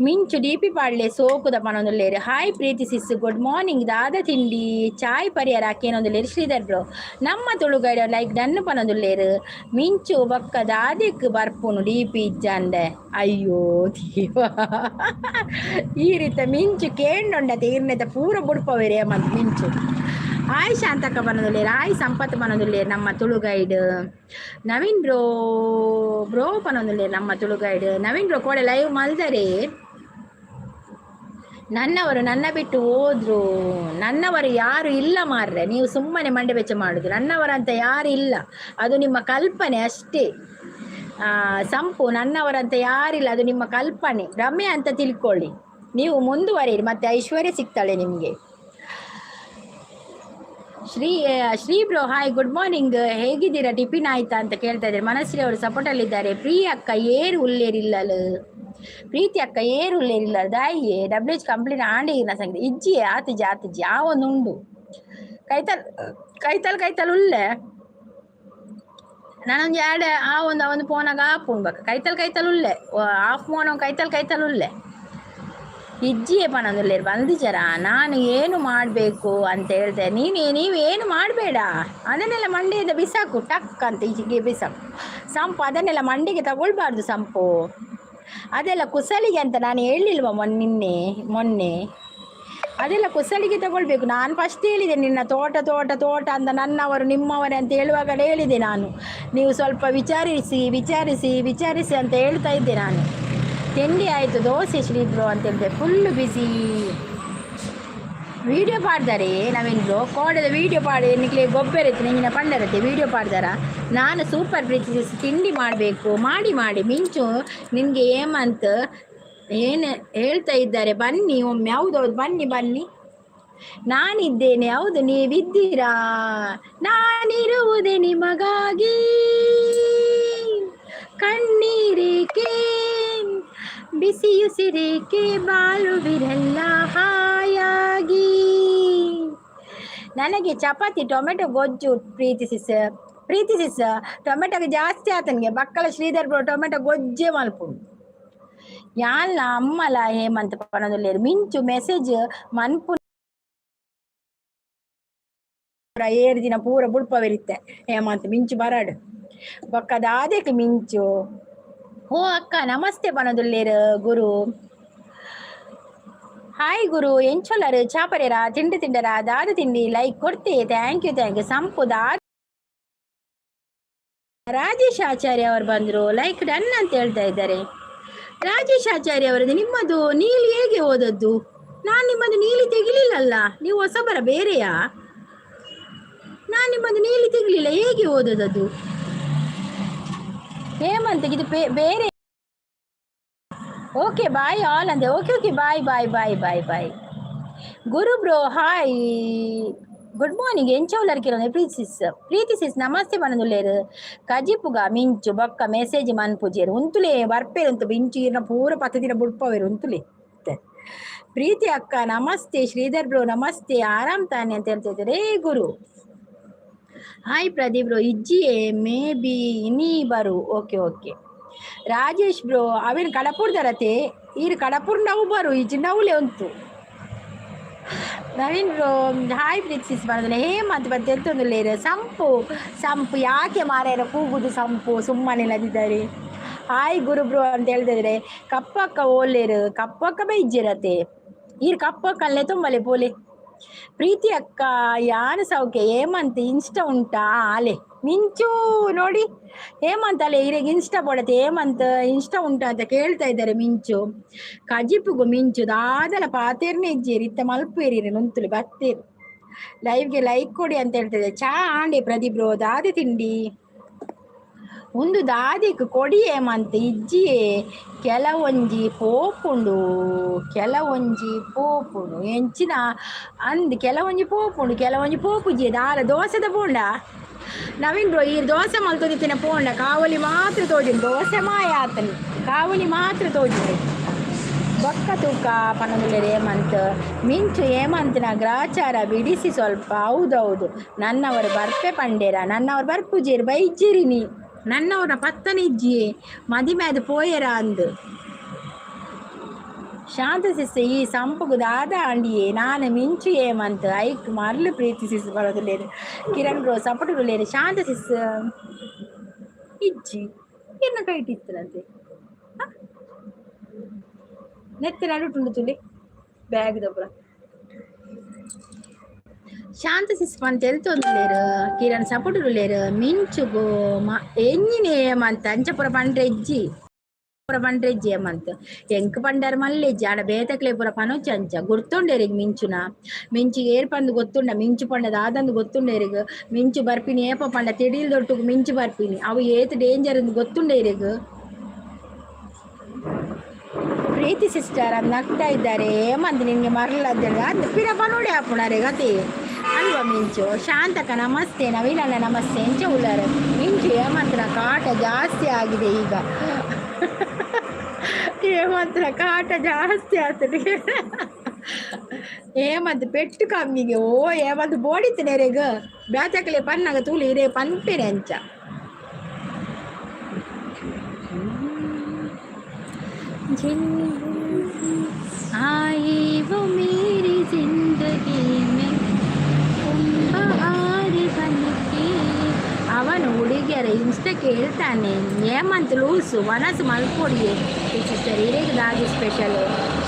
ಮಿಂಚು ಡಿಪಿ ಪಾಡ್ಲೆ ಸೋಕುದ ಪನೊಂದುಲ್ಲೇರು. ಹಾಯ್ ಪ್ರೀತಿ ಸಿಸ್, ಗುಡ್ ಮಾರ್ನಿಂಗ್. ದಾದ ತಿಂಡಿ? ಚಾಯ್ ಪರಿಯರ ಆಕೇನೊಂದುಲ್ಲೇರು ಶ್ರೀಧರ್ ಬ್ರೋ. ನಮ್ಮ ತುಳುಗೈಡ ಲೈಕ್ ಡನ್ ಪನೊಂದುಲ್ಲೇರು. ಮಿಂಚು ಬೊಕ್ಕ ದಾದೆಕ್ ಬರ್ಪುನು ಡಿಪಿ ಇಜ್ಜಾಂಡೆ? ಅಯ್ಯೋ ದೇವಾ, ಈ ರೀತ ಮಿಂಚು ಕೇಂಡೊಂಡತೆ ಇರ್ನೆತ ಪೂರ ಬುಡ್ಪವೇರೆ ಮಂತ್ ಮಿಂಚು. ಹಾಯ್ ಶಾಂತಕ್ಕ ಪನೊಂದುಲ್ಲೇರು. ಹಾಯ್ ಸಂಪತ್ ಪನೊಂದುಲ್ಲೇರು ನಮ್ಮ Tulu guide. Naveen bro bro ಪನೊಂದುಲ್ಲೇರು ನಮ್ಮ ತುಳು ಗೈಡ್. ನವೀನ್ ಬ್ರೋ ಕೋಡೆ ಲೈವ್ ಮಲ್ದರೆ. ನನ್ನವರು ನನ್ನ ಬಿಟ್ಟು ಹೋದ್ರು, ನನ್ನವರು ಯಾರು ಇಲ್ಲ ಮಾರ್ರೆ. ನೀವು ಸುಮ್ಮನೆ ಮಂಡೆ ಬೆಚ್ಚ ಮಾಡುದು. ನನ್ನವರಂತ ಯಾರು ಇಲ್ಲ, ಅದು ನಿಮ್ಮ ಕಲ್ಪನೆ ಅಷ್ಟೇ. ಸಂಪು, ನನ್ನವರಂತ ಯಾರಿಲ್ಲ, ಅದು ನಿಮ್ಮ ಕಲ್ಪನೆ, ಭ್ರಮೆ ಅಂತ ತಿಳ್ಕೊಳ್ಳಿ. ನೀವು ಮುಂದುವರಿಯಿರಿ, ಮತ್ತೆ ಐಶ್ವರ್ಯ ಸಿಗ್ತಾಳೆ ನಿಮಗೆ. Shri Shri bro hi, good morning. ಹೇಗಿದ್ದೀರಾ? ಟಿಫಿನ್ ಆಯ್ತಾ ಅಂತ ಕೇಳ್ತಾ ಇದ್ದಾರೆ. ಮನಸ್ಸಿರಿ ಅವರು ಸಪೋರ್ಟಲ್ಲಿದ್ದಾರೆ. ಪ್ರಿಯ ಅಕ್ಕ ಏರು ಉಲ್ಲೇರಿಲ್ಲಲು? ಪ್ರೀತಿ ಅಕ್ಕ ಏರು ಉಲ್ಲೇರಿಲ್ಲ ದಾಯಿಯೇ? ಡಬ್ಲ್ಯೂ ಎಚ್ ಕಂಪ್ಲೀಟ್ ಆಂಡಿ ಸಂಗೀತ ಇಜ್ಜಿ ಆತಿಜಿ ಆತಿಜಿ. ಆ ಒಂದು ಉಂಡು ಕೈತಲ್ ಕೈತಲ್ ಕೈತಲ್ ಉಲ್ಲೆ. ನಾನೊಂದು ಎರಡು ಆ ಒಂದು ಒಂದು ಫೋನಾಗ ಆಪುಂಡು ಬಕ್ಕ ಕೈತಲ್ ಕೈತಲ್ ಉಲ್ಲೆ. ಆಫ್ ಮೋನ ಕೈತಲ್ ಕೈತಲ್ ಉಲ್ಲೆ. ಇಜ್ಜಿಯೇ ಪನೊಂದುಲ್ಲೇರು ಬಂದಿಜರ. ನಾನು ಏನು ಮಾಡಬೇಕು ಅಂತ ಹೇಳ್ತೆ. ನೀನು ನೀವೇನು ಮಾಡಬೇಡ, ಅದನ್ನೆಲ್ಲ ಮಂಡಿಯಿಂದ ಬಿಸಾಕು, ಟಕ್ ಅಂತ ಈಚೆಗೆ ಬಿಸಾಕು ಸಂಪು. ಅದನ್ನೆಲ್ಲ ಮಂಡಿಗೆ ತಗೊಳ್ಬಾರ್ದು ಸಂಪು. ಅದೆಲ್ಲ ಕುಸಲಿಗೆ ಅಂತ ನಾನು ಹೇಳಲಿಲ್ವ ಮೊನ್ನೆ ಮೊನ್ನೆ? ಅದೆಲ್ಲ ಕುಸಲಿಗೆ ತಗೊಳ್ಬೇಕು. ನಾನು ಫಸ್ಟ್ ಹೇಳಿದೆ, ನಿನ್ನ ತೋಟ ತೋಟ ತೋಟ ಅಂತ ನನ್ನವರು ನಿಮ್ಮವರೇ ಅಂತ ಹೇಳುವಾಗಲೇ ಹೇಳಿದೆ ನಾನು. ನೀವು ಸ್ವಲ್ಪ ವಿಚಾರಿಸಿ ವಿಚಾರಿಸಿ ವಿಚಾರಿಸಿ ಅಂತ ಹೇಳ್ತಾ ಇದ್ದೆ ನಾನು. ತಿಂಡಿ ಆಯಿತು, ದೋಸೆ ಶ್ರೀ ಬ್ರೋ ಅಂತ ಹೇಳಿದೆ. Full busy. ವಿಡಿಯೋ ಪಾಡ್ದಾರೆ ನವೀನ್ ಬ್ರೋ? ಕೋಡೆದ ವಿಡಿಯೋ ಪಾಡಿ ನಿಕ್ಲೆ ಗೊಬ್ಬರೈತೆ ನಿಂಗಿನ ಪಂಡರತೆ ವಿಡಿಯೋ ಪಾಡ್ದಾರ? ನಾನು ಸೂಪರ್ ಪ್ರೀತಿ. ತಿಂಡಿ ಮಾಡಬೇಕು. ಮಾಡಿ ಮಾಡಿ. ಮಿಂಚು, ನಿನಗೆ ಹೇಮಂತ್ ಏನು ಹೇಳ್ತಾ ಇದ್ದಾರೆ, ಬನ್ನಿ ಒಮ್ಮೆ. ಹೌದೌದು, ಬನ್ನಿ ಬನ್ನಿ, ನಾನಿದ್ದೇನೆ. ಹೌದು, ನೀವಿದ್ದೀರಾ. ನಾನಿರುವುದೇ ನಿಮಗಾಗಿ, ಕಣ್ಣೀರೇಕೆ, ಬಿಸಿಯುಸಿರೇಕೆ, ಬಾಳುವಿರಲ್ಲ ಹಾಯಾಗಿ. ನನಗೆ ಚಪಾತಿ ಟೊಮೆಟೊ ಗೊಜ್ಜು. ಪ್ರೀತಿ ಸಿಸ್, ಪ್ರೀತಿ ಸಿಸ್, ಟೊಮೆಟೊಗೆ ಜಾಸ್ತಿ ಆತನಿಗೆ ಬಕ್ಕಲ. ಶ್ರೀಧರ್ ಬ್ರೋ ಟೊಮೆಟೊ ಗೊಜ್ಜೆ ಮಲ್ಪುಂಡು. ಯಾನ್ಲ ಅಮ್ಮಲ ಹೇಮಂತ್ ಪನೊಂದುಲ್ಲೆರ್. ಮಿಂಚು ಮೆಸೇಜ್ ಮನ್ಪು ಏರು ದಿನ ಪೂರ ಬುಡ್ಪವೆರಿತ್ತೆ ಹೇಮಂತ್. ಮಿಂಚು ಬರಾಡು ಬೊಕ್ಕ ದಾದೆಕ್ ಮಿಂಚು. ಓ ಅಕ್ಕ ನಮಸ್ತೆ ಪನೊಂದುಲ್ಲೆರ್ ಗುರು. ಹಾಯ್ ಗುರು, ಎಂಚೊಲ್ಲರು? ಚಾಪರೇರ? ತಿಂಡಿ ತಿಂಡರ? ದಾದ ತಿಂಡಿ? ಲೈಕ್ ಕೊಡ್ತೆ, thank you thank you ಸಂಪು. ದಾದ ರಾಜೇಶ್ ಆಚಾರ್ಯ ಅವರು ಬಂದರು, ಲೈಕ್ ಡನ್ ಅಂತ ಹೇಳ್ತಾ ಇದ್ದಾರೆ. ರಾಜೇಶ್ ಆಚಾರ್ಯ ಅವರದ್ದು ನಿಮ್ಮದು ನೀಲಿ ಹೇಗೆ ಓದದ್ದು? ನಾನು ನಿಮ್ಮದು ನೀಲಿ ತೆಗಿಲಿಲ್ಲಲ್ಲ. ನೀವು ಹೊಸಬರ ಬೇರೆಯಾ? ನಾನು ನಿಮ್ಮದು ನೀಲಿ ತೆಗಿಲಿಲ್ಲ, ಹೇಗೆ ಓದೋದದು? ಹೇಮಂತ್, ಇದು ಬೇರೆ. ಓಕೆ ಬಾಯ್ ಆಲ್ ಅಂದೆ. Okay okay, bye bye bye bye bye. ಗುರು ಬ್ರೋ ಹಾಯ್, ಗುಡ್ ಮಾರ್ನಿಂಗ್. ಎಂಚೌಲರ್ ಕಿರೋನೆ? ಪ್ರೀತಿ ಸಿಸ್, ಪ್ರೀತಿ ಸಿಸ್ ನಮಸ್ತೆ ಪನೊಂದುಲ್ಲೇರು. ಕಜಿಪುಗ ಮಿಂಚು ಬೊಕ್ಕ ಮೆಸೇಜ್ ಮನ್ಪುಜೇರು. ಉಂತುಲೆ ಬರ್ಪೇರು ಉಂತು ಮಿಂಚು ಇರ್ನ ಪೂರ ಪತ್ತು ದಿನ ಬುಡ್ಪವೇರು ಉಂತುಲೆ. ಪ್ರೀತಿ ಅಕ್ಕ ನಮಸ್ತೆ. ಶ್ರೀಧರ್ ಬ್ರೋ ನಮಸ್ತೆ, ಆರಾಮ್ ತಾನೆ ಅಂತ ಹೇಳ್ತಾ ಇದ್ದಾರೆ. ಏ ಗುರು ಹಾಯ್. ಪ್ರದೀಪ್ ಬ್ರೋ ಇಜ್ಜಿಯೇ, ಮೇ ಬಿ ಇನಿ ಬರು. ಓಕೆ ಓಕೆ ರಾಜೇಶ್ ಬ್ರೋ, ಅವೇನು ಕಡಪುರ್ದರತೆ ಈರು ಕಡಪುರ್ ನಾವು ಬರು ಇಜ್ಜಿ ನವುಲೆ ಉಂತು. Naveen bro hi. ಪ್ರೀತಿಸ್ ಬರೋದಿಲ್ಲ ಹೇಮಂತ್ ಮತ್ತೆ ಎಂತೊಂದುಲ್ಲೇರು ಸಂಪು. ಸಂಪು ಯಾಕೆ ಮಾರಾಯರ ಕೂಗುದು ಸಂಪು? ಸುಮ್ಮನೆ ನದಿದ್ದಾರೆ. ಹಾಯ್ ಗುರು ಬ್ರೋ ಅಂತ ಹೇಳ್ತಿದ್ರೆ. ಕಪ್ಪಕ್ಕ ಓಲೇರು? ಕಪ್ಪಕ್ಕ ಬೈಜಿರತೆ ಈರ್ ಕಪ್ಪಕ್ಕಲ್ಲೇ ತುಂಬಲೆ ಪೋಲೆ. ಪ್ರೀತಿ ಅಕ್ಕ ಯಾನು ಸೌಖ್ಯ. ಹೇಮಂತ್ ಇನ್ಸ್ಟ ಉಂಟಾ? ಆಲೆ ಮಿಂಚು ನೋಡಿ ಹೇಮಂತ್ ಅಲೆ ಇರೆಗ್ ಇನ್ಸ್ಟಾ ಬೋಡತ್ತೆ. ಹೇಮಂತ್ ಇನ್ಸ್ಟಾ ಉಂಟಾ ಅಂತ ಕೇಳ್ತಾ ಇದ್ದಾರೆ ಮಿಂಚು. ಕಜಿಪುಗು ಮಿಂಚು ದಾದಲ ಪಾತೇರ್ನೆ ಇಜ್ಜೇರಿ ಇತ್ತ ಮಲ್ಪೇರಿ ನುಂತುಲಿ ಬತ್ತೇರು. ಲೈವ್ಗೆ ಲೈಕ್ ಕೊಡಿ ಅಂತ ಹೇಳ್ತಿದೆ. ಚಾ ಆಂಡೆ ಪ್ರದೀಪ್ ಬ್ರೋ. ದಾದೆ ತಿಂಡಿ? ಒಂದು ದಾದಿಕ್ ಕೊಡಿ ಹೇಮಂತ್. ಇಜ್ಜಿಯೇ, ಕೆಲವೊಂಜಿ ಪೋಪುಂಡು ಕೆಲವೊಂಜಿ ಪೋಪುಂಡು ಎಂಚಿನ ಅಂದ್ ಕೆಲವೊಂಜಿ ಪೋಪುಂಡು ಕೆಲವೊಂಜಿ ಪೋಪುಜಿ. ದಾಲ ದೋಸೆದ ಪೋಂಡ ನವೀನ್ ಬ್ರೋ? ಈ ದೋಸೆ ಮಲ್ತೊಂದಿತ್ತಿನ ಪೋಂಡ ಕಾವಲಿ ಮಾತ್ರ ತೋಜಿಂಡು. ದೋಸೆ ಮಾಯ ಆತನಿ, ಕಾವಲಿ ಮಾತ್ರ ತೋಜಿಂಡು. ಬೊಕ್ಕ ತೂಕ ಪನೊಂದುಲ್ಲೆರ್ ಹೇಮಂತ್. ಮಿಂಚು ಹೇಮಂತ್ನ ಗ್ರಾಚಾರ ಬಿಡಿಸಿ ಸ್ವಲ್ಪ. ಹೌದೌದು, ನನ್ನವರು ಬರ್ಪೆ ಪಂಡೇರ? ನನ್ನವರು ಬರ್ಪುಜೇರು, ಬೈಜ್ಜೇರಿ ನೀ. ನನ್ನವರ ಪತ್ತನ ಇಜ್ಜಿಯೇ, ಮದಿಮೆ ಅದು ಪೋಯೆರ ಅಂದು. ಶಾಂತ ಸಿಸ್, ಈ ಸಂಪುಗು ದಾದ ಅಂಡಿಯೇ ನಾನು ಮಿಂಚು ಏಮಂತ ಐಕ್ ಮರ್ಲು. ಪ್ರೀತಿ ಸಿಸ್ ಬರೋದಿಲ್ಲೇರು. ಕಿರಣ್ ಬ್ರೋ ಸಪೋರ್ಟ್ ಉಲ್ಲೇರು. ಶಾಂತ ಸಿಸ್ ಇಜ್ಜಿ, ಎನ್ನ ಕೈಟ್ ಇತ್ತದಂತೆ. ನೆತ್ತ ನಡುಟುಂಡು ತುಲಿ ಬ್ಯಾಗ್ ದಪುರ. ಶಾಂತ ಸಿಸ್ ಪಂತ ಎಲ್ತೊಂದುಲ್ಲೇರು. ಕಿರಣ್ ಸಪೋರ್ಟ್ ಉಲ್ಲೇರು. ಮಿಂಚುಗು ಎಂಜಿನ ಏಮಂತ ಅಂಚಪುರ ಪಂಡ್ರೆ ಇಜ್ಜಿ, ಪುರ ಪಂಡ್ರೆ ಇಜ್ಜಿ. ಏಮಂತ ಎಂಕ್ ಪಂಡರ್ ಮಲ್ಲೆಜ್ಜಿ ಆಡ ಬೇತಕ್ಲೆ ಪುರ ಪನೊಚ್ಚಿ ಅಂಚ ಗುರ್ತುಂಡೇರಿಗೆ. ಮಿಂಚುನ ಮಿಂಚು ಏರ್ ಪಂದ್ ಗೊತ್ತುಂಡ? ಮಿಂಚು ಪಂಡ ದಾದಂದು ಗೊತ್ತುಂಡೇರಿಗೆ? ಮಿಂಚು ಬರ್ಪಿನಿ ಏಪ ಪಂಡ ತಿಡೀಲ್ ದೊಟ್ಟುಗು ಮಿಂಚು ಬರ್ಪಿನಿ. ಅವು ಏತ್ ಡೇಂಜರ್ ಗೊತ್ತುಂಡೇರಿಗೆ. ಪ್ರೀತಿ ಸಿಸ್ಟರ್ ಅದು ನಗ್ತಾ ಇದ್ದಾರೆ. ಏಮಂತ ನಿನಗೆ ಮರಲ್ಲ ಅಂತೇಳಿ ಅದು ಪಿರಪ ನೋಡಿ ಹಾಪುಣಾರೆ ಗತಿ ಅಲ್ವಾ ಮಿಂಚು? ಶಾಂತಕ ನಮಸ್ತೆ, ನವೀನಣ್ಣ ನಮಸ್ತೆ. ಎಂಚ ಉಳ್ಳಾರೆ ಮಿಂಚು? ಹೇಮಂತನ ಕಾಟ ಜಾಸ್ತಿ ಆಗಿದೆ ಈಗ. ಹೇಮಂತನ ಕಾಟ ಜಾಸ್ತಿ ಆಗ್ತದೆ. ಹೇಮಂತ್ ಪೆಟ್ಟು ಕಮ್ಮಿಗೆ. ಓ ಹೇಮಂತ್ ಬೋಡಿತ್ತು ನೇರೆಗ್ ಬ್ಯಾತಕಲೆ ಪನ್ನಾಗ ತೂಲಿ ಇರೇ ಪನ್ಪೇನೆ ಅಂಚ. आए वो मेरी जिंदगी में तुम बहार बनके. ಅವನು ಹುಡುಗಿಯರ ಇನ್ಸ್ಟ ಕೇಳ್ತಾನೆ. ಹೇಮಂತ್ ಲೂಸು ಮನಸ್ಸು ಮಲ್ಪೊಡಿಯೆ ಸಿಸ್ಟರ್. ಇರೇಗ್ ದಾದಿ ಸ್ಪೆಷಲ್?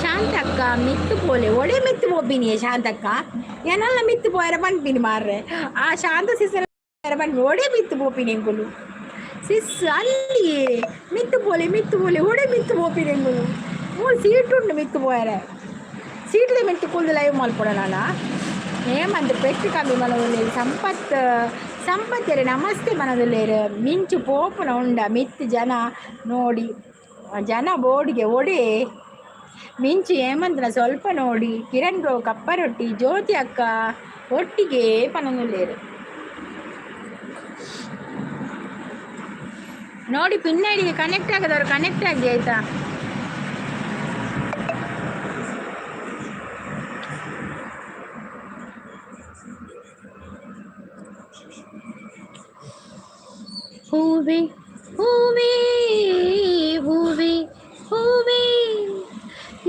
ಶಾಂತಕ್ಕ ಮಿತ್ತು ಪೋಲೆ ಒಡೆ ಮಿತ್ತು ಪೋಪಿನಿ. ಶಾಂತಕ್ಕ ಏನೆಲ್ಲ ಮಿತ್ತು ಪೋಯರ ಪನ್ಪಿನಿ ಮಾರ್ರೆ. ಆ ಶಾಂತ ಸಿಸ್ಟರ್ ಪನ್ಪಿ ಒಡೆ ಮಿತ್ತು ಪೋಪಿನಿ ಎಂಕುಲು. ಸಿಸ್ ಅಲ್ಲಿ ಮಿತ್ತು ಪೋಲೆ, ಮಿತ್ತು ಪೋಲೆ, ಒಡೆ ಮಿತ್ತು ಪೋಪಿನಿ ಎಂಕುಲು. ಮೂಲು ಸೀಟ್ ಉಂಡು ಮಿತ್ತು ಪೋಯರೆ. ಸೀಟ್ದ ಮಿತ್ತು ಕುಲ್ದು ಲೈವ್ ಮಲ್ಪೊಡ ನಾನ. ಹೇಮಂತ್ ಪೆಟ್ಟು ಕಮ್ಮಿ ಮನದುಲ್ಲೇರು. ಸಂಪತ್ ಸಂಪತ್ತೆರೆ ನಮಸ್ತೆ ಮನದುಲ್ಲೇರು. ಮಿಂಚು ಪೋಪುನ ಉಂಡ ಮಿತ್ತು? ಜನ ನೋಡಿ, ಜನ ಬೋರ್ಡ್ಗೆ ಒಡೆ ಮಿಂಚು ಹೇಮಂತನ ಸ್ವಲ್ಪ ನೋಡಿ. ಕಿರಣ್ ಬ್ರೋ ಕಪ್ಪ ರೊಟ್ಟಿ. ಜ್ಯೋತಿ ಅಕ್ಕ ಒಟ್ಟಿಗೆ ಪನೊಂದುಲ್ಲೇರು ನೋಡಿ. ಪಿನ್ನೈಡಿಗೆ ಕನೆಕ್ಟ್ ಆಗದವರು ಕನೆಕ್ಟ್ ಆಗಿ ಆಯ್ತಾ? ಹೂವೆ ಹೂವೇ ಹೂವೆ ಹೂವೇ,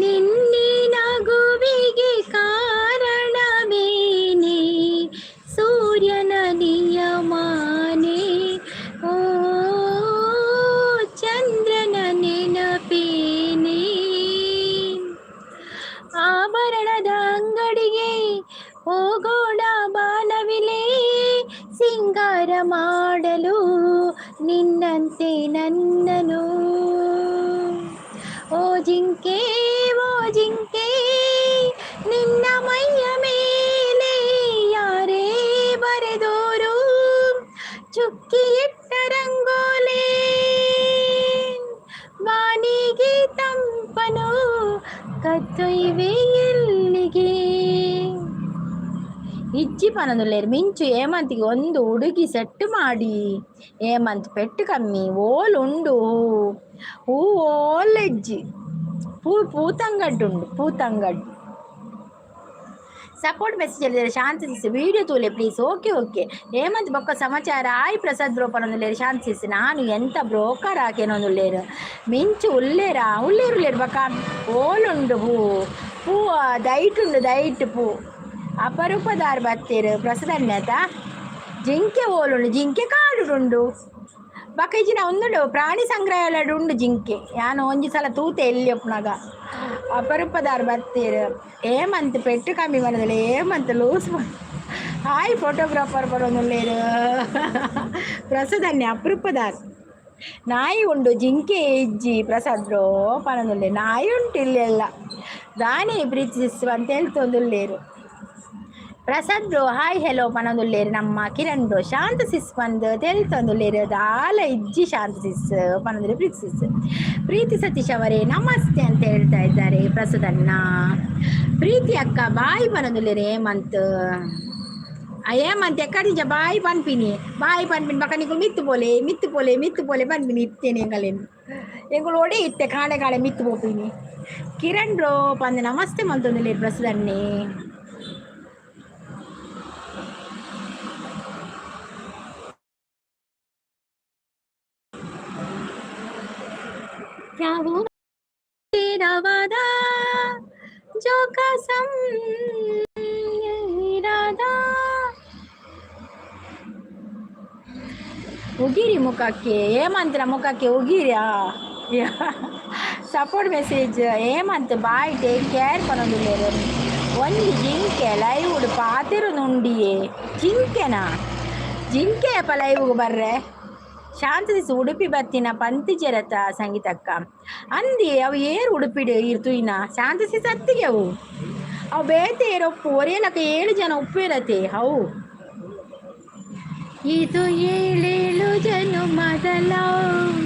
ನಿನ್ನೆ ನಗುವಿಗೆ ಕಾರಣವೇನೆ? ಸೂರ್ಯನ ನಿಯಮಾನೆ, ಓ ಚಂದ್ರನ ನೆನಪೇನೆ. ಆಭರಣದ ಅಂಗಡಿಗೆ ಹೋಗೋಣ ಬಾನವಿಲೆ, ಸಿಂಗಾರ ಮಾಡಲು ನಿನ್ನಂತೆ ನನ್ನನು. ಓ ಜಿಂಕೆ, ಓ ಜಿಂಕೆ, ನಿನ್ನ ಮೈಯ ಮೇಲೆ ಯಾರೇ ಬರೆದೋರು ಚುಕ್ಕಿ ಇಟ್ಟ ರಂಗೋಲೆ? ವಾನಿಗೆ ತಂಪನು ಕತ್ತೊಯ್ವೆ ಎಲ್ಲಿಗೆ? ಇಜ್ಜಿ ಪನೊಂದುಲ್ಲೆರ್. ಮಿಂಚು ಹೇಮಂತಿಗೆ ಒಂದು ಹುಡುಗಿ ಸೆಟ್ ಮಾಡಿ. ಹೇಮಂತ್ ಪೆಟ್ಟು ಕಮ್ಮಿ. ಓಲ್ ಉಂಡು ಹೂ? ಓಲ್ ಇಜ್ಜಿ. ಪೂ ಪೂತಂಗಡ್ಡು ಉಂಡು, ಪೂತಂಗಡ್ಡು. ಸಪೋರ್ಟ್ ಮೆಸೇಜ್ ಹೇಳಿದ್ದಾರೆ. ಶಾಂತಿ ಸಿಸ್, ವಿಡಿಯೋ ತೂಲೆ ಪ್ಲೀಸ್. ಓಕೆ ಓಕೆ ಹೇಮಂತ್, ಬೊಕ್ಕ ಸಮಾಚಾರ? ಆಯ್ ಪ್ರಸಾದ್ ಬ್ರೋ ಪನೊಂದುಲ್ಲೇರು. ಶಾಂತಿ ಸಿಸ್, ನಾನು ಎಂತ ಬ್ರೋಕರ್ ಆಕೇನೊಂದುಲ್ಲೇರು. ಮಿಂಚು ಉಲ್ಲೇರಾ? ಉಲ್ಲೇರು ಉಲ್ಲೇರು. ಬೊಕ್ಕ ಓಲುಂಡು ಹೂ? ಹೂ ದೈಟ್ ಉಂಡು, ದೈಟ್ ಪೂ. ಅಪರೂಪದಾರ್ ಬತ್ತೆರ್ ಪ್ರಸಾದನ್ಯತ. ಜಿಂಕೆ ಓಲುಂಡು? ಜಿಂಕೆ ಕಾಡುಡುಂಡು. ಬೊಕ ಇಜ್ಜಿನ ಉಂದುಂಡು, ಪ್ರಾಣಿ ಸಂಗ್ರಹಾಲಯಡ್ ಉಂಡು ಜಿಂಕೆ. ಯಾನ್ ಒಂಜಿ ಸಲ ತೂತೆ ಎಲ್ಲಿ ಉಪ್ಪುನಗ. ಅಪರೂಪದಾರ್ ಬತ್ತೆರ್. ಹೇಮಂತ್ ಪೆಟ್ಟು ಕಮ್ಮಿ ಬನದಲ್ಲ. ಹೇಮಂತ್ ಲೂಸ್. ಹಾಯ್ ಫೋಟೋಗ್ರಾಫರ್ ಬರೋನುಲ್ಲೇರು. ಪ್ರಸಾದನ್ಯ ಅಪರೂಪದಾರ್. ನಾಯಿ ಉಂಡು, ಜಿಂಕೆ ಇಜ್ಜಿ ಪ್ರಸಾದ್ ಬ್ರೋ ಪನೊಂದುಲ್ಲೆ. ನಾಯಿ ಉಂಟು ಇಲ್ಲೆಲ್ಲ. ದಾನೆ ಪ್ರೀತಿಸುವ ಅಂತ ಹೇಳ್ತೊಂದುಲ್ಲೇರು. ಪ್ರಸಾದ್ ಬ್ರೋ ಹಾಯ್ ಹೆಲೋ ಪನೊಂದುಲ್ಲೇರು ನಮ್ಮ ಕಿರಣ್ ಬ್ರೋ. ಶಾಂತ ಸಿಸ್ ಪಂದ್ ತೆಲ್ತೊಂದುಲ್ಲೇರು. ದಾಲ ಇಜ್ಜಿ ಶಾಂತ ಸಿಸ್ ಪನೊಂದುಲ್ಲೆ. ಪ್ರೀತಿ ಸಿಸ್, ಪ್ರೀತಿ ಸತೀಶ್ ಅವರೇ ನಮಸ್ತೆ ಅಂತ ಹೇಳ್ತಾ ಇದ್ದಾರೆ ಪ್ರಸಾದಣ್ಣ. ಪ್ರೀತಿ ಅಕ್ಕ ಬಾಯ್ ಪನೊಂದುಲ್ಲೇರು. ಹೇಮಂತ್ ಹೇಮಂತ್ ಎಕ್ಕಡಿಂಚ ಬಾಯ್ ಪನ್ಪಿನಿ, ಬಾಯ್ ಪನ್ಪಿನಿ. ಬಕ ನಿಕುಲು ಮಿತ್ತು ಪೋಲೆ, ಮಿತ್ತು ಪೋಲೆ, ಮಿತ್ತು ಪೋಲೆ ಪನ್ಪಿನಿ. ಇತ್ತೇನೆ ಎಂಗಲೇನು ಎಂಕುಲು ಒಡೆ ಇತ್ತೆ ಕಾಣೆ ಕಾಣೆ ಮಿತ್ತು ಪೋಪಿನಿ. ಕಿರಣ್ ಬ್ರೋ ಪಂದ್ ನಮಸ್ತೆ ಮಲ್ತೊಂದುಲ್ಲೇರು ಪ್ರಸಾದಣ್ಣೆ. क्या वो तेरा वादा? जो कसम ಇರಾದಾ. ಉಗಿರಿ ಮುಖಕ್ಕೆ ಹೇಮಂತ್ರ ಮುಖಕ್ಕೆ ಉಗಿರಿ. Support message Hemanth, bye, take care ಪನೊಂದುಲ್ಲೆರ್. ಒಂಜಿ ಜಿಂಕೆ ಲೈವ್ ಪಾತೆರೊಂದುಂಡಿಯೇ. ಜಿಂಕೆನಾ? ಜಿಂಕೆ ಅಪ್ಪ ಲೈವ್ಗ್ ಬರ್ರೆ. ಶಾಂತ ಸಿಸ್ ಉಡುಪಿ ಬತ್ತಿನ ಪಂತಿಜೆರತ ಸಂಗೀತಕ್ಕ? ಅಂದಿ, ಅವು ಏರ್ ಉಡುಪಿಡ್ ಈರ್ ತೂಯಿನ? ಶಾಂತ ಸಿಸ್ ಅತ್ತಿಗೆ ಅವು ಅವು ಬೇತೆ ಏರ್ ಒಪ್ಪು. ಒರಿಯಲಕ ಏಳು ಜನ ಉಪ್ಪು ಅವು. ಇದು ಏಳೇಳು ಜನುಮದ ಲವ್,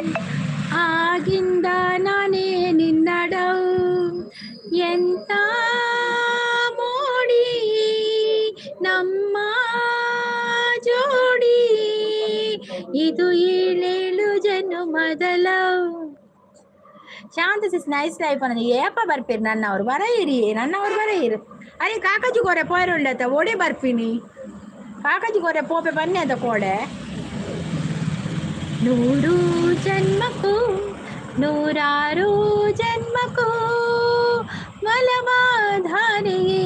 ಆಗಿಂದ ನಾನೇ ನಿನ್ನಡವ್. ಎಂತ ಮೋಡಿ ನಮ್ಮ ಜೋಡಿ, ಇದು ಏಳೇಳು ಜನುಮದ ಲವ್. ಶಾಂತ ಸಿಸ್ ನೈಸ್ ಲೈಫ್ ಅನ್ನೋದು. ಏಪ ಬರ್ಪೇರು ನನ್ನವರು? ಬರ ಇರಿ, ನನ್ನವರು ಬರ ಇರು. ಅರೆ, ಕಾಕಜಿ ಕೊರೆ ಪೋಯರುಂಡತ, ಓಡೆ ಬರ್ಪಿನಿ. ಕಾಕಜಿ ಕೊರೆ ಪೋಪೆ ಬನ್ನಿ ಅಂತ ಕೋಡೆ. ನೂರು ಜನ್ಮಕ್ಕೂ ನೂರಾರು ಜನ್ಮಕ್ಕೂ ಮಲಬಾಧಾರೆಯೇ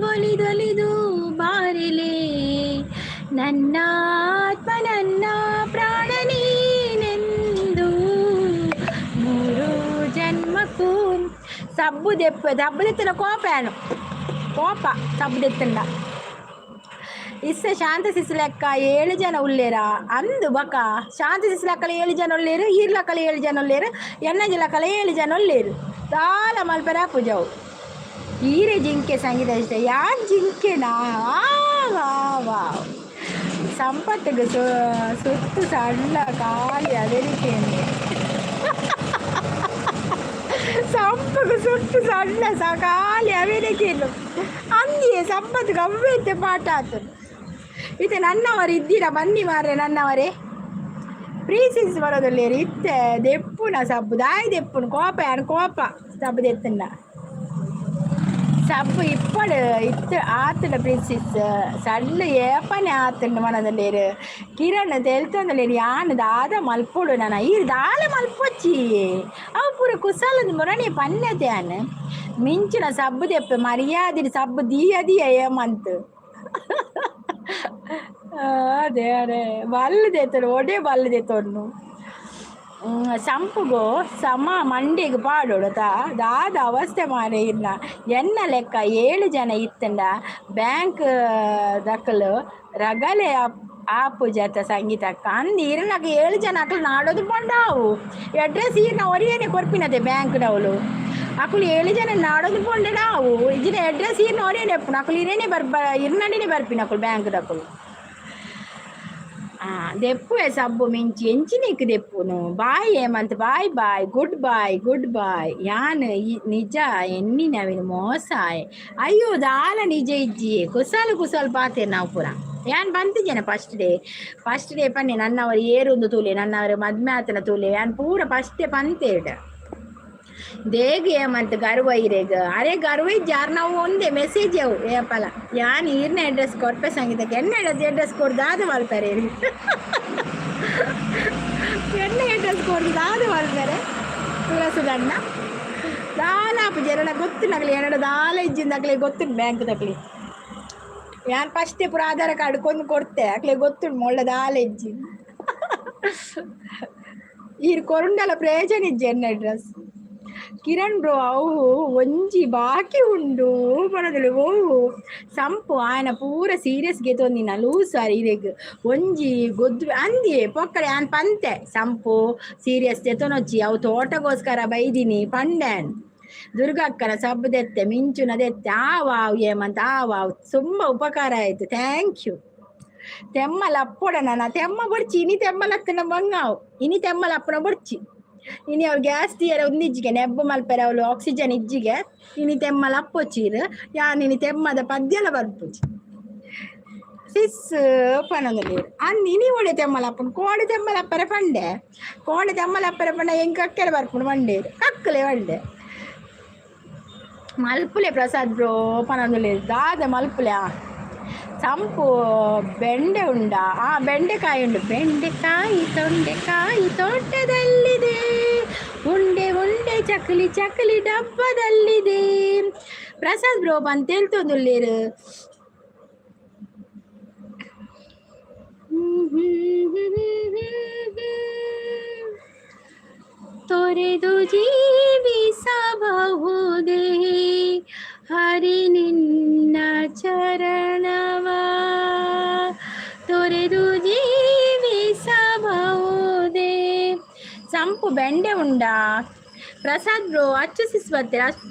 ಒಲಿದೊಲಿದು ಬಾರಿಲೆ, ನನ್ನ ಆತ್ಮ ನನ್ನ ಪ್ರಾಣ ನೀನೆಂದು ನೂರು ಜನ್ಮಕ್ಕೂ. ಸಬ್ಬು ದೆಪ್ಪ, ಸಬ್ಬು ದೆತ್ತಿನ ಕೋಪ ಏನು ಕೋಪ ಸಬ್ಬು ದೆತ್ತಂಡ. ಇಸ್ಸ ಶಾಂತ ಸಿಸ್ಲಕ್ಕ ಏಳು ಜನ ಉಲ್ಲೇರ ಅಂದು ಬಕ. ಶಾಂತ ಸಿಸ್ಲಕ್ಕಲ ಏಳು ಜನ ಉಲ್ಲೇರು, ಈರ್ಲಕ್ಕಲ ಏಳು ಜನ ಉಲ್ಲೇರು, ಎನ್ನಜಿಲಕ್ಕಲ ಏಳು ಜನ ಉಲ್ಲೇರು. ದಾಲ ಮಲ್ಪರ ಪೂಜಾವು. ಈರೆ ಜಿಂಕೆ ಸಂಗೀತ ಇಷ್ಟ. ಯಾನ್ ಜಿಂಕೆನಾ? ವಾ ವಾ, ಸಂಪತ್ತಿಗೆ ಸುತ್ತು ಸಣ್ಣ ಖಾಲಿ ಅದೇನಿಕೆ. ಸಂಪಗೆ ಸುಟ್ಟು ಸಣ್ಣ ಸ ಖಾಲಿ ಅವೇನಿಕೇನು ಅಂದಿಯೇ. ಸಂಪತ್ತಿಗೆ ಅವ್ವೇತೆ ಪಾಠ ಆತನು. ಇತ್ತೆ ನನ್ನವರು ಇದ್ದೀರಾ? ಬನ್ನಿ ಮಾರ್ರೆ ನನ್ನವರೇ. ಪ್ರೀಸಿಸ್ ಬರೋದಿಲ್ಲ. ಇತ್ತೆ ದೆಪ್ಪುನ ಸಬ್ಬು ದಾಯಿ ದೆಪ್ಪುನು? ಕೋಪ ಯಾನ್ ಕೋಪ ಸಬ್ಬು ದೆತ್ತನ್ನ. ಸಬ್ಬು ಇಪ್ಪಡು ಇತ್ತು ಆತನ ಪ್ರಿನ್ಸಿಸ್ ಸಣ್ಣ ಏಪನೆ ಆತಂಡು ಮನದಲ್ಲೇರು. ಕಿರಣ್ ತೆಲ್ತೊಂದುಲ್ಲೇರು. ಯಾನ್ ದಾದ ಮಲ್ಪೊಡು ನನ? ಈರ್ ದಾಲ ಮಲ್ಪೊಚ್ಚಿ, ಅವು ಪೂರ ಕುಸಲದ ಮುರಣಿ ಪನ್ನೆತೆ. ಯಾನ್ ಮಿಂಚಿನ ಸಬ್ಬು ದೆಪ್ಪೆ ಮರ್ಯಾದಿಡ್ ಸಬ್ಬು ದೀಯ ದೀಯ ಏಮಂತ್. ಅದೇ ಅರೆ ಬಲ್ಲು ದೇತರು, ಒಡೆ ಬಲ್ಲು ದೇತೊನ್ನು. ಸಂಪುಗು ಸಮ ಮಂಡಿಗೆ ಪಾಡೊಡು ದಾದ ಅವಸ್ಥೆ ಮಾರೆ ಇರ್ನ. ಎನ್ನ ಲೆಕ್ಕ ಏಳು ಜನ ಇತ್ತಂಡ ಬ್ಯಾಂಕ್ ದಕಲು ರಗಲೆ ಆಪುಜತ ಸಂಗೀತಕ್ಕ? ಅಂದ್ ಇರ್ನಗ ಏಳು ಜನ ಅಕಲು ನಾಡೋದು ಪಂಡಾವು. ಅಡ್ರೆಸ್ ಈರ್ನ ಒರಿಯನೆ ಕೊರ್ಪಿನತೆ ಬ್ಯಾಂಕ್ನವಳು. ಅಕುಲು ಏಳು ಜನ ನಾಡೋದು ಪಂಡಾವು. ಇಜಿನ ಅಡ್ರೆಸ್ ಈರ್ನ ಒರಿಯನೆ ಎಪ್ಪುನು. ಅಕುಲು ಇರೇನೆ ಬರ್ಪ, ಇರ್ನಂಡಿನೇ ಬರ್ಪಿನ ಅಕುಲು ಬ್ಯಾಂಕ್ದಕುಲು. ದೆಪ್ಪುವೆ ಸಬ್ಬು ಮಿಂಚಿ ಎಂಚಿನಿಕ್ ದೆಪ್ಪುನು? Bye Hemanth, bye bye, good bye, good bye. ಯಾನ್ ನಿಜ ಎನ್ನಿನವಿನ ಮೋಸ ಆಯೆ. ಅಯ್ಯೋ, ದಾಲ ನಿಜ ಇಜ್ಜಿ. ಕುಸಾಲು ಕುಸಾಲು ಪಾತೆರ್ ನಾವು ಪೂರ. ಯಾನ್ ಬಂತಿದ್ದೇನೆ ಫಸ್ಟ್ ಡೇ, ಫಸ್ಟ್ ಡೇ ಪನ್ನೆ ನನ್ನವರು ಏರುಂದು ತೂಲೆ, ನನ್ನವರು ಮದ್ಮೆ ಆತನ ತೂಲೆ. ಯಾನ್ ಪೂರ ಫಸ್ಟ್ ಡೇ ಪಂತೇಡ್. ದೇಗ್ ಹೇಮಂತ್ ಗರ್ವ ಇರೆಗ್? ಅರೆ, ಗರ್ವ ಇಜ್ಜಿ. ಆರ್ ನಾವು ಒಂದೇ ಮೆಸೇಜ್ ಅವು ಏಪಲ. ಯಾನ್ ಈರ್ನ ಅಡ್ರೆಸ್ ಕೊರ್ಪೆ ಸಂಗೀತಕ್ಕೆ. ಎನ್ನ ಅಡ್ರೆಸ್ ಕೊರ್ದು ದಾದ ಮಲ್ಪರೆ? ಎನ್ನ ಅಡ್ರೆಸ್ ಕೊರ್ದು ದಾದ ಮಲ್ಪರೆ? ತುಳಸುದಣ್ಣ ದಾಲ ಆಪುಜಿ. ಎನಡ ಗೊತ್ತುಂಡು ಎನಡ ದಾಲ ಇಜ್ಜಿಂದ ಅಕ್ಲೆ ಗೊತ್ತುಂಡು ಬ್ಯಾಂಕ್ ದಕ್ಲೆ. ಯಾನ್ ಫಸ್ಟೇ ಪೂರ ಆಧಾರ್ ಕಾರ್ಡ್ ಕೊಂದು ಕೊಡ್ತೆ. ಅಕ್ಲೆ ಗೊತ್ತುಂಡು ಮೊಳ್ಳ ದಾಲ ಇಜ್ಜಿ. ಈರ್ ಕೊರುಂಡಲ ಪ್ರಯೋಜನ ಇಜ್ಜಿ ಎನ್ನ ಅಡ್ರೆಸ್. ಕಿರಣ್ ಬ್ರೋ, ಅವು ಒಂಜಿ ಬಾಕಿ ಉಂಡು ಪನೊಂದುಲ್ಲೆ. ಓ ಸಂಪು ಆಯನ ಪೂರ ಸೀರಿಯಸ್ ಗೆತೊಂದಿನ ಲೂಸ್ ಆರ್ ಇರೆಗ್ ಒಂಜಿ ಗೊದ್ದು ಅಂದಿಯೇ ಪೊಕ್ಕಡೆ. ಯಾನ್ ಪಂತೆ, ಸಂಪು ಸೀರಿಯಸ್ ದೆತೊನೊಚ್ಚಿ, ಅವು ತೋಟಗೋಸ್ಕರ ಬೈದಿನಿ ಪಂಡ್ಯಾನ್. ದುರ್ಗಕ್ಕನ ಸಬ್ಬು ದೆತ್ತೆ, ಮಿಂಚುನ ದೆತ್ತೆ. ಆ ವಾವ್ ಹೇಮಂತ್, ಆ ವಾವ್, ತುಂಬ ಉಪಕಾರ ಆಯ್ತು, thank you. ತೆಮ್ಮಲ ಅಪ್ಪೊಡ ನನ ತೆಮ್ಮ ಬೊಡ್ಚಿ. ಇನಿ ತೆಮ್ಮಲತ್ತನ ಬಂಗಾವು. ಇನಿ ತೆಮ್ಮಲ ಅಪ್ಪನ ಬೊಡ್ಚಿ. ಇನಿ ಅವ್ರು ಗ್ಯಾಸ್ ತೀಯರ ಒಂದಿಜ್ಜಿಗೆ ನೆಬ್ಬ ಮಲ್ಪೆರೆ ಅವಳು ಆಕ್ಸಿಜನ್ ಇಜ್ಜಿಗೆ. ಇನಿ ತೆಮ್ಮಲ ಅಪ್ಪೊಚ್ಚೀರು. ಯಾನ್ ಇನಿ ತೆಮ್ಮದ ಪದ್ಯಲ ಬರ್ಪುಜಿ. ಸಿಸ್ ಪನೊಂದುಲ್ಲೆರ್. ಅಂದ್ ಇನಿ ಒಡೆ ತೆಮ್ಮಲ ಅಪ್ಪುನು? ಕೋಡೆ ತೆಮ್ಮಲ ಅಪ್ಪರೆ ಪಂಡೆ. ಕೋಡೆ ತೆಮ್ಮಲ ಅಪ್ಪರೆ ಪಂಡ ಎಂಕ್ ಕಕ್ಕೆರೆ ಬರ್ಪುಂಡು ಪಂಡೇರು. ಕಕ್ಕಲೆ ಪಂಡೆ. ಮಲ್ಪುಲೆ ಪ್ರಸಾದ್ ಬ್ರೋ ಪನೊಂದುಲ್ಲೆರ್. ದಾದ ಮಲ್ಪುಲೆ? ಸಂಪು ಬೆಂಡೆ ಉಂಡಾ? ಆ, ಬೆಂಡೆಕಾಯಿ ಉಂಡು. ಬೆಂಡೆಕಾಯಿ ತೊಂಡೆಕಾಯಿ ತೋಟದಲ್ಲಿದೆ, ಉಂಡೆ ಉಂಡೆ. ಚಕ್ಲಿ ಚಕ್ಲಿ ಡಬ್ಬದಲ್ಲಿದೆ. ಪ್ರಸಾದ್ ಬ್ರೋ ಬಂತೇಳ್ತೊಂದುಲ್ಲೇರು. ತೊರೆದು ಜೀವಿಸಬಹುದೇ ಹರಿ ನಿನ್ನ ಚರಣವ, ತೊರೆದು ಜೀವಿಸಬಹುದೇ. ಸಂಪು ಬೆಂಡೆ ಉಂಡಾ? ಪ್ರಸಾದ್ ಬ್ರೋ, ಅಚ್ಚು ಸಿಸ್ ಬರ್ತೀರ?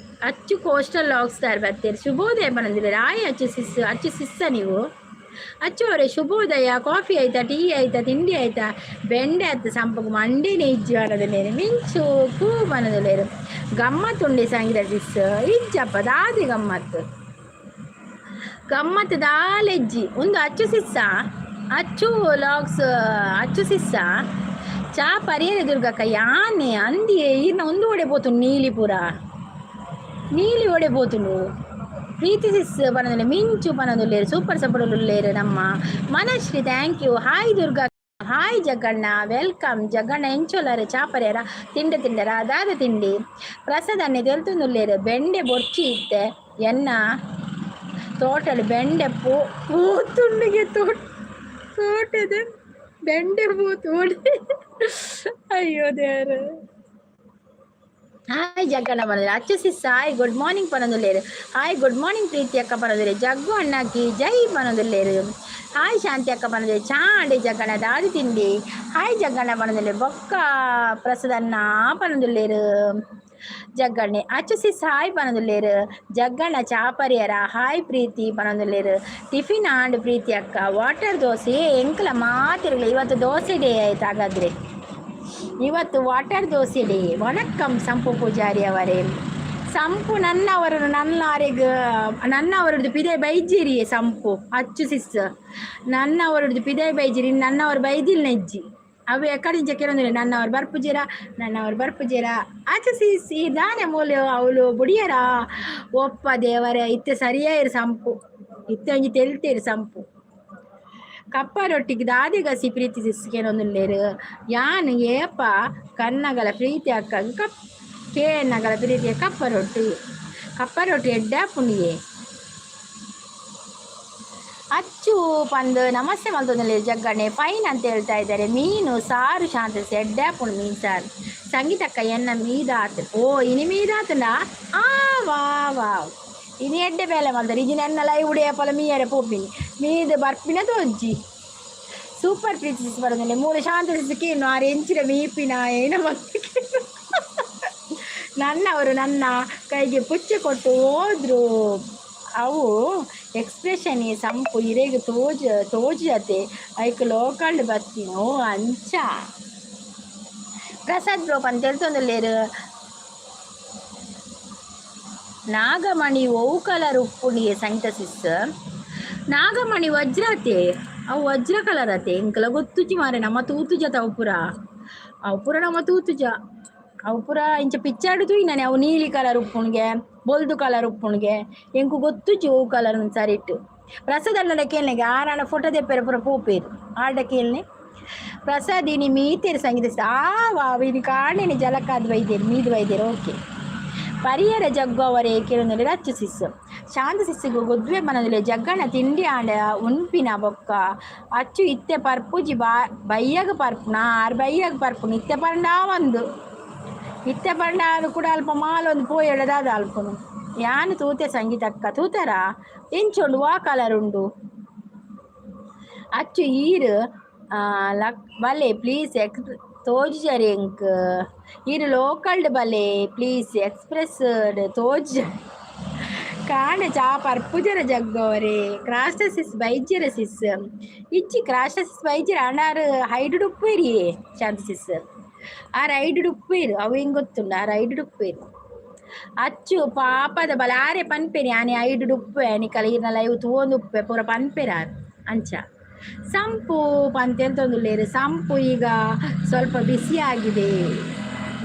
ಅಚ್ಚು ಕೋಸ್ಟಲ್ ಲಾಗ್ಸ್ತಾರ್ ಬರ್ತೀರಿ. ಶುಭೋದಯ ಬಂದಿಲ್ಲ ರಾಯಿ ಅಚ್ಚು ಸಿಸ್. ಅಚ್ಚು ಸಿಸ್ಸ ನೀವು? ಅಚ್ಚು ಅವರೇ, ಶುಭೋದಯ. ಕಾಫಿ ಆಯ್ತಾ? ಟೀ ಆಯ್ತಾ? ತಿಂಡಿ ಆಯ್ತಾ? ಬೆಂಡೆ ಆಯ್ತು. ಸಂಪುಗು ಮಂಡಿನೇ ಇಜ್ಜಿ ನೇರು ಮಿಂಚು ಕೂ ಬನದಲೇರು. ಗಮ್ಮತ್ತುಂಡೆ ಸಂಗೀತ ಸಿಸ್. ಇಜ್ಜಪ್ಪ, ದಾದಿ ಗಮ್ಮತ್ತು ಗಮ್ಮತ್ತು ದಾಲೆಜ್ಜಿ. ಒಂದು ಅಚ್ಚು ಸಿಸ್ಸ, ಅಚ್ಚು ಲಾಗ್ಸ್, ಅಚ್ಚು ಸಿಸ್ಸ. ಚಾ ಪರಿಯರೆ ದುರ್ಗಕ್ಕ. ಯಾನೆ ಅಂದಿಯೇ ಈರ್ನ ಒಂದು ಒಡೆ ಪೋತು ನೀಲಿ ಪೂರ ನೀಲಿ ಒಡೆ ಪೋತುಂಡು. ಪ್ರೀತಿ ಸಿಸ್ ಪನೊಂದುಲ್ಲೆ. ಮಿಂಚು ಪನೊಂದುಲ್ಲೇರು. ಸೂಪರ್ ಸಪೋರ್ಟ್ ನಮ್ಮ Manashree, thank you. Hi Durga, hi Jagganna, welcome Jagganna. ಎಂಚೊಲ್ಲರೆ? ಚಾಪರೇರ? ತಿಂಡೆ ತಿಂಡರ? ದಾದ ತಿಂಡಿ? ಪ್ರಸಾದ್ ಅನ್ನೆ ತೆಲ್ತೊಂದುಲ್ಲೇರು. ಬೆಂಡೆ ಬೊರ್ಚಿ ಇತ್ತೆ. ಎನ್ನ ತೋಟಲ್ ಬೆಂಡೆ ಪೂ ಪೂತುಂಡಿಗೆ. ತೋಟ ತೋಟದ ಬೆಂಡೆ ಪೂತು. ಅಯ್ಯೋ ದೇವ್ರೆ. ಹಾಯ್ ಜಗ್ಗಣ್ಣ ಬಂದ್ರೆ. Achchu sis hi, good morning ಪನೊಂದುಲ್ಲೇರು. ಹಾಯ್, ಗುಡ್ ಮಾರ್ನಿಂಗ್ ಪ್ರೀತಿ ಅಕ್ಕ ಪನೊಂದುಲ್ಲೇರು. ಜಗ್ಗು ಅಣ್ಣಕಿ ಜೈ ಪನೊಂದುಲ್ಲೇರು. ಹಾಯ್ ಶಾಂತಿ ಅಕ್ಕ ಪನೊಂದುಲ್ಲೇರು. ಚಾ ಅಂಡೆ ಜಗ್ಗಣ್ಣ, ದಾದಿ ತಿಂಡಿ? ಹಾಯ್ ಜಗ್ಗಣ್ಣ ಪನೊಂದುಲ್ಲೇರು. ಬೊಕ್ಕ ಪ್ರಸದನ್ನ ಪನೊಂದುಲ್ಲೇರು ಜಗ್ಗಣ್ಣೆ. ಅಚ್ಚು ಸಿಸ್ ಹಾಯ್ ಪನೊಂದುಲ್ಲೇರು. ಜಗ್ಗಣ್ಣ ಚಾಪರಿಯರ? ಹಾಯ್ ಪ್ರೀತಿ ಪನೊಂದುಲ್ಲೇರು. ಟಿಫಿನ್ ಆಂಡ್ ಪ್ರೀತಿ ಅಕ್ಕ. ವಾಟರ್ ದೋಸೆ ಎಂಕಲ ಮಾತಿರಲಿ. ಇವತ್ತು ದೋಸೆ ಡೇ ಆಯ್ತು ಹಾಗಾದ್ರೆ. ಇವತ್ತು ವಾಟರ್ ದೋಸೆ ಡೇ. ವಣಕ್ಕಂ ಸಂಪು ಪೂಜಾರಿ ಅವರೇ. ಸಂಪು ನನ್ನವರು ನನ್ನಾರಿಗ ನನ್ನವರದ್ದು ಪಿದೆ ಬೈಜಿರಿ. ಸಂಪು ಅಚ್ಚು ಸಿಸ್ ನನ್ನವರದ್ದು ಪಿದೆ ಬೈಜಿರಿ. ನನ್ನವರು ಬೈದಿಲ್ ನೆಜ್ಜಿ. ಅವು ಎಕ್ಕಡಿಂಚ ಕೆಲವೊಂದಿಲ್ಲ. ನನ್ನವರು ಬರ್ಪುಜೀರ, ನನ್ನವರು ಬರ್ಪುಜೀರ. ಆಚೆ ಸಿಸ್ ಈ ದಾನೆ ಮೂಲೆ ಅವಳು ಬುಡಿಯರ. ಒಪ್ಪ ದೇವರೇ, ಇತ್ತೆ ಸರಿಯಾಯಿರು ಸಂಪು. ಇತ್ತೆ ಒಂಜಿ ತೆಲ್ತೇರು ಸಂಪು. ಕಪ್ಪ ರೊಟ್ಟಿಗೆ ದಾದಿ ಗಸಿ ಪ್ರೀತಿ ಸಿಸ್ಕೇನೊಂದುಲ್ಲೇರು. ಯಾನ್ ಏಪ ಕನ್ನಗಲ ಪ್ರೀತಿ ಅಕ್ಕ ಕಪ್ ಕೇನಗಲ ಪ್ರೀತಿಯ ಕಪ್ಪ ರೊಟ್ಟಿ. ಕಪ್ಪ ರೊಟ್ಟಿ ಎಡ್ಡೆ ಪುಣಿಯೇ. ಅಚ್ಚು ಪಂದ್ ನಮಸ್ತೆ ಮಲ್ತೊಂದುಲ್ಲೇರು. ಜಗ್ಗಣ್ಣೆ ಫೈನ್ ಅಂತ ಹೇಳ್ತಾ ಇದ್ದಾರೆ. ಮೀನು ಸಾರು ಶಾಂತ ಎಡ್ಡೆ ಪುಣ್ ಮೀನು ಸಾರು. ಸಂಗೀತಕ್ಕ ಎನ್ನ ಮೀದಾತ್. ಓ, ಇನಿ ಮೀದಾತುಂಡ? ಆ ವಾ ವಾ, ಇನಿ ಎಡ್ಡೆ ಬೇಲೆ ಮಲ್ತಾರೆ. ಇಜಿನ ಎನ್ನ ಲೈವ್ ಉಡಿಯಪಲ ಮೀಯರೆ ಪೋಪಿನಿ. ಮೀದ ಬರ್ಪಿನ ತೋಜ್ಜಿ. ಸೂಪರ್ ಪ್ರೀತಿ ಬರೋದಿಲ್ಲ. ಮೂಲ ಶಾಂತ ಕೇನು ಆರು ಎಂಚಿನ ಮೀಪಿನ ಏನ ಮತ್ತೆ. ನನ್ನವರು ನನ್ನ ಕೈಗೆ ಪುಚ್ಚೆ ಕೊಟ್ಟು ಹೋದ್ರು. ಅವು ಎಕ್ಸ್ಪ್ರೆಷನ್ ಈ ಸಂಪು ಇರೆಗ್ ತೋಜ ತೋಜತೆ. ಐಕ್ ಲೋಕಲ್ಡ್ ಬತ್ತೀನಿ. ಓ ಅಂಚ. ಪ್ರಸಾದ್ ಬ್ರೋ ಪಂತೇಳ್ತೊಂದುಲ್ಲೇರು. ನಾಗಮಣಿ ಒವು ಕಲರ್ ಉಪ್ಪುಂಡಿಗೆ ಸಂಗೀತ ಸಿಸ್? ನಾಗಮಣಿ ವಜ್ರತೆ. ಅವು ವಜ್ರ ಕಲರ್ ಅತೆ. ಎಂಕಲ ಗೊತ್ತುಜಿ ಮಾರೆ. ನಮ್ಮ ತೂತುಜ ಅವು ಪೂರ, ಅವು ಪೂರ ನಮ್ಮ ತೂತುಜ. ಅವು ಪೂರ ಇಂಚ ಪಿಚ್ಚಾಡು ತೂಯಿನಾನೆ. ಅವು ನೀಲಿ ಕಲರ್ ಉಪ್ಪುಣ್ಗೆ, ಬೊಲ್ದು ಕಲರ್ ಉಪ್ಪುಣ್ಗೆ. ಎಂಕು ಗೊತ್ತುಜಿ ಒವು ಕಲರ್ ಸರಿಟ್ಟು. ಪ್ರಸಾದ್ ಅಣ್ಣಡ ಕೇಳ್ನೆಗೆ. ಆರಾಣ ಫೋಟೋ ದೆಪ್ಪೆರೆ ಪೂರ ಪೋಪೇರು. ಆಡ ಕೇಳ್ನೆ. ಪ್ರಸಾದ್ ಇನಿ ಮೀತೇರು ಸಂಗೀತ. ಆ ವಾ, ಇನಿ ಕಾಣೆನಿ ಜಲಕಾದ್ ಬೈದೇರು, ಮೀದು ಬೈದೇರು. ಓಕೆ. ಪರಿಯರ ಜಗ್ಗು ಅವರೇ ಕೇಳೊಂದುಲ್ಲೆರ್. ಅಚ್ಚು ಸಿಸ್ ಶಾಂತ ಸಿಸ್ಸಿಗು ಗೊದ್ವೆ ಮನದುಲೆ. ಜಗ್ಗಣ ತಿಂಡಿ ಆಂಡ ಉನ್ಪಿನ ಬೊಕ್ಕ? ಅಚ್ಚು ಇತ್ತೆ ಪರ್ಪುಜಿ, ಬಾ ಬಯ್ಯಗ ಪರ್ಪುನ. ಆರ್ ಬಯ್ಯಗ ಪರ್ಪುನ. ಇತ್ತೆ ಪಂಡ ಒಂದು ಇತ್ತೆ ಪಂಡ ಅದು ಕೂಡ ಅಲ್ಪ ಮಾಲೊಂದು ಪೋಯೆಳದಾದ ಅಲ್ಪನು. ಯಾನ್ ತೂತೆ ಸಂಗೀತಕ್ಕ. ತೂತರ? ಎಂಚುಂಡು? ವಾ ಕಲರ್ ಉಂಡು ಅಚ್ಚು? ಈರ್ ಲಕ್ ಬಲೆ ಪ್ಲೀಸ್ ಎಕ್ಸ್ ತೋಜುಜರ್ ಎಂಕ್. ಈರ್ ಲೋಕಲ್ಡ್ ಬಲೆ ಪ್ಲೀಸ್ ಎಕ್ಸ್ಪ್ರೆಸ್ ತೋಜ್. ಕಾಂಡೆ ಚಾ ಪರ್ಪುಜರ ಜಗ್ಗೋರೆ? ಕ್ರಾಸ್ಟಸಿಸ್ ಬೈಜ್ಯರ ಸಿಸ್? ಇಜ್ಜಿ, ಕ್ರಾಸ್ಟಸಿಸ್ ಬೈಜ್ಯರ ಅಣ್ಣಾರು ಹೈಡ್ ಉಪ್ಪೇರಿ. ಶಾಂತ ಸಿಸ್ ಆ ರೈಡ್ ಉಪ್ಪೇರು. ಅವು ಹೆಂಗ್ ಗೊತ್ತುಂಡು? ಆ ರೈಡ್ ಉಪ್ಪೇರು. ಅಚ್ಚು ಪಾಪದ ಬಲ ಆರೆ ಪನ್ಪೇರಿ. ಆನೆ ಐಡು ಉಪ್ಪೆ ನಿಕಲ ಈರ್ನ ಲೈವ್ ತೂವೊಂದು ಉಪ್ಪೆ ಪೂರ ಪನ್ಪೇರ. ಅಂಚ ಸಂಪು ಪಂತೆಲ್ತೊಂದುಲ್ಲೇರು. ಸಂಪು ಈಗ ಸ್ವಲ್ಪ ಬಿಸಿ ಆಗಿದೆ.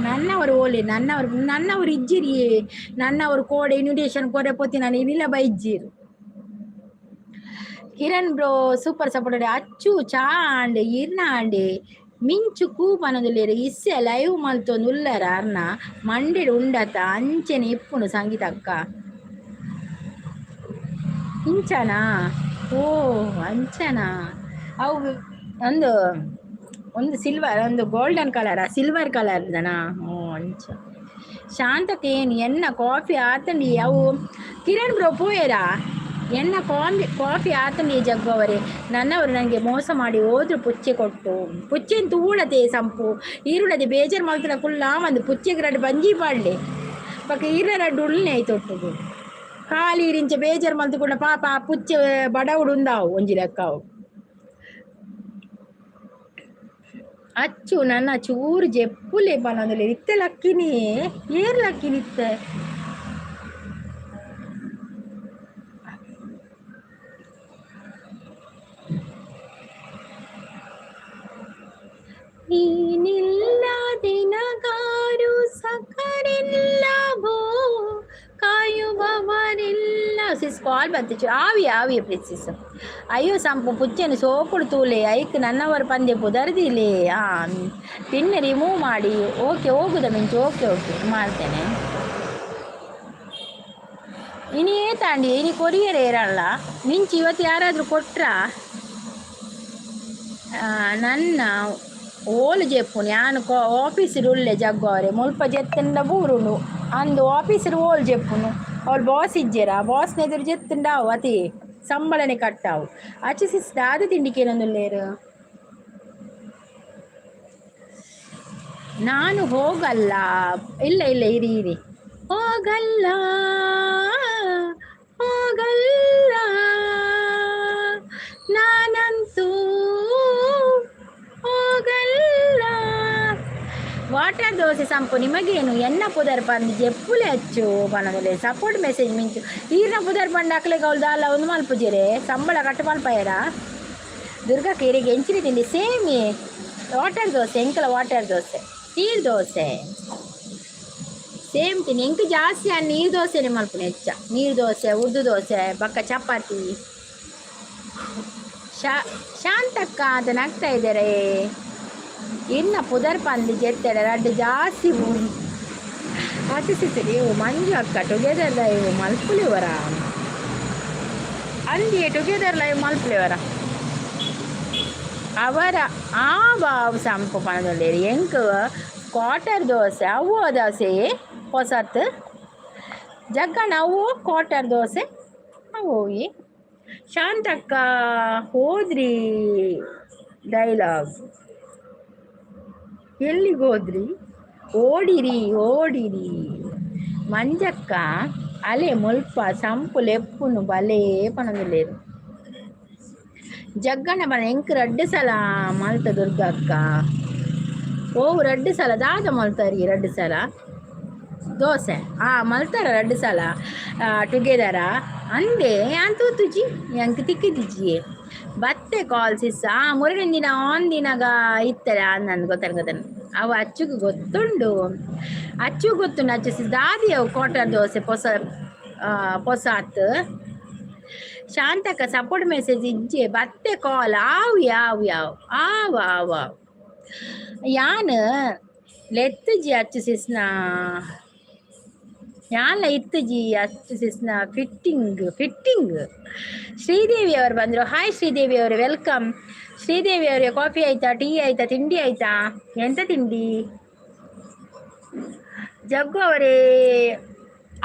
ನನ್ನವರು ಓಲೆ ನನ್ನವರು ನನ್ನವರು ಇಜ್ಜಿರಿ. ನನ್ನವರು ಕೋಡೆ ಇನ್ವಿಟೇಷನ್ ಕೊರೆ ಪೋತಿ. ನಾನು ಏನಿಲ್ಲ ಬೈಜ್ಜಿರು. Kiran bro super support. Achchu ಚಾ ಆಂಡ್ ಈರ್ನ ಆಂಡೆ. ಮಿಂಚು ಕೂ ಪನೊಂದುಲ್ಲೆರ್ ಇಸ್ಸೆ ಲೈವ್ ಮಲ್ತೊಂದು ಉಲ್ಲರ ಅರ್ನ ಮಂಡೆಡ್ ಉಂಡತ ಅಂಚೆನೆ ಇಪ್ಪುನು ಸಂಗೀತ ಅಕ್ಕ. ಇಂಚನಾ? ಓ ಅಂಚನಾ? ಅವು ಒಂದು ಒಂದು ಸಿಲ್ವರ್, ಒಂದು ಗೋಲ್ಡನ್ ಕಲರಾ, ಸಿಲ್ವರ್ ಕಲರ್ದನಾ? ಓ ಅಂಚ. ಶಾಂತಕ್ಕೆ ಏನು ಎನ್ನ ಕಾಫಿ ಆತಂಡಿ. ಅವು ಕಿರಣ್ ಬ್ರೋ ಪೋಯರಾ? ಎನ್ನ ಕಾಂಬಿ ಕಾಫಿ ಆತಂಡಿ. ಜಗ್ಗುವವರೇ, ನನ್ನವರು ನನಗೆ ಮೋಸ ಮಾಡಿ ಹೋದ್ರು ಪುಚ್ಚೆ ಕೊಟ್ಟು. ಪುಚ್ಚೆನ್ ತೂಳತೆ ಸಂಪು ಈರುಳದೆ ಬೇಜಾರು ಮಲ್ತಡ ಕುಲ್ಲ ಒಂದು ಪುಚ್ಚೆಗೆ ರಡ್ಡು ಬಂಜಿ ಪಾಡ್ಲೆ ಪಕ್ಕ ಈರ ರಡ್ಡು ಉಳ್ಳೆ ಆಯ್ತು. ಖಾಲಿ ಇರಿಂಚ ಬೇಜಾರು ಮಲ್ತುಕೊಂಡ ಪಾಪ ಆ ಪುಚ್ಚೆ ಬಡವುಡು ಉಂದಾವು ಒಂಜಿ ಲೆಕ್ಕಾವು. ಅಚ್ಚು ನನ್ನ ಚೂರು ಜೆಪ್ಪುಲೆ ಪನೊಂದುಲ್ಲೆರ್. ಇತ್ತೆ ಲಕ್ಕಿನಿ, ಏರ್ ಲಕ್ಕಿನಿ ಇತ್ತೆ? ನೀನಿಲ್ಲದೆ ನಗಾರು ಸಖರಿಲ್ಲವೋ ಕಾಯುವವರಿಲ್ಲ. ಸಿಸ್ ಕಾಲ್ ಬಂತು. ಆವಿ ಆವಿ ಪ್ಲೀಸ್ ಸಿಸ್. ಅಯ್ಯೋ ಸಂಪು ಪುಚ್ಚೆನು ಸೋಕುಡು ತೂಲೆ ಐಕ್ ನನ್ನವರು ಪಂದೆ ಪುದರ್ದಿಲೆ. ಹಾಂ, ಪಿನ್ ರಿಮೂವ್ ಮಾಡಿ. ಓಕೆ, ಹೋಗುದ ಮಿಂಚು? ಓಕೆ ಓಕೆ, ಮಾಡ್ತೇನೆ. ಇನಿ ಏತಾಂಡಿ ಇನಿ ಕೊರಿಯರ್ ಏರಲ್ಲ ಮಿಂಚು? ಇವತ್ತು ಯಾರಾದರೂ ಕೊಟ್ರಾ? ನನ್ನ ಓಲು ಜೆಪ್ಪುನು ಯಾನ್ ಆಫೀಸಿಡ್ ಉಲ್ಲೆ ಜಗ್ಗು ಅವರೆ. ಮುಲ್ಪ ಜೆತ್ತುಂಡ ಬೂರುಂಡು ಅಂದು ಆಫೀಸಿಡ್ ಓಲು ಜೆಪ್ಪುನು? ಅವ್ಳು ಬಾಸ್ ಇಜ್ಜೆರಾ? ಬಾಸ್ನ ಎದುರು ಜೆತ್ತುಂಡ ಅವು ಅತಿ ಸಂಬಳನೆ ಕಟ್ಟಾವು. ಅಚ್ಚು ಸಿಸ್, ದಾದ ತಿಂಡಿ ಕೇನೊಂದುಲ್ಲೇರು? ನಾನು ಹೋಗಲ್ಲ. ಇಲ್ಲ ಇಲ್ಲ, ಇರಿ ಇರಿ. ಹೋಗಲ್ಲ ಹೋಗಲ್ಲ ನಾನಂತೂ ಹೋಗಲ್ಲ. ವಾಟರ್ ದೋಸೆ ಸಂಪು ನಿಮಗೇನು? ಎನ್ನ ಪುದರ್ ಪಂದು ಜೆಪ್ಪುಲೆ ಅಚ್ಚು ಪನೊಂದುಲ್ಲೆ. ಸಪೋರ್ಟ್ ಮೆಸೇಜ್ ಮಿಂಚು. ಈರ್ನ ಪುದರ್ ಪಂಡ ಅಕ್ಲೆಗ್ ಅವ್ಲು ದಾಲ ಒಂದು ಮಲ್ಪುಜೆರೆ? ಸಂಬಳ ಕಟ್ಟು ಮಲ್ಪಾಯರ? ದುರ್ಗಾ ಕೇರಿಗೆ ಎಂಚಿನ ತಿಂಡಿ? ಸೇಮಿ ವಾಟರ್ ದೋಸೆ. ಎಂಕಲ ವಾಟರ್ ದೋಸೆ, ನೀರು ದೋಸೆ ಸೇಮ್ ತಿಂಡಿ. ಎಂಕ್ ಜಾಸ್ತಿ ಆ ನೀರು ದೋಸೆನೆ ಮಲ್ಪುನು ಹೆಚ್ಚ. ನೀರು ದೋಸೆ, ಉರ್ದು ದೋಸೆ, ಬೊಕ್ಕ ಚಪಾತಿ. ಶಾಂತಕ್ಕ ಅಂತ ನಗ್ತಾ ಇದ್ದಾರೆ. ಇನ್ನ ಪುದರ್ ಪಂದು ಜೆತ್ತೆಡ ರಡ್ಡು ಜಾಸ್ತಿ ಆಚಿಸಿ. ಇವು ಮಂಜು ಅಕ್ಕ ಟುಗೆದರ್ ಲೈವ್ ಮಲ್ಪುಲಿವರ ಅಂದಿಯೇ? ಟುಗೆದರ್ ಲೈವ್ ಮಲ್ಪುಲಿವರ ಅವರ ಆ ಬಾವು ಸಂಪು ಪನೊಂದುಲ್ಲೆರ್. ಎಂಕ್ ಕ್ವಾಟರ್ ದೋಸೆ ಅವು ದೋಸೆ ಪೊಸತ್ ಜಗ್ಗಣ್ಣ. ಅವು ಕ್ವಾಟರ್ ದೋಸೆ ಅವು. ಶಾಂತಕ್ಕ ಹೋದ್ರಿ ಡೈಲಾಗ್. ಎಲ್ಲಿಗೆ ಹೋದ್ರಿ? ಓಡಿರಿ ಓಡಿರಿ. ಮಂಜಕ್ಕ ಅಲೆ ಮುಲ್ಪ ಸಂಪು ಲೆಪ್ಪುನು ಬಲೇ ಪನೊಂದುಲ್ಲೆರ್. ಜಗ್ಗಣ್ಣ ಬನ ಎಂಕ್ ರಡ್ಡು ಸಲ ಮಲ್ತ ದುರ್ಗಕ್ಕ. ಓ, ರಡ್ಡು ಸಲ ದಾದ ಮಲ್ತಾರಿ? ರಡ್ಡು ಸಲ ದೋಸೆ ಮಲ್ತಾರ ರಡ್ಡು ಸಲ ಟುಗೆದರ ಅಂದೆ. ಯಾನ್ ತೂತುಜಿ, ಎಂಕ್ ತಿಕ್ಕಿದಿಜ್ಜಿ. ಬತ್ತೆ ಕಾಲ್ ಸಿಸ್. ಆ ಮೂರನೇ ದಿನ ಆನ್ ದಿನಗ ಇತ್ತರೆ ನನ್ಗೆ ಗೊತ್ತಾನ ಗೊತ್ತಾನ. ಅವು ಅಚ್ಚುಗೆ ಗೊತ್ತುಂಡು, ಅಚ್ಚು ಗೊತ್ತುಂಡು. ಅಚ್ಚು ಸಿಸ್ ದಾದಿ ಅವು ಕ್ವಾಟರ್ ದೋಸೆ ಪೊಸ ಪೊಸಾತ್. Shantakka support message ಇಜ್ಜೆ. ಬತ್ತೆ ಕಾಲ್. ಆವು ಯಾವ ಯಾವ ಆವ್ ಆವ್ ಆವ್. ಯಾನ್ ಲೆತ್ತುಜಿ ಅಚ್ಚು ಸಿಸ್ನ. ಯಾನ್ಲ ಇತ್ತುಜಿ ಅಚ್ಚು ಸಿಸ್ನ. Fitting fitting. Sridevi ಅವರು ಬಂದರು. ಹಾಯ್ ಶ್ರೀದೇವಿ ಅವರು, welcome. Sridevi ಅವರೇ, ಕಾಫಿ ಆಯ್ತಾ? ಟೀ ಆಯ್ತಾ? ತಿಂಡಿ ಆಯ್ತಾ? ಎಂತ ತಿಂಡಿ? ಜಗ್ಗು ಅವರೇ,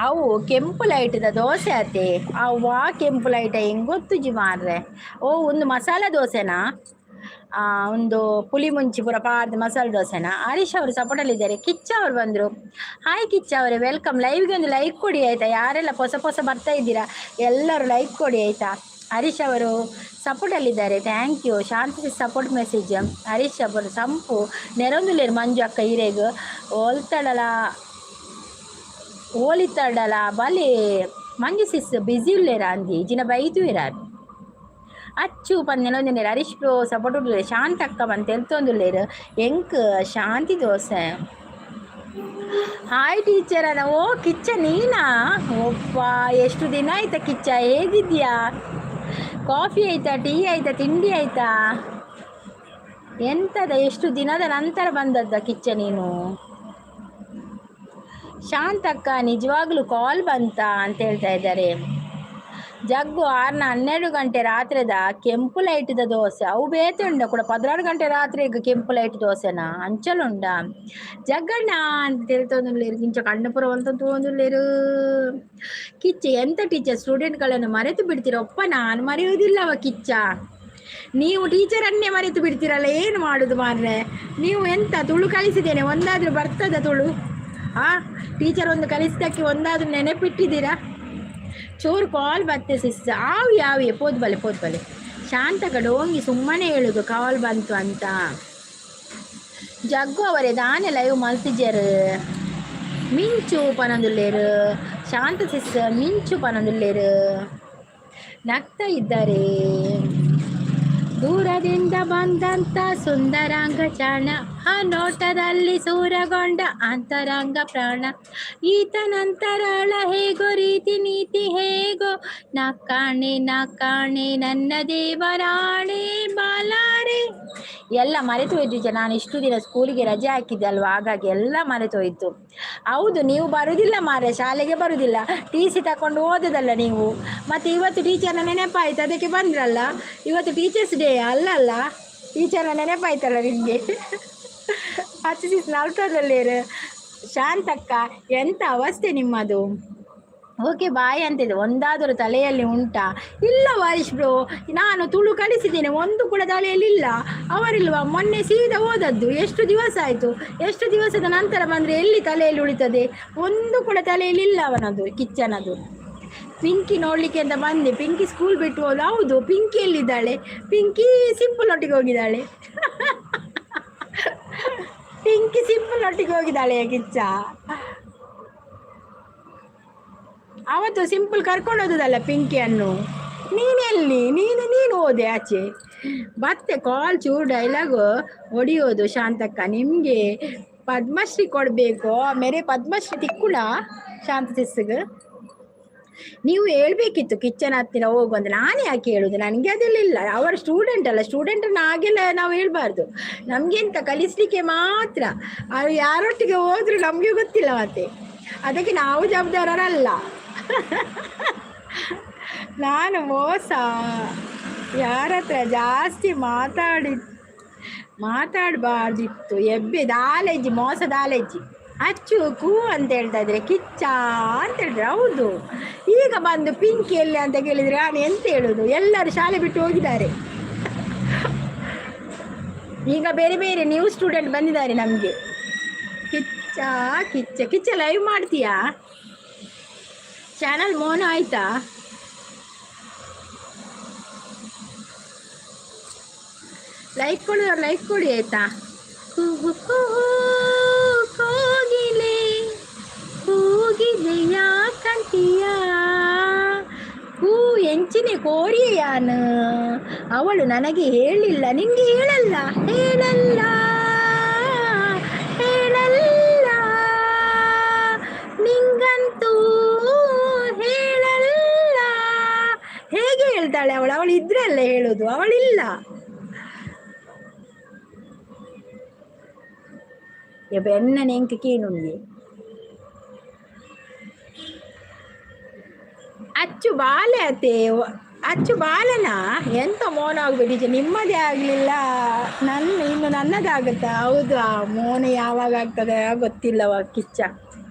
ಅವು ಕೆಂಪು ಲೈಟ್ದ ದೋಸೆ ಆತೆ. ಅವು ಕೆಂಪು ಲೈಟ ಹೆಂಗ್ ಗೊತ್ತುಜಿ ಮಾರ್ರೆ. ಓ, ಒಂದು ಮಸಾಲ ದೋಸೆನಾ? ಒಂದು ಪುಳಿ ಮುಂಚಿ ಪೂರ ಪಾರ್ದ್ ಮಸಾಲೆ ದೋಸೆನಾ? ಹರೀಶ್ ಅವರು ಸಪೋರ್ಟಲ್ಲಿದ್ದಾರೆ. ಕಿಚ್ಚ ಅವರು ಬಂದರು. ಹಾಯ್ ಕಿಚ್ಚ ಅವರೇ, welcome. ಲೈವ್ಗೆ ಒಂದು ಲೈಕ್ ಕೊಡಿ ಆಯಿತಾ? ಯಾರೆಲ್ಲ ಹೊಸ ಹೊಸ ಬರ್ತಾ ಇದ್ದೀರಾ ಎಲ್ಲರೂ ಲೈಕ್ ಕೊಡಿ ಆಯಿತಾ? ಹರೀಶ್ ಅವರು ಸಪೋರ್ಟಲ್ಲಿದ್ದಾರೆ, thank you. Shanti support message. Harish ಅವರು ಸಂಪು ನೆರೊಂದುಲ್ಲೇರು. ಮಂಜು ಅಕ್ಕ ಇರೆಗ್ ಓಲ್ತಡಲ ಓಲಿತಡಲ ಬಲೆ. ಮಂಜು ಸಿಸ್ ಬಿಸಿ ಉಲ್ಲೇರ ಅಂದಿ ಜಿನ ಬೈದುವೆರಾರ್. ಅಚ್ಚು ಪಂದ್ ಹರೀಶ್ ಬ್ರೋ ಸಪೋರ್ಟ್ ಉಲ್ಲೇರು. ಶಾಂತ ಅಕ್ಕ ಬಂತ ಎಲ್ತೊಂದುಲ್ಲೇರು. ಎಂಕ್ ಶಾಂತಿ ದೋಸೆ. ಹಾಯ್ ಟೀಚರ್ ಅನ್ನ. ಓ ಕಿಚ್ಚ ನೀನಾ? ಒಪ್ಪ, ಎಷ್ಟು ದಿನ ಆಯ್ತಾ ಕಿಚ್ಚ, ಹೇಗಿದ್ಯಾ? ಕಾಫಿ ಆಯ್ತಾ? ಟೀ ಆಯ್ತಾ? ತಿಂಡಿ ಆಯ್ತಾ? ಎಂತದ, ಎಷ್ಟು ದಿನದ ನಂತರ ಬಂದದ್ದ ಕಿಚ್ಚ ನೀನು? ಶಾಂತಕ್ಕ, ನಿಜವಾಗ್ಲೂ ಕಾಲ್ ಬಂತ ಅಂತ ಹೇಳ್ತಾ ಇದ್ದಾರೆ. ಜಗ್ಗು ಆರ್ನ 12 ಗಂಟೆ ರಾತ್ರಿದ ಕೆಂಪು ಲೈಟ್ದ ದೋಸೆ. ಅವು ಬೇತೆ ಉಂಡ ಕೂಡ. 16 ಗಂಟೆ ರಾತ್ರಿ ಈಗ ಕೆಂಪು ಲೈಟ್ ದೋಸೆನಾ? ಅಂಚಲುಂಡ ಜಗ್ಗಣ್ಣ ಅಂತ ತಿಳ್ತೊಂದುಲ್ಲೇರು. ಇಂಚ ಕಣ್ಣು ಪೂರ ಒಂತ ತೂವೊಂದುಲ್ಲೇರು. ಕಿಚ್ಚ, ಎಂತ ಟೀಚರ್, ಸ್ಟೂಡೆಂಟ್ಗಳನ್ನು ಮರೆತು ಬಿಡ್ತೀರ? ಒಪ್ಪ, ನಾನು ಮರೆಯುವುದಿಲ್ಲವ ಕಿಚ್ಚ. ನೀವು ಟೀಚರನ್ನೇ ಮರೆತು ಬಿಡ್ತೀರಲ್ಲ, ಏನು ಮಾಡುದು ಮಾರ್ರೆ? ನೀವು ಎಂತ ತುಳು ಕಲಿಸಿದ್ದೇನೆ, ಒಂದಾದ್ರೂ ಬರ್ತದ ತುಳು? ಆ ಟೀಚರ್ ಒಂದು ಕಲಿಸಿದಕ್ಕೆ ಒಂದಾದ್ರೂ ನೆನಪಿಟ್ಟಿದ್ದೀರಾ? ಚೂರು ಕಾಲ್ ಬತ್ತೆ ಸಿಸ್. ಆವು ಯಾವೆ, ಪೋದ್ ಬಲೆ, ಪೋದ್ ಬಲೆ. ಶಾಂತಕ ಡೋಂಗಿ, ಸುಮ್ಮನೆ ಹೇಳುದು ಕಾಲ್ ಬಂತು ಅಂತ. ಜಗ್ಗು ಅವರೇ, ದಾನೆ ಲೈವ್ ಮಲ್ತಿಜರ್? ಮಿಂಚು ಪನೊಂದುಲ್ಲೇರು. ಶಾಂತ ಸಿಸ್, ಮಿಂಚು ಪನೊಂದುಲ್ಲೇರು. ನಗ್ತಾ ಇದ್ದಾರೆ. ದೂರದಿಂದ ಬಂದಂತ ಸುಂದರಾಂಗ ಚಾಣ, ಆ ನೋಟದಲ್ಲಿ ಸೂರಗೊಂಡ ಅಂತರಂಗ ಪ್ರಾಣ, ಈತನಂತರಾಳ ಹೇಗೋ, ರೀತಿ ನೀತಿ ಹೇಗೋ, ನಾ ಕಾಣೆ, ನಾ ಕಾಣೆ, ನನ್ನ ದೇವರಾಣೆ ಬಾಲಾರೆ. ಎಲ್ಲ ಮರೆತು ಹೋಯ್ತು. ನಾನು ಇಷ್ಟು ದಿನ ಸ್ಕೂಲಿಗೆ ರಜೆ ಹಾಕಿದ್ದೆ ಅಲ್ವಾ, ಹಾಗಾಗಿ ಎಲ್ಲ ಮರೆತು ಹೋಯ್ತು. ಹೌದು, ನೀವು ಬರುದಿಲ್ಲ ಮಾರ್ರೆ, ಶಾಲೆಗೆ ಬರುದಿಲ್ಲ. ಟಿ ಸಿ ತಕೊಂಡು ಓದೋದಲ್ಲ ನೀವು. ಮತ್ತೆ ಇವತ್ತು ಟೀಚರ್ನ ನೆನಪಾಯ್ತು, ಅದಕ್ಕೆ ಬಂದ್ರಲ್ಲ. ಇವತ್ತು ಟೀಚರ್ಸ್ ಡೇ ಅಲ್ಲ ಅಲ್ಲ? ಟೀಚರ್ನ ನೆನಪಾಯ್ತಲ್ಲ ನಿಮಗೆ. 10 ದಿವಸ ನಲ್ತದಲ್ಲೇರು. ಶಾಂತಕ್ಕ, ಎಂತ ಅವಸ್ಥೆ ನಿಮ್ಮದು? ಓಕೆ, ಬಾಯ್ ಅಂತಿದೆ. ಒಂದಾದರೂ ತಲೆಯಲ್ಲಿ ಉಂಟಾ? ಇಲ್ಲ ವಾರಿಶ್ ಬ್ರೋ, ನಾನು ತುಳು ಕಲಿಸಿದ್ದೇನೆ, ಒಂದು ಕೂಡ ತಲೆಯಲ್ಲಿ ಇಲ್ಲ. ಅವರಿಲ್ವಾ ಮೊನ್ನೆ ಸೀದಾ ಹೋದದ್ದು. ಎಷ್ಟು ದಿವಸ ಆಯಿತು? ಎಷ್ಟು ದಿವಸದ ನಂತರ ಬಂದರೆ ಎಲ್ಲಿ ತಲೆಯಲ್ಲಿ ಉಳಿತದೆ? ಒಂದು ಕೂಡ ತಲೆಯಲ್ಲಿ ಇಲ್ಲ ಅವನದು, ಕಿಚ್ಚನದು. ಪಿಂಕಿ ನೋಡಲಿಕ್ಕೆ ಅಂತ ಬಂದೆ, ಪಿಂಕಿ ಸ್ಕೂಲ್ ಬಿಟ್ಟು ಹೋದ. ಹೌದು, ಪಿಂಕಿ ಎಲ್ಲಿದ್ದಾಳೆ? ಪಿಂಕಿ ಸಿಂಪಲ್ ಒಟ್ಟಿಗೆ ಹೋಗಿದ್ದಾಳೆ. ಪಿಂಕಿ ಸಿಂಪಲ್ ಒಟ್ಟಿಗೆ ಹೋಗಿದ್ದಾಳೆ ಕಿಚ್ಚ. ಅವತ್ತು ಸಿಂಪಲ್ ಕರ್ಕೊಂಡು ಹೋದದಲ್ಲ ಪಿಂಕಿಯನ್ನು. ನೀನೆಲ್ಲಿ? ನೀನು ನೀನು ಹೋದೆ ಆಚೆ. ಮತ್ತೆ ಕಾಲ್ ಚೂರು ಡೈಲಾಗ್ ಹೊಡಿಯೋದು. ಶಾಂತಕ್ಕ, ನಿಮಗೆ ಪದ್ಮಶ್ರೀ ಕೊಡಬೇಕು ಮೇರೆ. ಪದ್ಮಶ್ರೀ ತಿಕ್ಕುಳ ಶಾಂತ ಸಿಸ್ಗೆ. ನೀವು ಹೇಳ್ಬೇಕಿತ್ತು ಕಿಚನ್ ಹತ್ತಿರ ಹೋಗು ಅಂತ. ನಾನು ಯಾಕೆ ಹೇಳುದು? ನನಗೆ ಅದೆಲ್ಲ ಇಲ್ಲ. ಅವರ ಸ್ಟೂಡೆಂಟ್ ಅಲ್ಲ, ಸ್ಟೂಡೆಂಟನ್ನು ಹಾಗೆಲ್ಲ ನಾವು ಹೇಳ್ಬಾರ್ದು. ನಮ್ಗೆಂತ, ಕಲಿಸ್ಲಿಕ್ಕೆ ಮಾತ್ರ. ಅವ್ರು ಯಾರೊಟ್ಟಿಗೆ ಹೋದ್ರು ನಮಗೆ ಗೊತ್ತಿಲ್ಲ ಮತ್ತೆ. ಅದಕ್ಕೆ ನಾವು ಜವಾಬ್ದಾರರಲ್ಲ. ನಾನು ಮೋಸ, ಯಾರ ಹತ್ರ ಜಾಸ್ತಿ ಮಾತಾಡಿ ಮಾತಾಡಬಾರ್ದಿತ್ತು. ಎಬ್ಬೆ ದಾಲೆಜ್ಜಿ, ಮೋಸ ದಾಲೆಜ್ಜಿ. ಅಚ್ಚು ಕೂ ಅಂತ ಹೇಳ್ತಾ ಇದ್ರೆ, ಕಿಚ್ಚ ಅಂತ ಹೇಳಿದ್ರೆ. ಹೌದು, ಈಗ ಬಂದು ಪಿಂಕಿ ಎಲ್ಲಿ ಅಂತ ಕೇಳಿದ್ರೆ ನಾನು ಎಂತ ಹೇಳುದು? ಎಲ್ಲರೂ ಶಾಲೆ ಬಿಟ್ಟು ಹೋಗಿದ್ದಾರೆ. ಈಗ ಬೇರೆ ಬೇರೆ ನ್ಯೂ ಸ್ಟೂಡೆಂಟ್ ಬಂದಿದ್ದಾರೆ ನಮಗೆ. ಕಿಚ್ಚ ಕಿಚ್ಚ ಕಿಚ್ಚ, ಲೈವ್ ಮಾಡ್ತೀಯಾ? ಚಾನಲ್ ಮೋನ ಆಯ್ತಾ? ಲೈಕ್ ಕೊಡಿ, ಲೈಕ್ ಕೊಡಿ, ಆಯ್ತಾ? ಕುಹು ಕುಹು ಕೋಗಿಲೆ ಕೂಗಿದೆ ಯಾಕಂತೀಯ? ಹೂ ಎಂಚಿನೆ ಕೋರಿಯಾನ? ಅವಳು ನನಗೆ ಹೇಳಿಲ್ಲ, ನಿಂಗೆ ಹೇಳಲ್ಲ, ಹೇಳಲ್ಲ, ಹೇಳಲ್ಲ, ನಿಂಗಂತೂ ಹೇಳಲ್ಲ. ಹೇಗೆ ಹೇಳ್ತಾಳೆ ಅವಳು? ಅವಳು ಇದ್ರೆ ಅಲ್ಲ ಹೇಳುದು, ಅವಳಿಲ್ಲ. ಎನ್ನ ಎಂಕ್ ಕೇನುಂಡಿ. ಅಚ್ಚು ಬಾಲೆ ಅತೆ, ಅಚ್ಚು ಬಾಲನ. ಎಂತ ಮೌನ ಆಗ್ಬಿಟ್ಟಿದೆ? ನಿಮ್ಮದೇ ಆಗಲಿಲ್ಲ, ನನ್ನ ಇನ್ನು ನನ್ನದಾಗುತ್ತಾ? ಹೌದು, ಆ ಮೌನ ಯಾವಾಗ ಆಗ್ತದೆ ಗೊತ್ತಿಲ್ಲವ ಕಿಚ್ಚ.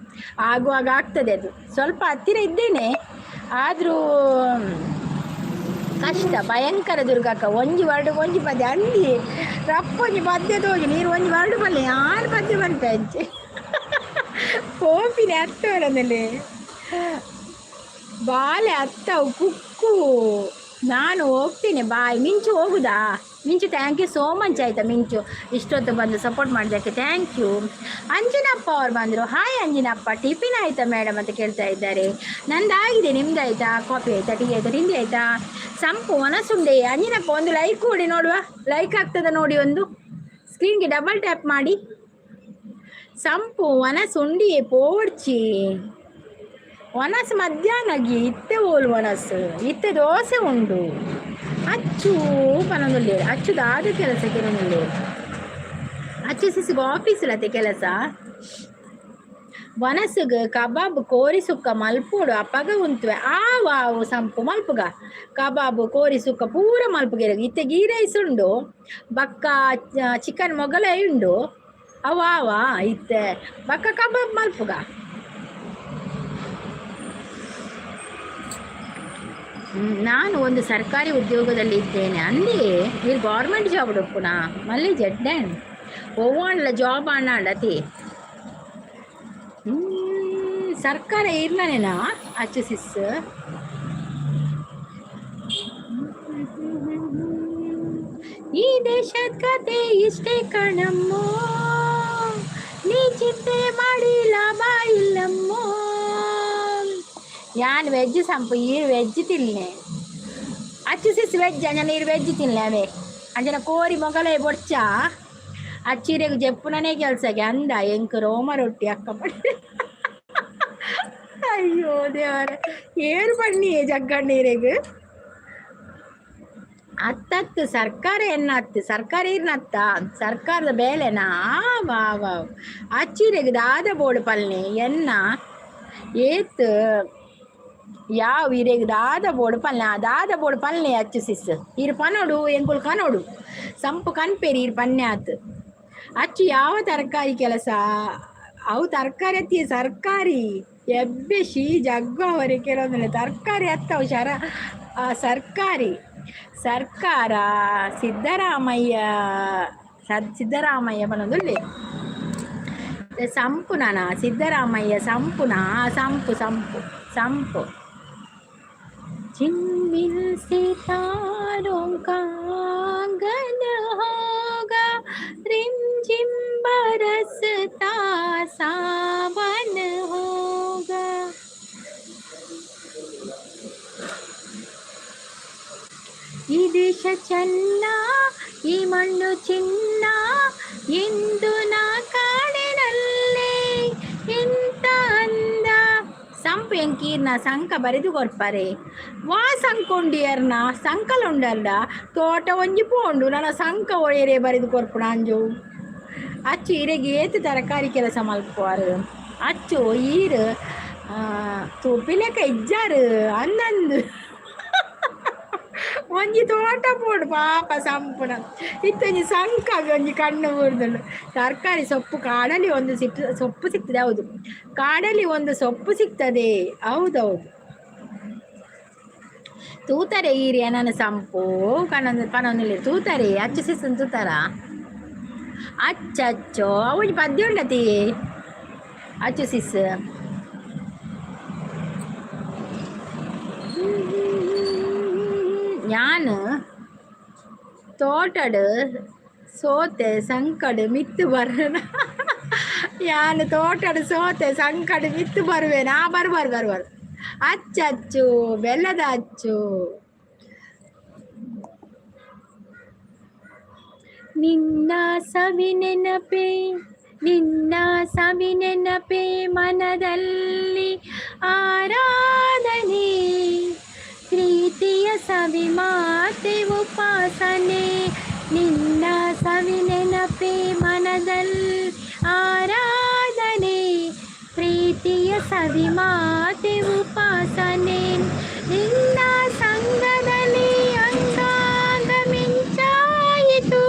ಆಗುವಾಗ ಆಗ್ತದೆ ಅದು. ಸ್ವಲ್ಪ ಹತ್ತಿರ ಇದ್ದೇನೆ, ಆದರೂ ಕಷ್ಟ ಭಯಂಕರ. ದುರ್ಗಕ್ಕ, ಒಂಜಿ ವರ್ಡ್ ಒಂಜಿ ಪದ್ಯ ಅಂದಿ ರಪ್ಪೊಂಜಿ ಪದ್ಯ ತೋಜಿ. ನೀರು ಒಂಜಿ ವರ್ಡ್ ಬಲ್ಲೆ ಯಾರು ಪದ್ಯ ಬಂತ ಅಂಚೆ ಪೋಪಿನ ಅತ್ತವರದಲ್ಲಿ ಬಾಲೆ ಅತ್ತವು. ಕುಕ್ಕು, ನಾನು ಹೋಗ್ತೇನೆ, ಬಾಯ್. ಮಿಂಚು, ಹೋಗುದಾ ಮಿಂಚು? Thank you so much ಆಯಿತಾ ಮಿಂಚು, ಇಷ್ಟೊತ್ತು ಬಂದು ಸಪೋರ್ಟ್ ಮಾಡಿದ್ದಕ್ಕೆ thank you. Anjinappa ಅವ್ರು ಬಂದರು. ಹಾಯ್ ಅಂಜನಪ್ಪ. ಟಿಫಿನ್ ಆಯಿತಾ ಮೇಡಮ್ ಅಂತ ಕೇಳ್ತಾ ಇದ್ದಾರೆ. ನಂದಾಗಿದೆ, ನಿಮ್ದು ಆಯಿತಾ? ಕಾಫಿ ಆಯಿತಾ? ಟೀ ಆಯಿತಾ? ತಿಂಡಿ ಆಯಿತಾ? ಸಂಪು ಒನಸುಂಡೆ. ಅಂಜನಪ್ಪ, ಒಂದು ಲೈಕ್ ಕೊಡಿ ನೋಡುವ. ಲೈಕ್ ಆಗ್ತದ ನೋಡಿ. ಒಂದು ಸ್ಕ್ರೀನ್ಗೆ ಡಬಲ್ ಟ್ಯಾಪ್ ಮಾಡಿ. ಸಂಪು ಒನಸುಂಡಿ ಪೋಡ್ಚಿ. ಒನಸ್ ಮಧ್ಯಾಹ್ನಗಿ ಇತ್ತೆ ಓಲು ಒನಸ್ ಇತ್ತೆ ದೋಸೆ ಉಂಡು. ಅಚ್ಚು ಪನೊಂದುಲ್ಲೇರು. ಅಚ್ಚು ದಾದ ಕೆಲಸಕ್ಕೆ ನೊಂದುಲ್ಲೇರು. ಅಚ್ಚು ಸಿಸ್ಗೆ ಆಫೀಸ್ ಲತೆ ಕೆಲಸ. ವನಸುಗ್ ಕಬಾಬ್ ಕೋರಿ ಸುಕ್ಕ ಮಲ್ಪೋಡು ಅಪಗ ಉಂತುವೆ. ಆ ವಾವು ಸಂಪು ಮಲ್ಪುಗ ಕಬಾಬ್ ಕೋರಿ ಸುಕ್ಕ ಪೂರ ಮಲ್ಪುಗೆ. ಇತ್ತೆ ಗೀ ರೈಸ್ ಉಂಡು, ಬಕ್ಕ ಚಿಕನ್ ಮೊಗಲೈ ಉಂಡು. ಅವ ಆವ ಇತ್ತೆ ಬಕ್ಕ ಕಬಾಬ್ ಮಲ್ಪುಗ. ನಾನು ಒಂದು ಸರ್ಕಾರಿ ಉದ್ಯೋಗದಲ್ಲಿ ಇದ್ದೇನೆ ಅಂದೇ. మీరు ಗೌರ್ಮೆಂಟ್ ಜಾಬ್ ಉಪ್ಪುನಾ? ಮಲ್ಲಿ ಜಡ್ಡನ್ ಒವ್ವಾಂಡ್ಲ ಜಾಬ್ ಅನ್ನಾಂಡತಿ. ಸರ್ಕಾರ ಇರ್ಲನೇನಾ ಅಚ್ಚು ಸಿಸ್? ಈ ದೇಶದ ಕತೆ ಇಷ್ಟೇ ಕಣಮ್ಮೋ, ನೀ ಚಿಂತೆ ಮಾಡಿ ಲಾಭ ಇಲ್ಲಮ್ಮೋ. ಯಾನ್ ವೆಜ್ ಸಂಪು, ಈ ವೆಜ್ ತಿನ್ನೆ. ಅಚ್ಚು ಸಿಸ್ ವೆಜ್ ಅಂಜನ ಈರು ವೆಜ್ ತಿನ್ಲೆ ಅವೇ ಅಂಜನ ಕೋರಿ ಮೊಗಲೇ ಬೊಡ್ಚ. ಅಚ್ಚಿರೆಗ್ ಜೆಪ್ಪುನನೇ ಕೆಲ್ಸಗೆ ಅಂದ ಎಂಕ್ ರೋಮ ರೊಟ್ಟಿ ಅಕ್ಕ. ಅಯ್ಯೋ ದೇವರೇ, ಏರು ಬಣ್ಣಿ ಜಗ್ಗಣ್ಣೀರೆಗ್ ಅತ್ತತ್ತು ಸರ್ಕಾರ ಎನ್ನತ್ತು ಸರ್ಕಾರ ಇರ್ನತ್ತ ಸರ್ಕಾರದ ಬೇಲೆನಾ? ವಾ ವಾ, ಅಚ್ಚಿರೆಗ್ ದಾದ ಬೋಡು ಪಲ್ನೆ ಎನ್ನ ಏತ್ ಯಾವ ಇರೆಗ್ ದಾದ ಬೋಡು ಪಲ್ನೆ? ಆ ದಾದ ಬೋಡು ಪಲ್ನೆ ಅಚ್ಚು ಸಿಸ್ ಇರು ಪನೋಡು, ಎಂಕುಲು ಕನೋಡು ಸಂಪು ಕನ್ಪೇರಿ ಇರು ಪನ್ನೆ ಆತು. ಅಚ್ಚು ಯಾವ ತರಕಾರಿ ಕೆಲಸ? ಅವು ತರಕಾರಿ ಅತ್ತಿ ಸರ್ಕಾರಿ ಎಬ್ಬೆ ಶೀ ಜಗ್ಗು ಅವರಿಗೆ ಕೆಲವೊಂದಿಲ್ಲ ತರಕಾರಿ ಅತ್ತವು ಶರ ಸರ್ಕಾರಿ ಸರ್ಕಾರ ಸಿದ್ದರಾಮಯ್ಯ ಸಿದ್ದರಾಮಯ್ಯ ಪನೊಂದುಲ್ಲೆ ಸಂಪುನನ ಸಿದ್ದರಾಮಯ್ಯ ಸಂಪುನ ಸಂಪು ಸಂಪು ಸಂಪು. झिलमिल सितारों का आंगन होगा, रिमझिम बरसता सावन होगा. ಈ ದೇಶ ಚೆನ್ನ, ಈ ಮಣ್ಣು ಚಿನ್ನ ಎಂದು ನಾ ಕಾಣೆನಲ್ಲೇ ಇಂಥ ಅಂದ. ಸಂಪು ಎಂಕೀರ್ನ ಸಂಕ ಬರೆದು ಕೊರ್ಪರೆ. ವಾ ಸಂಕೊಂಡಿಯರ್ನ ಸಂಕಲುಂಡರ್ಡ ತೋಟ ಒಂಜಿ ಪೋಂಡು ನನ್ನ ಸಂಕ ಒಯ್ಯರೆ ಬರೆದು ಕೊರ್ಪುಣ ಅಂಜು. ಅಚ್ಚು ಇರೆಗ್ ಏತ್ ತರಕಾರಿ ಕೆಲಸ ಮಲ್ಪುವಾರು ಅಚ್ಚು? ಈರ್ ತೂಪಿಲೆಕ ಇಜ್ಜಾರು ಅಂದಂದು. ಒಂಜಿ ತೋಟ ಪೋಡು ಪಾಪ ಸಂಪುನ. ಇತ್ತೊಂಜಿ ಸಂಕಾಗ ಒಂಜಿ ಕಣ್ಣು ಬೂರ್ದುಂಡು. ತರಕಾರಿ ಸೊಪ್ಪು ಕಾಡಲ್ಲಿ ಒಂದು ಸಿಕ್ ಸೊಪ್ಪು ಸಿಗ್ತದೆ. ಹೌದು, ಕಾಡಲ್ಲಿ ಒಂದು ಸೊಪ್ಪು ಸಿಗ್ತದೆ. ಹೌದೌದು, ತೂತಾರೆ ಈರಿ ನನ್ನ ಸಂಪು ಕಣ್ಣೊಂದು ಪನೊಂದಿಲ್ಲ ತೂತಾರೆ. ಅಚ್ಚು ಸಿಸನ್ ತೂತಾರ ಅಚ್ಚಚ್ಚೋ ಅವು ಪದ್ಯ ಉಂಡತಿ ಅಚ್ಚು ಸಿಸ್. ಯಾನ್ ತೋಟಡ್ ಸೋತೆ ಸಂಕಡ್ ಮಿತ್ತು ಬರ್ನ. ಯಾನ್ ತೋಟಡ್ ಸೋತೆ ಸಂಕಡ್ ಮಿತ್ತು ಬರುವೆನಾ? ಬರು ಬರು ಬರು. ಅಚ್ಚಚ್ಚು ಬೆಲ್ಲದ ಅಚ್ಚು. ನಿನ್ನ ಸವಿ ನೆನಪೇ, ನಿನ್ನ ಸವಿ ನೆನಪೇ ಮನದಲ್ಲಿ ಆರಾಧನೆ, ಪ್ರೀತಿಯ ಸವಿ ಮಾತೆ ಉಪಾಸನೆ. ನಿನ್ನ ಸವಿ ನೆನಪೇ ಮನದಲ್ಲಿ ಆರಾಧನೆ, ಪ್ರೀತಿಯ ಸವಿ ಮಾತೆ ಉಪಾಸನೆ. ನಿನ್ನ ಸಂಗದಲ್ಲಿ ಅಂಗಾಂಗ ಮಿಂಚಾಯಿತು.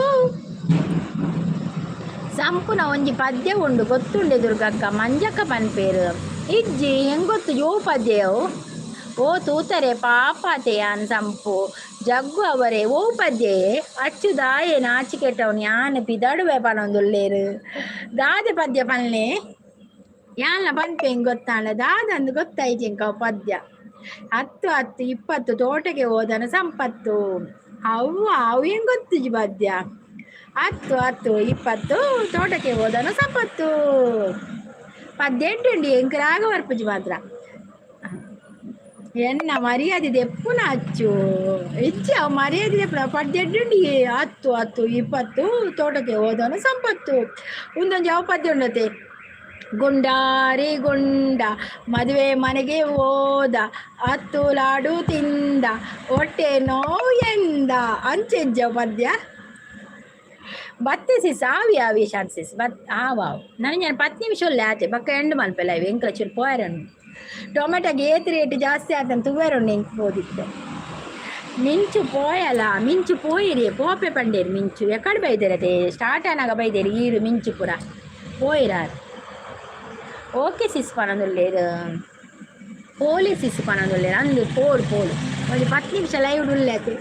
ಸಂಪುನ ಒಂಜಿ ಪದ್ಯ ಉಂಡು ಗೊತ್ತುಂಡೆ ದುರ್ಗಕ್ಕ? ಮಂಜಕ್ಕ ಪನ್ಪೇರು. ಇಜ್ಜಿ, ಹೆಂಗೊತ್ತು ಯೋ ಪದ್ಯವು? ಓ ತೂತರೆ ಪಾಪಾತೆ ಯಾನ್ ಸಂಪು ಜಗ್ಗು ಅವರೇ. ಓ ಪದ್ಯೆ ಅಚ್ಚು ದಾಯೆ ನಾಚಿಕೆಟ್ಟವ್ನು ಯಾನ್ ಪಿದಡುವೆ ಪನೊಂದುಲ್ಲೇರು. ದಾದೆ ಪದ್ಯ ಪನ್ಲೆ ಯಾನ್ಲ ಪನ್ಪೆ ಹೆಂಗ್ ಗೊತ್ತಾಂಡ ದಾದಂದು ಗೊತ್ತಾಯ್ತು ಎಂಕ ಪದ್ಯ. 10 10 20 ತೋಟಕ್ಕೆ ಹೋದನ ಸಂಪತ್ತು. ಅವ್ವ ಅವು ಹೆಂಗ್ ಗೊತ್ತಿಜಿ ಪದ್ಯ? 10 10 20 ತೋಟಕ್ಕೆ ಹೋದನ ಸಂಪತ್ತು. ಪದ್ಯ ಎಂಟುಂಡಿ ಎಂಕ್ ರಾಗ ಬರ್ಪುಜಿ ಮಾತ್ರ. ಎನ್ನ ಮರ್ಯಾದೆ ದೆಪ್ಪುನ ಅಚ್ಚು ಇಜ್ಜಿ ಅವು ಮರ್ಯಾದೆ ದೆಪ್ಪುನ ಪದ್ಯ ಎಡ್ಡುಂಡಿ. 10 10 20 ತೋಟಕ್ಕೆ ಹೋದವನ ಸಂಪತ್ತು. ಒಂದೊಂದು ಯಾವ ಪದ್ಯ ಉಂಡತೆ? ಗುಂಡಾರಿ ಗುಂಡ ಮದುವೆ ಮನೆಗೆ ಹೋದ, 10 ಲಾಡು ತಿಂದ, ಹೊಟ್ಟೆ ನೋವು ಎಂದ. ಅಂಚೆಜ್ಜ ಪದ್ಯ. ಬತ್ತೆ ಸಿಸ್ ಆವಿ ಆವಿ ಶಾಂತ್ ಬತ್ ಆವ್ ಆವ್ ನಾನು ನಾನು 10 ನಿಮಿಷ ಒಳ್ಳೆ ಆತೆ ಬಕ್ಕ ಎಂಡ್ ಮಲ್ಪೆ ಲೈವ್ ಎಂಕಲ ಚೂರು ಪೋಯರನ್ನು ಟೊಮೆಟೊಗೆ ಏತ್ ರೇಟ್ ಜಾಸ್ತಿ ಆತಂತ ತುವೆರೊಂಡು ಎಂಕ್ ಪೋದಿತ್ತೆ. ಮಿಂಚು ಪೋಯಲ ಮಿಂಚು ಪೋಯಿರಿ ಪೋಪೆ ಪಂಡೇರು ಮಿಂಚು ಎಕಡೆ ಬೈದೇರತೆ ಸ್ಟಾರ್ಟ್ ಆನಾಗ ಬೈದೇರು ಈರು ಮಿಂಚು ಪುರ ಪೋಯಿರಾರ್. ಓಕೆ ಸಿಸ್ ಪನೊಂದುಲ್ಲೇರು ಪೊಲೀಸ್ ಸಿಸ್ ಪನೊಂದುಲ್ಲೇರು ಅಂದು ಪೋಡು ಪೋಡು ಒಂಜಿ 10 ನಿಮಿಷ ಲೈವ್ ಉಲ್ಲೆ ಆತೆ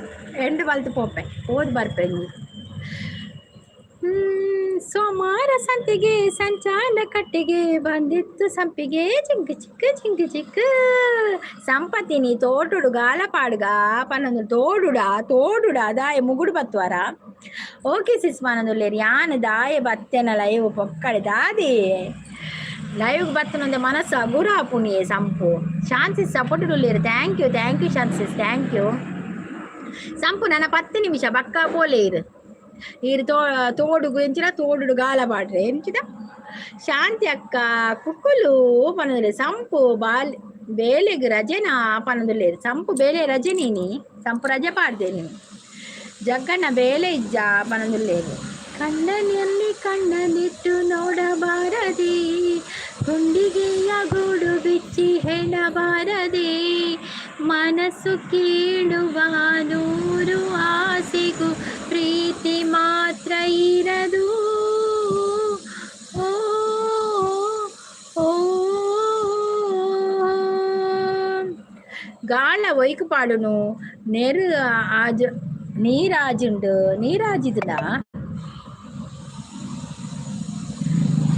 ಎಂಡ್ ಮಲ್ತ್ ಪೋಪೆ ಪೋದು ಬರ್ಪೆ ಒಂಜಿ. ಸೋಮಾರ ಸಂತಿಗೆ ಸಂಚಾನ ಕಟ್ಟಿಗೆ ಬಂದಿತ್ತು ಸಂಪಿಗೆ ಜಿಂಗ್ ಚಿಕ್ಕ ಜಿಂಗ್ ಚಿಕ್ಕ ಸಂಪತಿನಿ ತೋಟುಡು ಗಾಲ ಪಾಡುಗ ಪನ್ನೊಂದು ತೋಡುಡ ತೋಡುಡ ದಾಯ ಮುಗುಡು ಬತ್ತುವಾರ. ಓಕೆ ಸಿಸ್ ಪನೊಂದುಲ್ಲೇರು ಯಾನ್ ದಾಯ ಬತ್ತೆನ ಲೈವ್ ಪೊಕ್ಕಡೆ ದಾದಿ ಲೈವ್ ಬತ್ತನೊಂದೆ ಮನಸ್ಸು ಅಗುರ ಪುಣಿಯೆ ಸಂಪು ಶಾಂತಿ ಸಪೋರ್ಟ್ ಉಲ್ಲೇರು. Thank you thank you Shanthi thank you ಸಂಪು. ನನ್ನ 10 ನಿಮಿಷ ಬಕ್ಕ ಪೋಲೆ ಇರು ಈರು ತೋ ತೋಡುಗು ಎಂಚಿನ ತೋಡುಡು ಗಾಲ ಪಾಡ್ರೆ ಎಂಚಿನ ಶಾಂತಿ ಅಕ್ಕ ಕುಕ್ಕುಲು ಪನೊಂದುಲ್ಲೇರು ಸಂಪು ಬಾಲ್ ಬೇಲೆಗ್ ರಜೆನಾ ಪನೊಂದುಲ್ಲೇರು ಸಂಪು ಬೇಲೆ ರಜೆ ನೀನಿ ಸಂಪು ರಜೆ ಪಾಡ್ದೆ ನೀನು ಜಗ್ಗಣ್ಣ ಬೇಲೆ ಇಜ್ಜ ಪನೊಂದುಲ್ಲೇರು. ಕಣ್ಣನಲ್ಲಿ ಕಣ್ಣನಿಟ್ಟು ನೋಡಬಾರದೆ ಗುಂಡಿಗೆಯ ಗೂಡು ಬಿಚ್ಚಿ ಹೇಳಬಾರದೆ ಮನಸ್ಸು ಕೇಳುವ ನೂರು ಆಸೆಗೂ ಪ್ರೀತಿ ಮಾತ್ರ ಇರದು. ಓ ಓ ಗಾಳ ಒಯ್ಕು ಪಾಡುನು ನೆರು ಆಜ ನೀರಾಜುಂಡು ನೀರಾಜಿದುಂಡ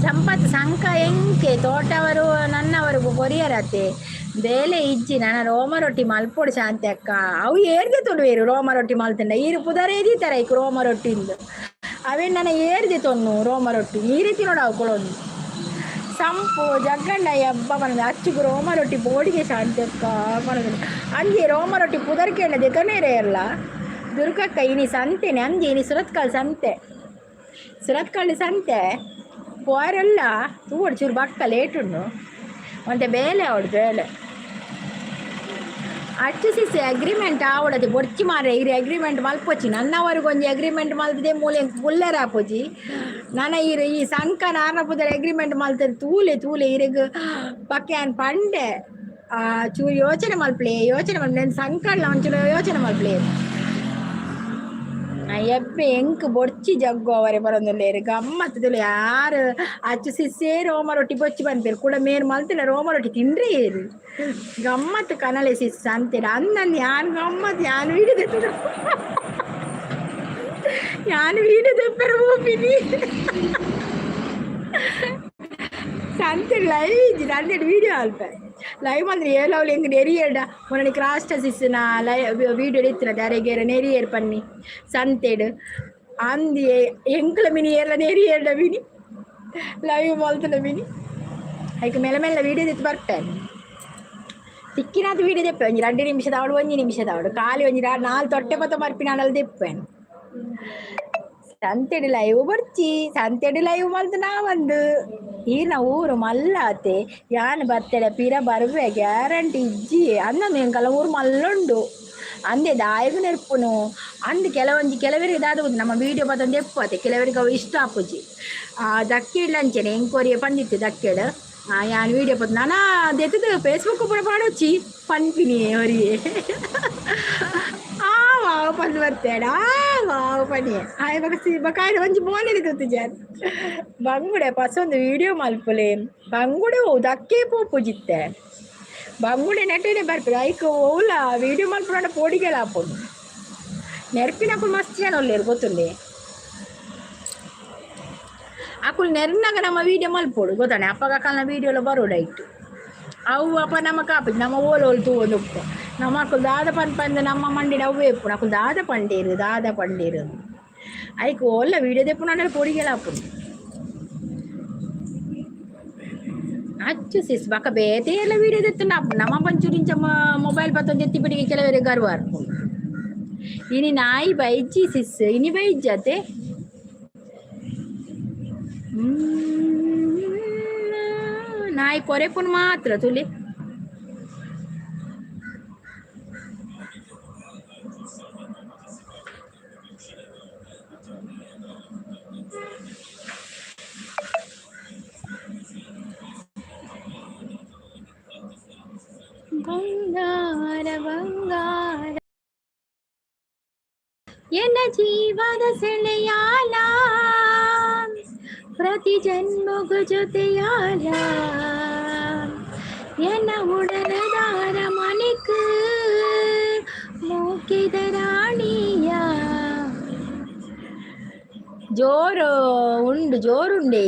ಸಂಪತ್ ಸಂಕ ಎಂಕೆ ತೋಟವರು ನನ್ನವರು ಕೊರಿಯರತೆ ಬೇಲೆ ಇಜ್ಜಿ ನನ್ನ ರೋಮ ರೊಟ್ಟಿ ಮಲ್ಪೊಡು ಶಾಂತಿ ಅಕ್ಕ ಅವು ಏರ್ದೆ ತುಳುವೇರು ರೋಮ ರೊಟ್ಟಿ ಮಲ್ತಂಡ ಈರು ಪುದರ್ ಏದಿತ್ತರ ಐಕ್ ರೋಮ ರೊಟ್ಟಿಂದು ಅವೇನು ನನ್ನ ಏರ್ದೆ ತೊನ್ನು ರೋಮ ರೊಟ್ಟಿ ಈ ರೀತಿ ನೋಡು ಅವು ಕೊಳೊಂದು ಸಂಪು ಜಗ್ಗಣ್ಣ ಯಬ್ಬ ಮನದ ಅಚ್ಚುಗು ರೋಮ ರೊಟ್ಟಿ ಬೋಡಿಗೆ ಶಾಂತಿ ಅಕ್ಕ ಮನದ ಅಂಜಿ ರೋಮ ರೊಟ್ಟಿ ಪುದರ್ ಕೇಳದೆ ತೊನೇರೆ ಅಲ್ಲ ದುರ್ಗಕ್ಕ ಇನಿ ಸಂತೆನೆ ಅಂಜಿ ಇನಿ ಸುರತ್ಕಲ್ ಸಂತೆ ಸುರತ್ಕಲ್ ಸಂತೆ ಪೋರೆಲ್ಲ ತೂವೊಡು ಚೂರು ಬಕ್ಕ ಲೇಟ್ ಉಂಡು ಒಂತೆ ಬೇಲೆ ಅವಡು ಬೇಲೆ ಅಚ್ಚು ಸಿಸಿ ಅಗ್ರಿಮೆಂಟ್ ಆವಡದೆ ಬೊರ್ಚಿ ಮಾರೆ ಇರು ಅಗ್ರಿಮೆಂಟ್ ಮಲ್ಪೊಚ್ಚಿ ನನ್ನವರೆಗೆ ಒಂಜಿ ಅಗ್ರಿಮೆಂಟ್ ಮಲ್ತದೆ ಮೂಲೆ ಪುಲ್ಲರ್ ಆಪೊಜಿ ನನ ಇರು ಈ ಸಂಕ ನಾರ್ನ ಪುದರ್ ಅಗ್ರಿಮೆಂಟ್ ಮಲ್ತದೆ ತೂಲೆ ತೂಲೆ ಇರೆಗ್ ಪಕ್ಕೆ ಪಂಡೆ ಚೂರು ಯೋಚನೆ ಮಲ್ಪಲೆ ಯೋಚನೆ ಮಲ್ಪಲೆ ಸಂಕಡ್ಲ ಒಂಚೂರು ಯೋಚನೆ ಮಲ್ಪಲೆ ಎಬ್ಬೆ ಎಂಕ್ ಬೊರ್ಚಿ ಜಗ್ಗು ಅವರೆ ಬರೊಂದುಲ್ಲೇರು ಗಮ್ಮತ್ತು ತುಲೆ ಯಾರು ಅಚ್ಚು ಸಿಸ್ಸೇ ರೋಮ ರೊಟ್ಟಿ ಬೊಚ್ಚಿ ಪನ್ಪೆರ್ ಕೂಡ ಮೇರ್ ಮಲ್ತಿಲ್ಲ ರೋಮ ರೊಟ್ಟಿ ತಿಂಡ್ರೆ ಏರು ಗಮ್ಮತ್ತು ಕನಲೆ ಸಿಸ್ ಅಂತೀರ ಅಂದನ್ ಯಾನ್ ಗಮ್ಮತ್ತು ಯಾನ್ ವೀಡಿಯೋ ದೆಪ್ಪೆರ ಯಾನ್ ವೀಡಿಯೋ ದೆಪ್ಪೆರ ಪೋಪಿನಿ ಸಂತೆ ಲೈವ್ ಇಜ್ಜಿ ಸಂತೆಡ್ ವೀಡಿಯೋ ಅಲ್ಪೆ ಲೈವ್ ಅಂದ್ರೆ ಏಲವ್ಲು ಎಂಕ್ ನೆರಿಯೇರ್ಡ ಮೊನ್ನೆ ಕ್ರಾಸ್ ಸಿಸ್ನ ಲೈ ವೀಡಿಯೋ ಇತ್ತಿನ ದಾರೆಗೇರ ನೆರಿಯೇರ್ ಪನ್ನಿ ಸಂತೆಡ್ ಅಂದಿ ಎಂಕ್ಲ ಮಿನಿ ಏರ್ಲ ನೆರಿಯೇರ್ಡ ಮಿನಿ ಲೈವ್ ಮಲ್ತನ ಮಿನಿ ಐಕ್ ಮೆಲ್ಲ ಮೆಲ್ಲ ವೀಡಿಯೋ ದೆತ್ತ್ ಬರ್ಪೆ ತಿಕ್ಕಿನಾತ್ ವೀಡಿಯೋ ದೆಪ್ಪೆ ಒಂಜಿ 2 ನಿಮಿಷದ ಅವಳು 1 ನಿಮಿಷದ ಅವಳು ಖಾಲಿ ಒಂಜಿ ನಾಲ್ ತೊಟ್ಟೆ ಪತ್ತ ಮರ್ಪಿನ ದೆಪ್ಪೆನ್ ಸಂತೆಡ್ ಲೈವ್ ಬರ್ಚಿ ಸಂತೆಡ್ ಲೈವ್ ಮಲ್ತ್ ನಾವಂದು ಈರ್ನ ಊರು ಮಲ್ಲಾತೆ ಯಾನ್ ಬತ್ತೆಡ ಪಿರ ಬರ್ವೆ ಗ್ಯಾರಂಟಿ ಇಜ್ಜಿ ಅಂದ ಎಂಕಲ ಊರು ಮಲ್ಲುಂಡು ಅಂದೆ ದಾಯಗ್ ನೆರ್ಪುನು ಅಂದ್ ಕೆಲವೊಂಜಿ ಕೆಲವರಿಗೆ ದಾದ ಗೊತ್ತು ನಮ್ಮ ವೀಡಿಯೋ ಪತ್ತೊಂದು ಎಪ್ಪತೆ ಕೆಲವರಿಗೆ ಅವು ಇಷ್ಟ ಆಪುಜಿ ದಕ್ಕಿಡ್ಲ ಅಂಚೆನೆ ಎಂಕೊರಿಯ ಪಂದಿತ್ತು ದಕ್ಕಿಡ್ ಯಾನ್ ವೀಡಿಯೋ ಪತ್ತು ನಾನ ದೆತ್ತದ ಫೇಸ್ಬುಕ್ ಪೂರ ಪಾಡೊಚ್ಚಿ ಪನ್ಪಿನಿ ಅವರಿಗೆ ಆ ವಾವ್ ಪಂದ್ ಬರ್ತೇಡ ಆ ವಾವ್ ಪನಿ ಆಯ್ ಬೊಕ ಸಿ ಬೊಕ ಆಯ್ನ ಒಂಜಿ ಮೋನೆಡ್ ತೂತುಜಾರ್ ಬಂಗುಡೆ ಪಸೊಂದು ವೀಡಿಯೋ ಮಲ್ಪುಲೆ ಬಂಗುಡೆ ಒವು ದಕ್ಕೆ ಪೋಪುಜಿತ್ತೆ ಬಂಗುಡೆ ನೆಟನೆ ಬರ್ಪೆರ್ ಐಕ್ ಒವ್ಲ ವೀಡಿಯೋ ಮಲ್ಪುನಾಂಡ ಪೋಡಿಗೆಲ ಆಪುಂಡು ನೆರ್ಪಿನಕುಲು ಮಸ್ತ್ ಜನ ಉಲ್ಲೆರ್ ಗೊತ್ತುಂಡೆ ಅಕುಲು ನೆರ್ನಗ ನಮ್ಮ ವೀಡಿಯೋ ಮಲ್ಪೊಡು ಗೊತ್ತಾನೆ ಅಪ್ಪಗ ಅಕಲ್ನ ವೀಡಿಯೋಲ ಬರೋಡು ಐಟ್ ಅವು ಅಪ್ಪ ನಮ್ಮ ಕಾಪುಜಿ ನಮ್ಮ ಓಲು ಓಲು ತೂವೊಂದು ಉಪ್ಪು ನಮ್ಮ ಅಕುಲು ದಾದ ಪನ್ಪಂದು ನಮ್ಮ ಮಂಡಿಡ್ ಅವ್ವೇ ಇಪ್ಪುಂಡು ಅಕುಲು ದಾದ ಪಂಡೇರು ದಾದ ಪಂಡೇರು ಐಕ್ ಓಲ್ಲ ವೀಡಿಯೋ ದೆಪ್ಪುನಾಂಡಲ ಪೋಡಿಗೆಲ ಆಪುಂಡು ಅಚ್ಚು ಸಿಸ್ ಬೊಕ ಬೇತೆ ಎಲ್ಲ ವೀಡಿಯೋ ದೆತ್ತುಂಡ ಆಪುಂಡು ನಮ್ಮ ಪಂಚೂರು ಇಂಚ ಮೊಬೈಲ್ ಪತ್ತೊಂದು ಎತ್ತಿ ಬಿಡಿಗೆ ಕೆಲವೆರ್ ಗರ್ವ ಆಪುಂಡು ಇನಿ ನಾಯಿ ಬೈಜಿ ಸಿಸ್ ಇನಿ ಬೈಜ್ಜತೆ ನಾಯಿ ಕೊರೆಪುನು ಮಾತ್ರ ತುಲಿ ಬಂಗಾರ ಬಂಗಾರ, ಎನ್ನ ಜೀವದ ಸೆಳೆಯಾಲ, ಪ್ರತಿ ಜನ್ಮಗೂ ಜೊತೆಯಾಲ, ಎನ್ನ ಉಡಲದಾರ ಮನೆಕ್ ಮೂಕಿದ ರಾಣಿಯ. ಜೋರು ಉಂಡು, ಜೋರುಂಡೆ.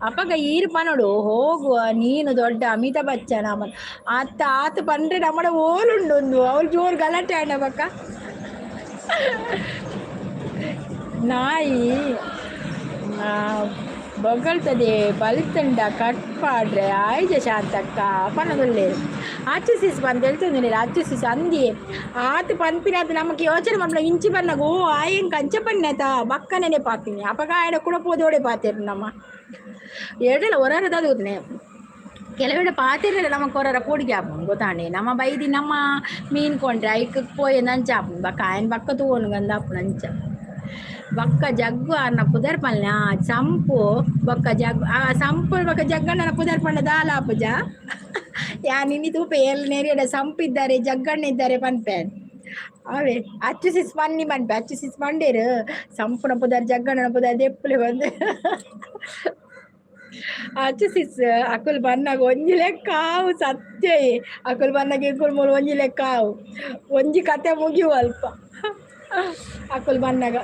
ಅಪಗ ಈರ್ ಪನೊಡು, ಹೋಗುವ ನೀನು ದೊಡ್ಡ ಅಮಿತಾಬ್ ಬಚ್ಚನ್ ಅಮನ್ ಅತ್ತ ಆತ ಪಂಡ್ರೆ ನಮ್ಮಡ ಓಲುಂಡು ಒಂದು ಅವ್ರು ಜೋರು ಗಲಾಟೆ ಆಂಡ ಬಕ್ಕ. ನಾಯಿ ಬೊಗಳ್ತದೆ ಬಲಿತಂಡ ಕಟ್ ಪಾಡ್ರೆ ಆಯ್ಜ ಶಾಂತಕ್ಕ ಪನೊಂದುಲ್ಲೆರ್. ಆಚೆ ಸಿಸ್ ಪಂದ್ ಹೇಳ್ತಂದಿಲ್ಲ. ಆಚೆ ಸಿಸ್ ಅಂದಿ ಆತ್ ಪನ್ಪಿನಾತ್ ನಮಕ್ ಯೋಚನೆ ಮನ್ಪುನ. ಇಂಚಿ ಬನ್ನಗ ಓ ಆಯೆಂಕ್ ಅಂಚ ಪನ್ನೆತ ಬಕ್ಕ ನೆನೆಪಾಪಿನಿ. ಅಪಗ ಆಯಡ ಕುಡ ಪೋದೋಡೆ ಪಾತೆರ್ ನಮ ಏಡಲ ಒರಾರ ದಾದ ಗೊತ್ತನೆ. ಕೆಲವೆಡೆ ಪಾತೆರ್ರೆ ನಮಕ್ ಒರಾರ ಪೋಡಿಗೆ ಆಪುಂಡು ಗೊತ್ತಾಂಡೆ. ನಮ ಬೈದಿ ನಮ್ಮ ಮೀನ್ ಕೊಂಡ್ರೆ ಐಕ್ ಪೋಯೆಂದು ಅಂಚ ಆಪುಂಡು. ಬಕ್ಕ ಆಯನ್ ಬಕ್ಕ ತೂವೊನುಗಂದ್ ಆಪುಂಡು ಅಂಚ. ಬಕ್ಕ ಜಗ್ಗು ಆರ್ನ ಪುದರ್ ಪನ್ಲೆ. ಆ ಸಂಪು ಬೊಕ್ಕ ಜಗ್, ಆ ಸಂಪು ಬೊಕ್ಕ ಜಗ್ಗಣ್ಣನ ಪುದರ್ ಪಂಡ ದಾಲ ಆಪುಜ. ಯಾನ್ ಇನಿ ತೂಪೆ ಏಲ್ ನೆರಿಯಡ ಸಂಪು ಇದ್ದಾರೆ, ಜಗ್ಗಣ್ಣ ಇದ್ದಾರೆ ಪನ್ಪೆ. ಅವೇ ಅಚ್ಚು ಸಿಸ್ ಪನ್ನಿ ಪನ್ಪೆ. ಅಚ್ಚು ಸಿಸ್ ಪಂಡೇರು ಸಂಪುನ ಪುದರ್ ಜಗ್ಗಣ್ಣನ ಪುದರ್ ದೆಪ್ಪುಲೆ ಬಂದು. ಅಚ್ಚು ಸಿಸ್ ಅಕುಲು ಬನ್ನಾಗ ಒಂಜಿ ಲೆಕ್ಕ ಆವು ಸತ್ಯ. ಅಕುಲು ಬನ್ನಾಗ ಇಕುಲು ಮೂಲು ಒಂಜಿ ಲೆಕ್ಕ ಆವು. ಒಂಜಿ ಕತೆ ಮುಗಿವು ಅಲ್ಪ. ಅಕುಲು ಬನ್ನಾಗ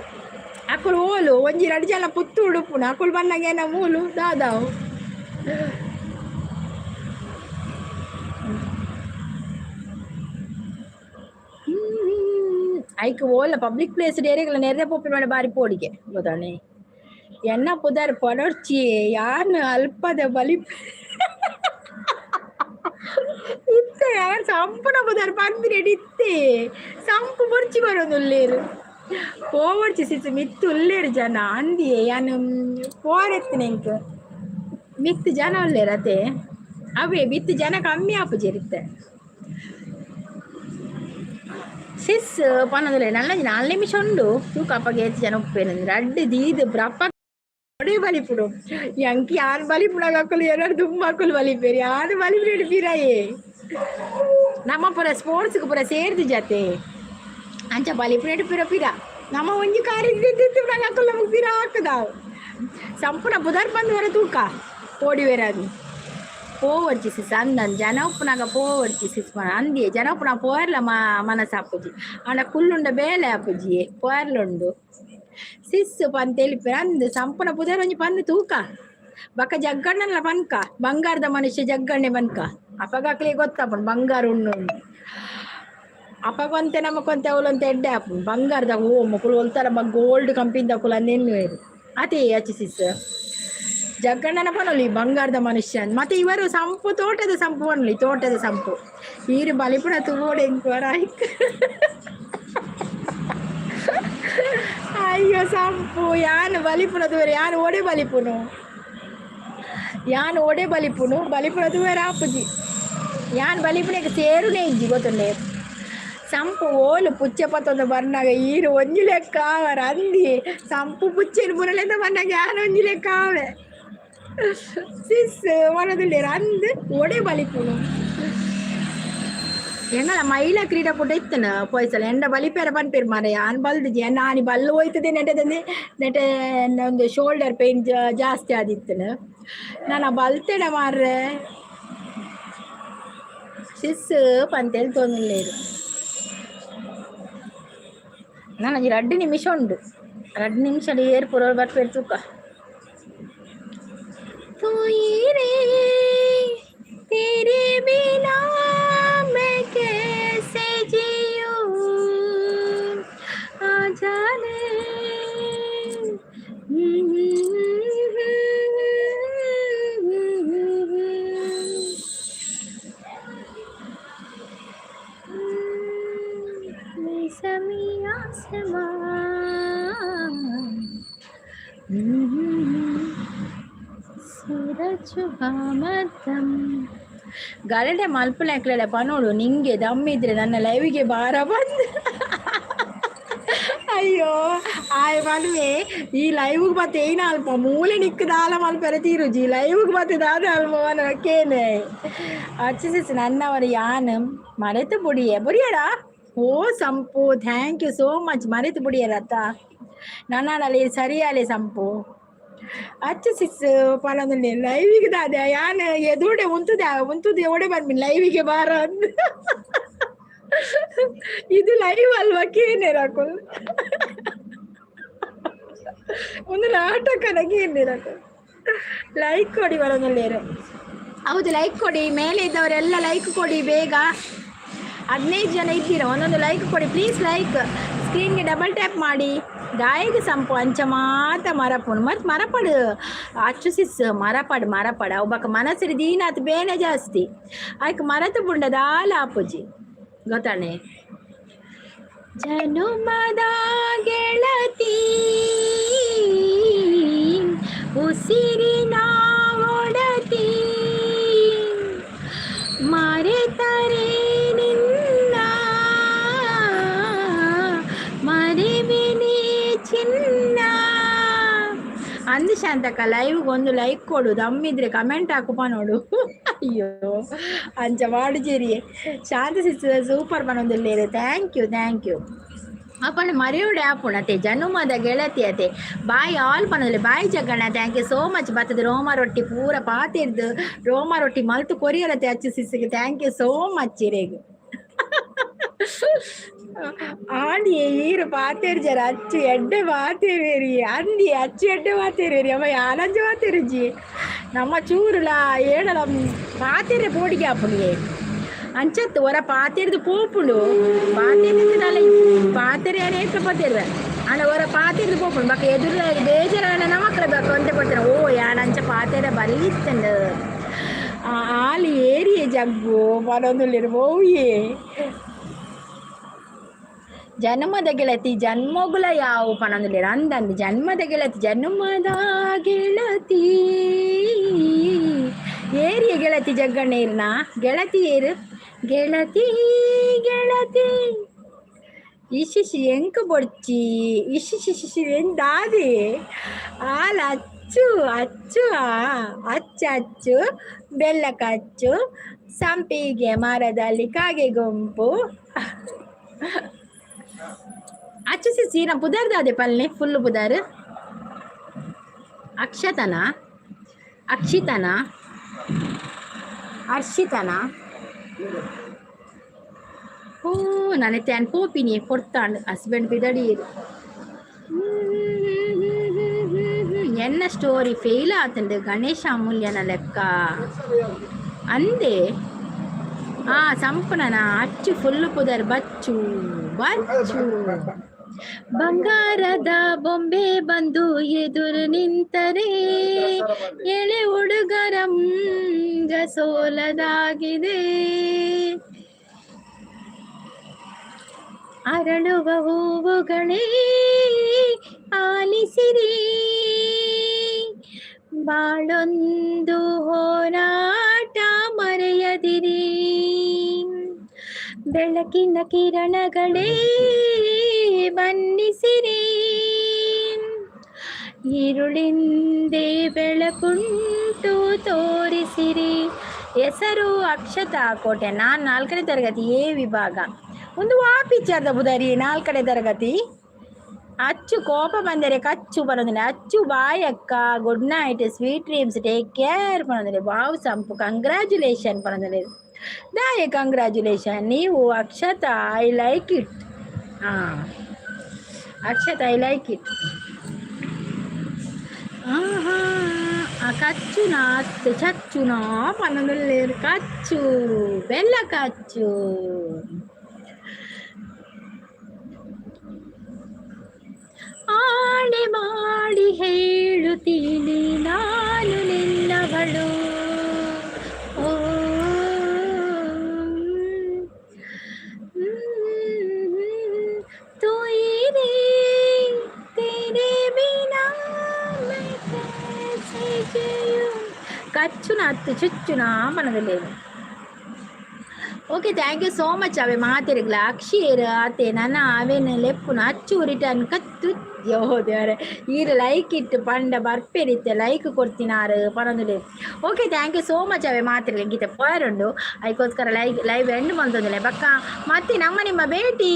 ಅಕುಲು ಓಲು ಒಂಜಿ ರಡ್ಡ್ ಜನ ಪುತ್ತು ಉಡುಪುನ. ಅಕುಲು ಬನ್ನಾಗ ಏನ ಮೂಲು ದಾದಾವು. ಐಕ್ ಓಲ ಪಬ್ಲಿಕ್ ಪ್ಲೇಸ್ ಏರೆಗ್ಲ ನೆರ್ರೆ ಪೋಪಿನ ಬಾರಿ ಪೋಡಿಗೆ ಗೊತ್ತಾಣೆ. ಎನ್ನ ಪುದರ್ ಪಡೊರ್ಚಿ, ಯಾನ್ ಅಲ್ಪದ ಬಲಿ ಇತ್ತೆ ಯಾನ್ ಸಂಪುನ ಪುದರ್ ಪನ್ಪಿನೆಡ್ ಇತ್ತೆ ಸಂಪು ಬೊರ್ಚಿ ಬರೋದುಲ್ಲೇರು. ಪೋವೊಡ್ಚಿ ಸಿಸ್, ಮಿತ್ತ್ ಉಲ್ಲೇರು ಜನ ಅಂದಿಯೇ. ಯಾನ್ ಪೋರೆತ್ತಿನ ಎಂಕ್ ಮಿತ್ತ್ ಜನ ಉಲ್ಲೇರು ಅತೆ. ಅವೇ ಮಿತ್ತ್ ಜನ ಕಮ್ಮಿ ಆಪುಜೆರ್ ಇತ್ತೆ. ಸಿಸ್ ಪನೊಂದುಲ್ಲೆ. ನಲ್ಲ ನಾಲ್ ನಿಮಿಷ ಉಂಡು. ತೂಕ ಅಪಗ ಏತ್ ಜನ ಉಪ್ಪೇನು. ರಡ್ಡ್ ದೀದ್ ಬ್ರಪ್ಪ ಬಲಿಪುಡು. ಎಂಕ್ ಯಾನ್ ಬಲಿಪುನಗ ಅಕುಲು ಎನಡ್ ದುಂಬು ಅಕುಲು ಬಲಿಪೆರ್. ಯಾನ್ ಬಲಿಪುನೆಡ್ ಪಿರಯೆ. ನಮ ಪೂರ ಸ್ಪೋರ್ಟ್ಸ್ ಪೂರ ಸೇರ್ದು ಜತೆ ಅಂಚ ಬಲಿಪುನೆಡ್ ಪಿರ ಪಿರ. ನಮ ಒಂಜಿ ಕಾರಿ ಅಕುಲು ನಮಕ್ ಪಿರ ಹಾಕುದಾವು. ಸಂಪುನ ಪುದರ್ ಪಂದ್ ವರ ತೂಕ ಪೋಡಿವೆರ್. ಅದು ಪೋವೊಡ್ಚಿ ಸಿಸ್ ಅಂದನ್ ಜನ ಉಪ್ಪುನಗ ಪೋವೊಡ್ಚಿ ಸಿಸ್ ಅಂದಿಯೇ. ಜನ ಉಪ್ಪುನ ಪೋಯರ್ಲ ಮನಸ್ಸಾಪುಜಿ. ಆಂಡ ಕುಲ್ಲುಂಡ ಬೇಲೆ ಆಪುಜಿ, ಪೋಯರ್ಲುಂಡು. ಸಿಸ್ ಪಂದ್ ತೆಲಿಪೆರ್ ಅಂದ್. ಸಂಪುನ ಪುದರ್ ಒಂಜಿ ಪಂದ್ ತೂಕ. ಬೊಕ ಜಗ್ಗಣ್ಣಲ ಪನ್ಕ, ಬಂಗಾರದ ಮನುಷ್ಯ ಜಗ್ಗಣ್ಣೆ ಪನ್ಕ. ಅಪಗ ಅಕ್ಲೆಗ್ ಗೊತ್ತಾಪುಂಡು ಬಂಗಾರ ಉಂಡು. ಅಪಗ ಒಂತೆ ನಮಕೊಂತೆ ಅವ್ಲೊಂತೆ ಎಡ್ಡೆ ಆಪುಂಡು. ಬಂಗಾರದ ಓ ಮೊಕುಲು ಒಲ್ತಾರ ಗೋಲ್ಡ್ ಕಂಪನಿದಕುಲು ಅಂದ್ ಎನ್ನುವೆರ್ ಅತೇ. ಅಚ್ಚಿ ಸಿಸ್ ಜಗ್ಗಣ್ಣನ ಪನೊಲಿ ಬಂಗಾರದ ಮನುಷ್ಯ. ಮತ್ತೆ ಇವರು ಸಂಪು ತೋಟದ ಸಂಪು ಪನೊಲಿ, ತೋಟದ ಸಂಪು. ಈರು ಬಲಿಪುನ ತೂವೊಡು ಎಂಕ್ ವರ. ಅಯ್ಯೋ ಸಂಪು, ಯಾನ್ ಬಲಿಪುನ ತೂವೆರೆ. ಯಾನ್ ಓಡೆ ಬಲಿಪುನು, ಯಾನ್ ಓಡೆ ಬಲಿಪುನು? ಬಲಿಪುನ ತೂವೆರೆ ಆಪುಜಿ. ಯಾನ್ ಬಲಿಪುನೆಗ್ ಸೇರುನೇ ಇಜ್ಜಿ ಗೊತ್ತುಂಡೆ. ಸಂಪು ಓಲು ಪುಚ್ಚೆ ಪತ್ತೊಂದು ಬರ್ನಾಗ ಈರು ಒಂಜಿ ಲೆಕ್ಕ ಆವರ ಅಂದಿ. ಸಂಪು ಪುಚ್ಚೆನ್ ಪುರಲೆಂದ ಬನ್ನಾಗ ಯಾನ್ ಒಂಜಿ ಲೆಕ್ಕ ಆವೆ. ಸಿಸ್ ವನದುಲ್ಲೆರ್ ಅಂದ್ ಓಡೆ ಬಲಿಪುನು. ಎಂಗಳ ಮಹಿಳಾ ಕ್ರೀಡಾಕೂಟ ಇತ್ತನ ಪೋಯ್ಸಲ ಎಂಡ ಬಲಿಪೆರ ಪನ್ಪೆರ್ ಮಾರ್ರೆ. ಯಾನ್ ಬಲ್ದಿಜಿ. ಆನಿ ಬಲ್ಲು ಹೋಯ್ತದೆ ನೆಟೆ ನೆಟೆ ಒಂದು ಶೋಲ್ಡರ್ ಪೇನ್ ಜಾಸ್ತಿ ಆದಿತ್ತನ. ನನ ಬಲ್ತೆಡ ಮಾರ್ರೆ. ಸಿಸ್ ಪಂತೇಳಿ ತೋನುಲ್ಲೇರು. ನನಗೆ 2 ನಿಮಿಷ ಉಂಡು. 2 ನಿಮಿಷ ಏರ್ ಪೂರ ಬರ್ಪೇರು ತೂಕ. ತೂಯಿರೇ, तेरे बिना मैं कैसे जीऊं, आ जाने. ज़मीं आसमां सूरज ಮಧ್ಯಂ. ಗಲಾಟೆ ಮಲ್ಪುನ ಎಕ್ಲೆಡ ಪನೋಡು. ನಿಂಗೆ ದಮ್ಮಿದ್ರೆ ನನ್ನ ಲೈವಿಗೆ ಬಾರ ಬಂದು. ಅಯ್ಯೋ. ಅಯ್ಯೋ ಆಯ್ ಮದುವೆ ಈ ಲೈವ್ಗೆ ಬತ್ತೆ ಏನ ಅಲ್ಪ ಮೂಲೆ ನಿಕ್ಕು ದಾಲ ಮಲ್ಪೆರೆ ತೀರುಜಿ ಲೈವ್ಗೆ ಬತ್ತೆ ದಾದ ಅಲ್ಪ ಕೇನೆ. ಅಚ್ಚಿಸಿಸ್ ನನ್ನವರು ಯಾನ್ ಮರೆತು ಬುಡಿಯೆ ಬುಡಿಯಡ. ಓ ಸಂಪು, thank you so much. ಮರೆತು ಬುಡಿಯರತ್ತ ನನ್ನಲ್ಲಿ ಸರಿಯಾಲೆ ಸಂಪು. ಅಚ್ಚ ಸಿಸ್ ಪನೊಂದುಲ್ಲೆ ಲೈವಿಗೆ ದಾದ ಯಾನ್ ಎದುರುಡೆ ಉಂತುದೆ ಉಂತುದೆ ಓಡೆ ಬರ್ಮಿನ್ ಲೈವಿಗೆ ಬಾರ ಅಂದ್. ಇದು ಲೈವ್ ಅಲ್ವಾ ಕೇನೆ ರಾಕುಲ್? ಒಂದು ನಾಟಕದ ಕೇನೆ ರಾಕುಲ್. ಲೈಕ್ ಕೊಡಿ ಬರೋದಲ್ಲೇರು. ಹೌದು, ಲೈಕ್ ಕೊಡಿ. ಮೇಲೆ ಇದ್ದವರೆಲ್ಲ ಲೈಕ್ ಕೊಡಿ ಬೇಗ. 15 ಜನ ಇದ್ದೀರ, ಒಂದೊಂದು ಲೈಕ್ ಕೊಡಿ ಪ್ಲೀಸ್. ಲೈಕ್ ಸ್ಕ್ರೀನ್ಗೆ ಡಬಲ್ ಟ್ಯಾಪ್ ಮಾಡಿ. ದಾಯೆಗ್ ಸಂಪು ಅಂಚ ಮಾತ ಮರಪುಂಡು ಮತ್ತು ಮರಪಡು ಅಚ್ಚು ಸಿಸ್ ಮರಪಡು ಮರಪಡು ಅವು ಬೊಕ ಮನಸ್ಸಿಡ್ ದೀನಾತ್ ಬೇನೆ ಜಾಸ್ತಿ ಐಕ್ ಮರತು ಬುಂಡ ದಾಲ ಆಪುಜಿ ಗೊತ್ತಾಣೆ. ಜನುಮದ ಗೆಳತಿ, ಉಸಿರಿನ ಒಡತಿ, ಮರೆತರೆ ನಿನ್ನ ಮರೆವಿನಿ ಚಿನ್ನ. ಅಂದು ಶಾಂತಕ್ಕ, ಲೈವ್ಗೆ ಒಂದು ಲೈಕ್ ಕೊಡು, ದಮ್ಮಿದ್ರೆ ಕಮೆಂಟ್ ಹಾಕುಪ ನೋಡು. ಅಯ್ಯೋ, ಅಂಚ ವಾಡುಜೇರಿ. ಶಾಂತ ಸಿಸ್ಟರ್ ಸೂಪರ್ ಪನೊಂದುಲ್ಲೇರು. Thank you, thank you. ಅಪಂಡ ಮರೆಯೋಡೆ ಆಪುಂಡು ಅತೆ. ಜನುಮದ ಗೆಳತಿ ಅತೆ. ಬಾಯ್ ಆಲ್ ಪನೊಂದುಲ್ಲೆ. ಬಾಯ್ ಜಗ್ಗಣ್ಣ, thank you so much. ಬತ್ತದ ರೋಮ ರೊಟ್ಟಿ ಪೂರ ಪಾತಿರ್ದು ರೋಮ ರೊಟ್ಟಿ ಮಲ್ತು ಕೊರಿಯರತೆ ಅಚ್ಚು ಸಿಸ್ಸಿಗೆ. Thank you so much ಇರೆಗ್. ಆಂಡಿ ಈರು ಪಾತೇರು ಜರ ಅಚ್ಚು ಎಡ್ಡೆ ಪಾತೇರಿ ಅಂದಿ. ಅಚ್ಚು ಎಡ್ಡೆ ಪಾತೇರಿ ಅಮ್ಮ ಯಾನಂಜ ಪಾತೇರುಜಿ. ನಮ್ಮ ಚೂರುಲ ಏಡಲ ಪಾತೇರೆ ಪೋಡಿಗೆ ಆಪುಂಡಿಯೇ ಅಂಚತ್ತು. ಒರ ಪಾತೆರ್ದು ಪೋಪುಂಡು. ಪಾತೆರ್ದು ಪಾತೆರೆ ಏಕ ಪಾತೆರ್ವೆ ಆಂಡ ಒರ ಪಾತೆರ್ದು ಪೋಪುಂಡು. ಬೊಕ ಎದುರು ಬೇಜಾರಾನ ನಮಕ್ಲ ಬೊಕ ಒಂತೆ ಕೊಡ್ತಾರೆ. ಓ ಯಾನ್ ಅಂಚ ಪಾತೆರ ಬರೀತ್ತಂಡು. ಆಲ್ ಏರಿಯೆ ಜಗ್ಗು ಪನೊಂದುಲ್ಲೆರ್ ಒವ್ಯೆ. ಜನ್ಮದ ಗೆಳತಿ ಜನ್ಮಗುಲ ಯಾವು ಪನೊಂದುಲ್ಲೆರ್. ಅಂದಂದು ಜನ್ಮದ ಗೆಳತಿ, ಜನ್ಮದ ಗೆಳತಿ ಏರಿಯ ಗೆಳತಿ ಜಗ್ಗಣ್ಣ ಗೆಳತಿ ಏರು ಗೆಳತಿ ಗೆಳತಿ ಇಶಿಶಿ ಎಂಕ್ ಬೊಡ್ಚಿ ಇಶಿಶಿಶಿ ಎಂದಾದಿ ಆಲ್ ಅಚ್ಚು ಅಚ್ಚು ಅಚ್ಚ ಅಚ್ಚು ಬೆಲ್ಲ ಕಚ್ಚು ಸಂಪಿಗೆ ಮರದಲ್ಲಿ ಕಾಗೆ ಗುಂಪು. ಅಚ್ಚು ಸಿಸಿ ನಾ ಪುದರ್ದಾದೆ ಪಲ್ನೆ ಫುಲ್ ಪುದರ್. ಅಕ್ಷತನ, ಅಕ್ಷಿತನ, ಹರ್ಷಿತನ. ಓ ನನೆತ್ತೆ ಅನ್ ಪೋಪಿನಿ ಕೊಡ್ತಾಂಡ್ ಹಸ್ಬೆಂಡ್ ಪಿದಡೀರ್. ಎನ್ನ ಸ್ಟೋರಿ ಫೇಲ್ ಆತಂಡು ಗಣೇಶ ಅಮೂಲ್ಯನ ಲೆಕ್ಕ ಅಂದೆ. ಆ ಸಂಪುನನ ಅಚ್ಚು ಫುಲ್ ಪುದರ್ ಬಚ್ಚು ಬಚ್ಚು. ಬಂಗಾರದ ಬೊಂಬೆ ಬಂದು ಎದುರು ನಿಂತರೆ ಎಳೆ ಹುಡುಗರ ಸೋಲದಾಗಿದೆ. ಅರಳುವ ಹೂವುಗಳೇ ಆಲಿಸಿರಿ, ಬಾಳೊಂದು ಹೋರಾಟ ಮರೆಯದಿರಿ. ಬೆಳಕಿನ ಕಿರಣಗಳೇ ಬನ್ನಿಸಿರಿ, ഇരുಳಿಂದೆ ಬೆಳಕುಂಟು ತೋರಿಸಿರಿ. ಹೆಸರು ಅಕ್ಷತಾ ಕೋಟೆ. ನಾನು 4ನೇ ತರಗತಿ ಎ ವಿಭಾಗ. ಒಂದು ವಾ ಪಿಕ್ಚರ್ದ ಬುದರಿ 4ನೇ ತರಗತಿ. ಅಚ್ಚು ಕೋಪ ಬಂದರೆ ಕಚ್ಚು ಬರೋದಿಲ್ಲ ಅಚ್ಚು. ಬಾಯ್ ಅಕ್ಕ, good night, sweet dreams, take care ಪನೊಂದಿಲ್ಲ. Wow ಸಂಪು, ಕಂಗ್ರ್ಯಾಚುಲೇಷನ್ ಪನೊಂದಿಲ್ಲ. ದಾಯೆ ಕಂಗ್ರ್ಯಾಚುಲೇಷನ್ ನೀವು? Akshatha, I like it. ಹಾಂ ಅಕ್ಷತಾ, I like it. ಆಹಾ, ಆ ಕಚ್ಚುನ ಅತ್ತೆ ಚಚ್ಚುನ ಪನೊಂದುಲ್ಲೆರ್. ಕಚ್ಚು ಬೆಲ್ಲ ಕಚ್ಚು. ಆಣೆ ಮಾಡಿ ಹೇಳುತ್ತೀನಿ ನಾನು ನಿನ್ನವಳು. ಓ तू ही तेरे बिना मैं कैसे जियूं. ಕಚ್ಚುನ ಅತ್ತು ಚುಚ್ಚುನ ಮನದಲ್ಲೇನು. Okay, thank you so much. ಅವೆ ಮಾತೆರ್ಗ್ಲ ಅಕ್ಷಿಯರ್ ಆತೆ ನನ ಅವೇನು ಲೆಪ್ಪುನ ಅಚ್ಚು ರಿಟರ್ನ್ ಕತ್ತು. ಯೋ ದೇವರೇ, ಈರ್ ಲೈಕ್ ಇಟ್ಟು ಪಂಡ ಬರ್ಪೇರಿತ್ತೆ, like ಕೊಡ್ತಿನಾರು ಪನೊಂದುಲ್ಲೆ. Okay, thank you so much. ಅವೆ ಮಾತೆರ್ಗ್ಲ ಗೀತೆ ಪೋಯರುಂಡು, ಅದಕ್ಕೋಸ್ಕರ ಲೈವ್ ಲೈವ್ ಎಂಡ್ ಮಂತೊಂದುಲ್ಲೆ. ಬಕ್ಕ ಮತ್ತೆ ನಮ್ಮ ನಿಮ್ಮ ಭೇಟಿ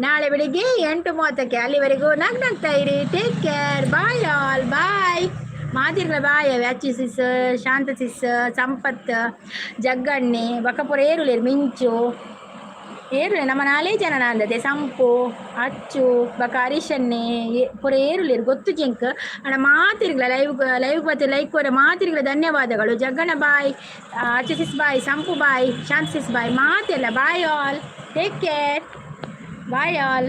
ನಾಳೆ ಬೆಳಿಗ್ಗೆ 8:30ಕ್ಕೆ. ಅಲ್ಲಿವರೆಗೂ ನಗ್ ನಗ್ತಾ ಇರಿ. Take care, bye all, bye ಮಾತಿರ್ಲ. ಬಾಯ್. ಅಚ್ಚಿ ಸಿಸ್, ಶಾಂತ ಸಿಸ್, ಸಂಪತ್, ಜಗ್ಗಣ್ಣೆ, ಬಕಪುರ ಏರುಲೇರು, ಮಿಂಚು ಏರುಲೆ. ನಮ್ಮ ನಾಲೇ ಜನ ಅಂದತೆ. ಸಂಪು, ಅಚ್ಚು, ಬಕ ಹರೀಶನ್ನೆ ಪೂರ ಏರುಲೇರು ಗೊತ್ತು ಜಿಂಕ್ ಅಣ್ಣ. ಮಾತಿರ್ಗ್ಲ ಲೈವ್ ಲೈವ್ ಮತ್ತೆ ಲೈಕ್ ಕೊರ ಮಾತಿರ್ಗ್ಲ ಧನ್ಯವಾದಗಳು. ಜಗ್ಗಣ್ಣ ಬಾಯ್, ಅಚ್ಚು ಸಿಸ್ ಬಾಯ್, ಸಂಪು ಬಾಯ್, ಶಾಂತ ಸಿಸ್ ಬಾಯ್, ಮಾತೆಲ್ಲ bye all, take care, bye all.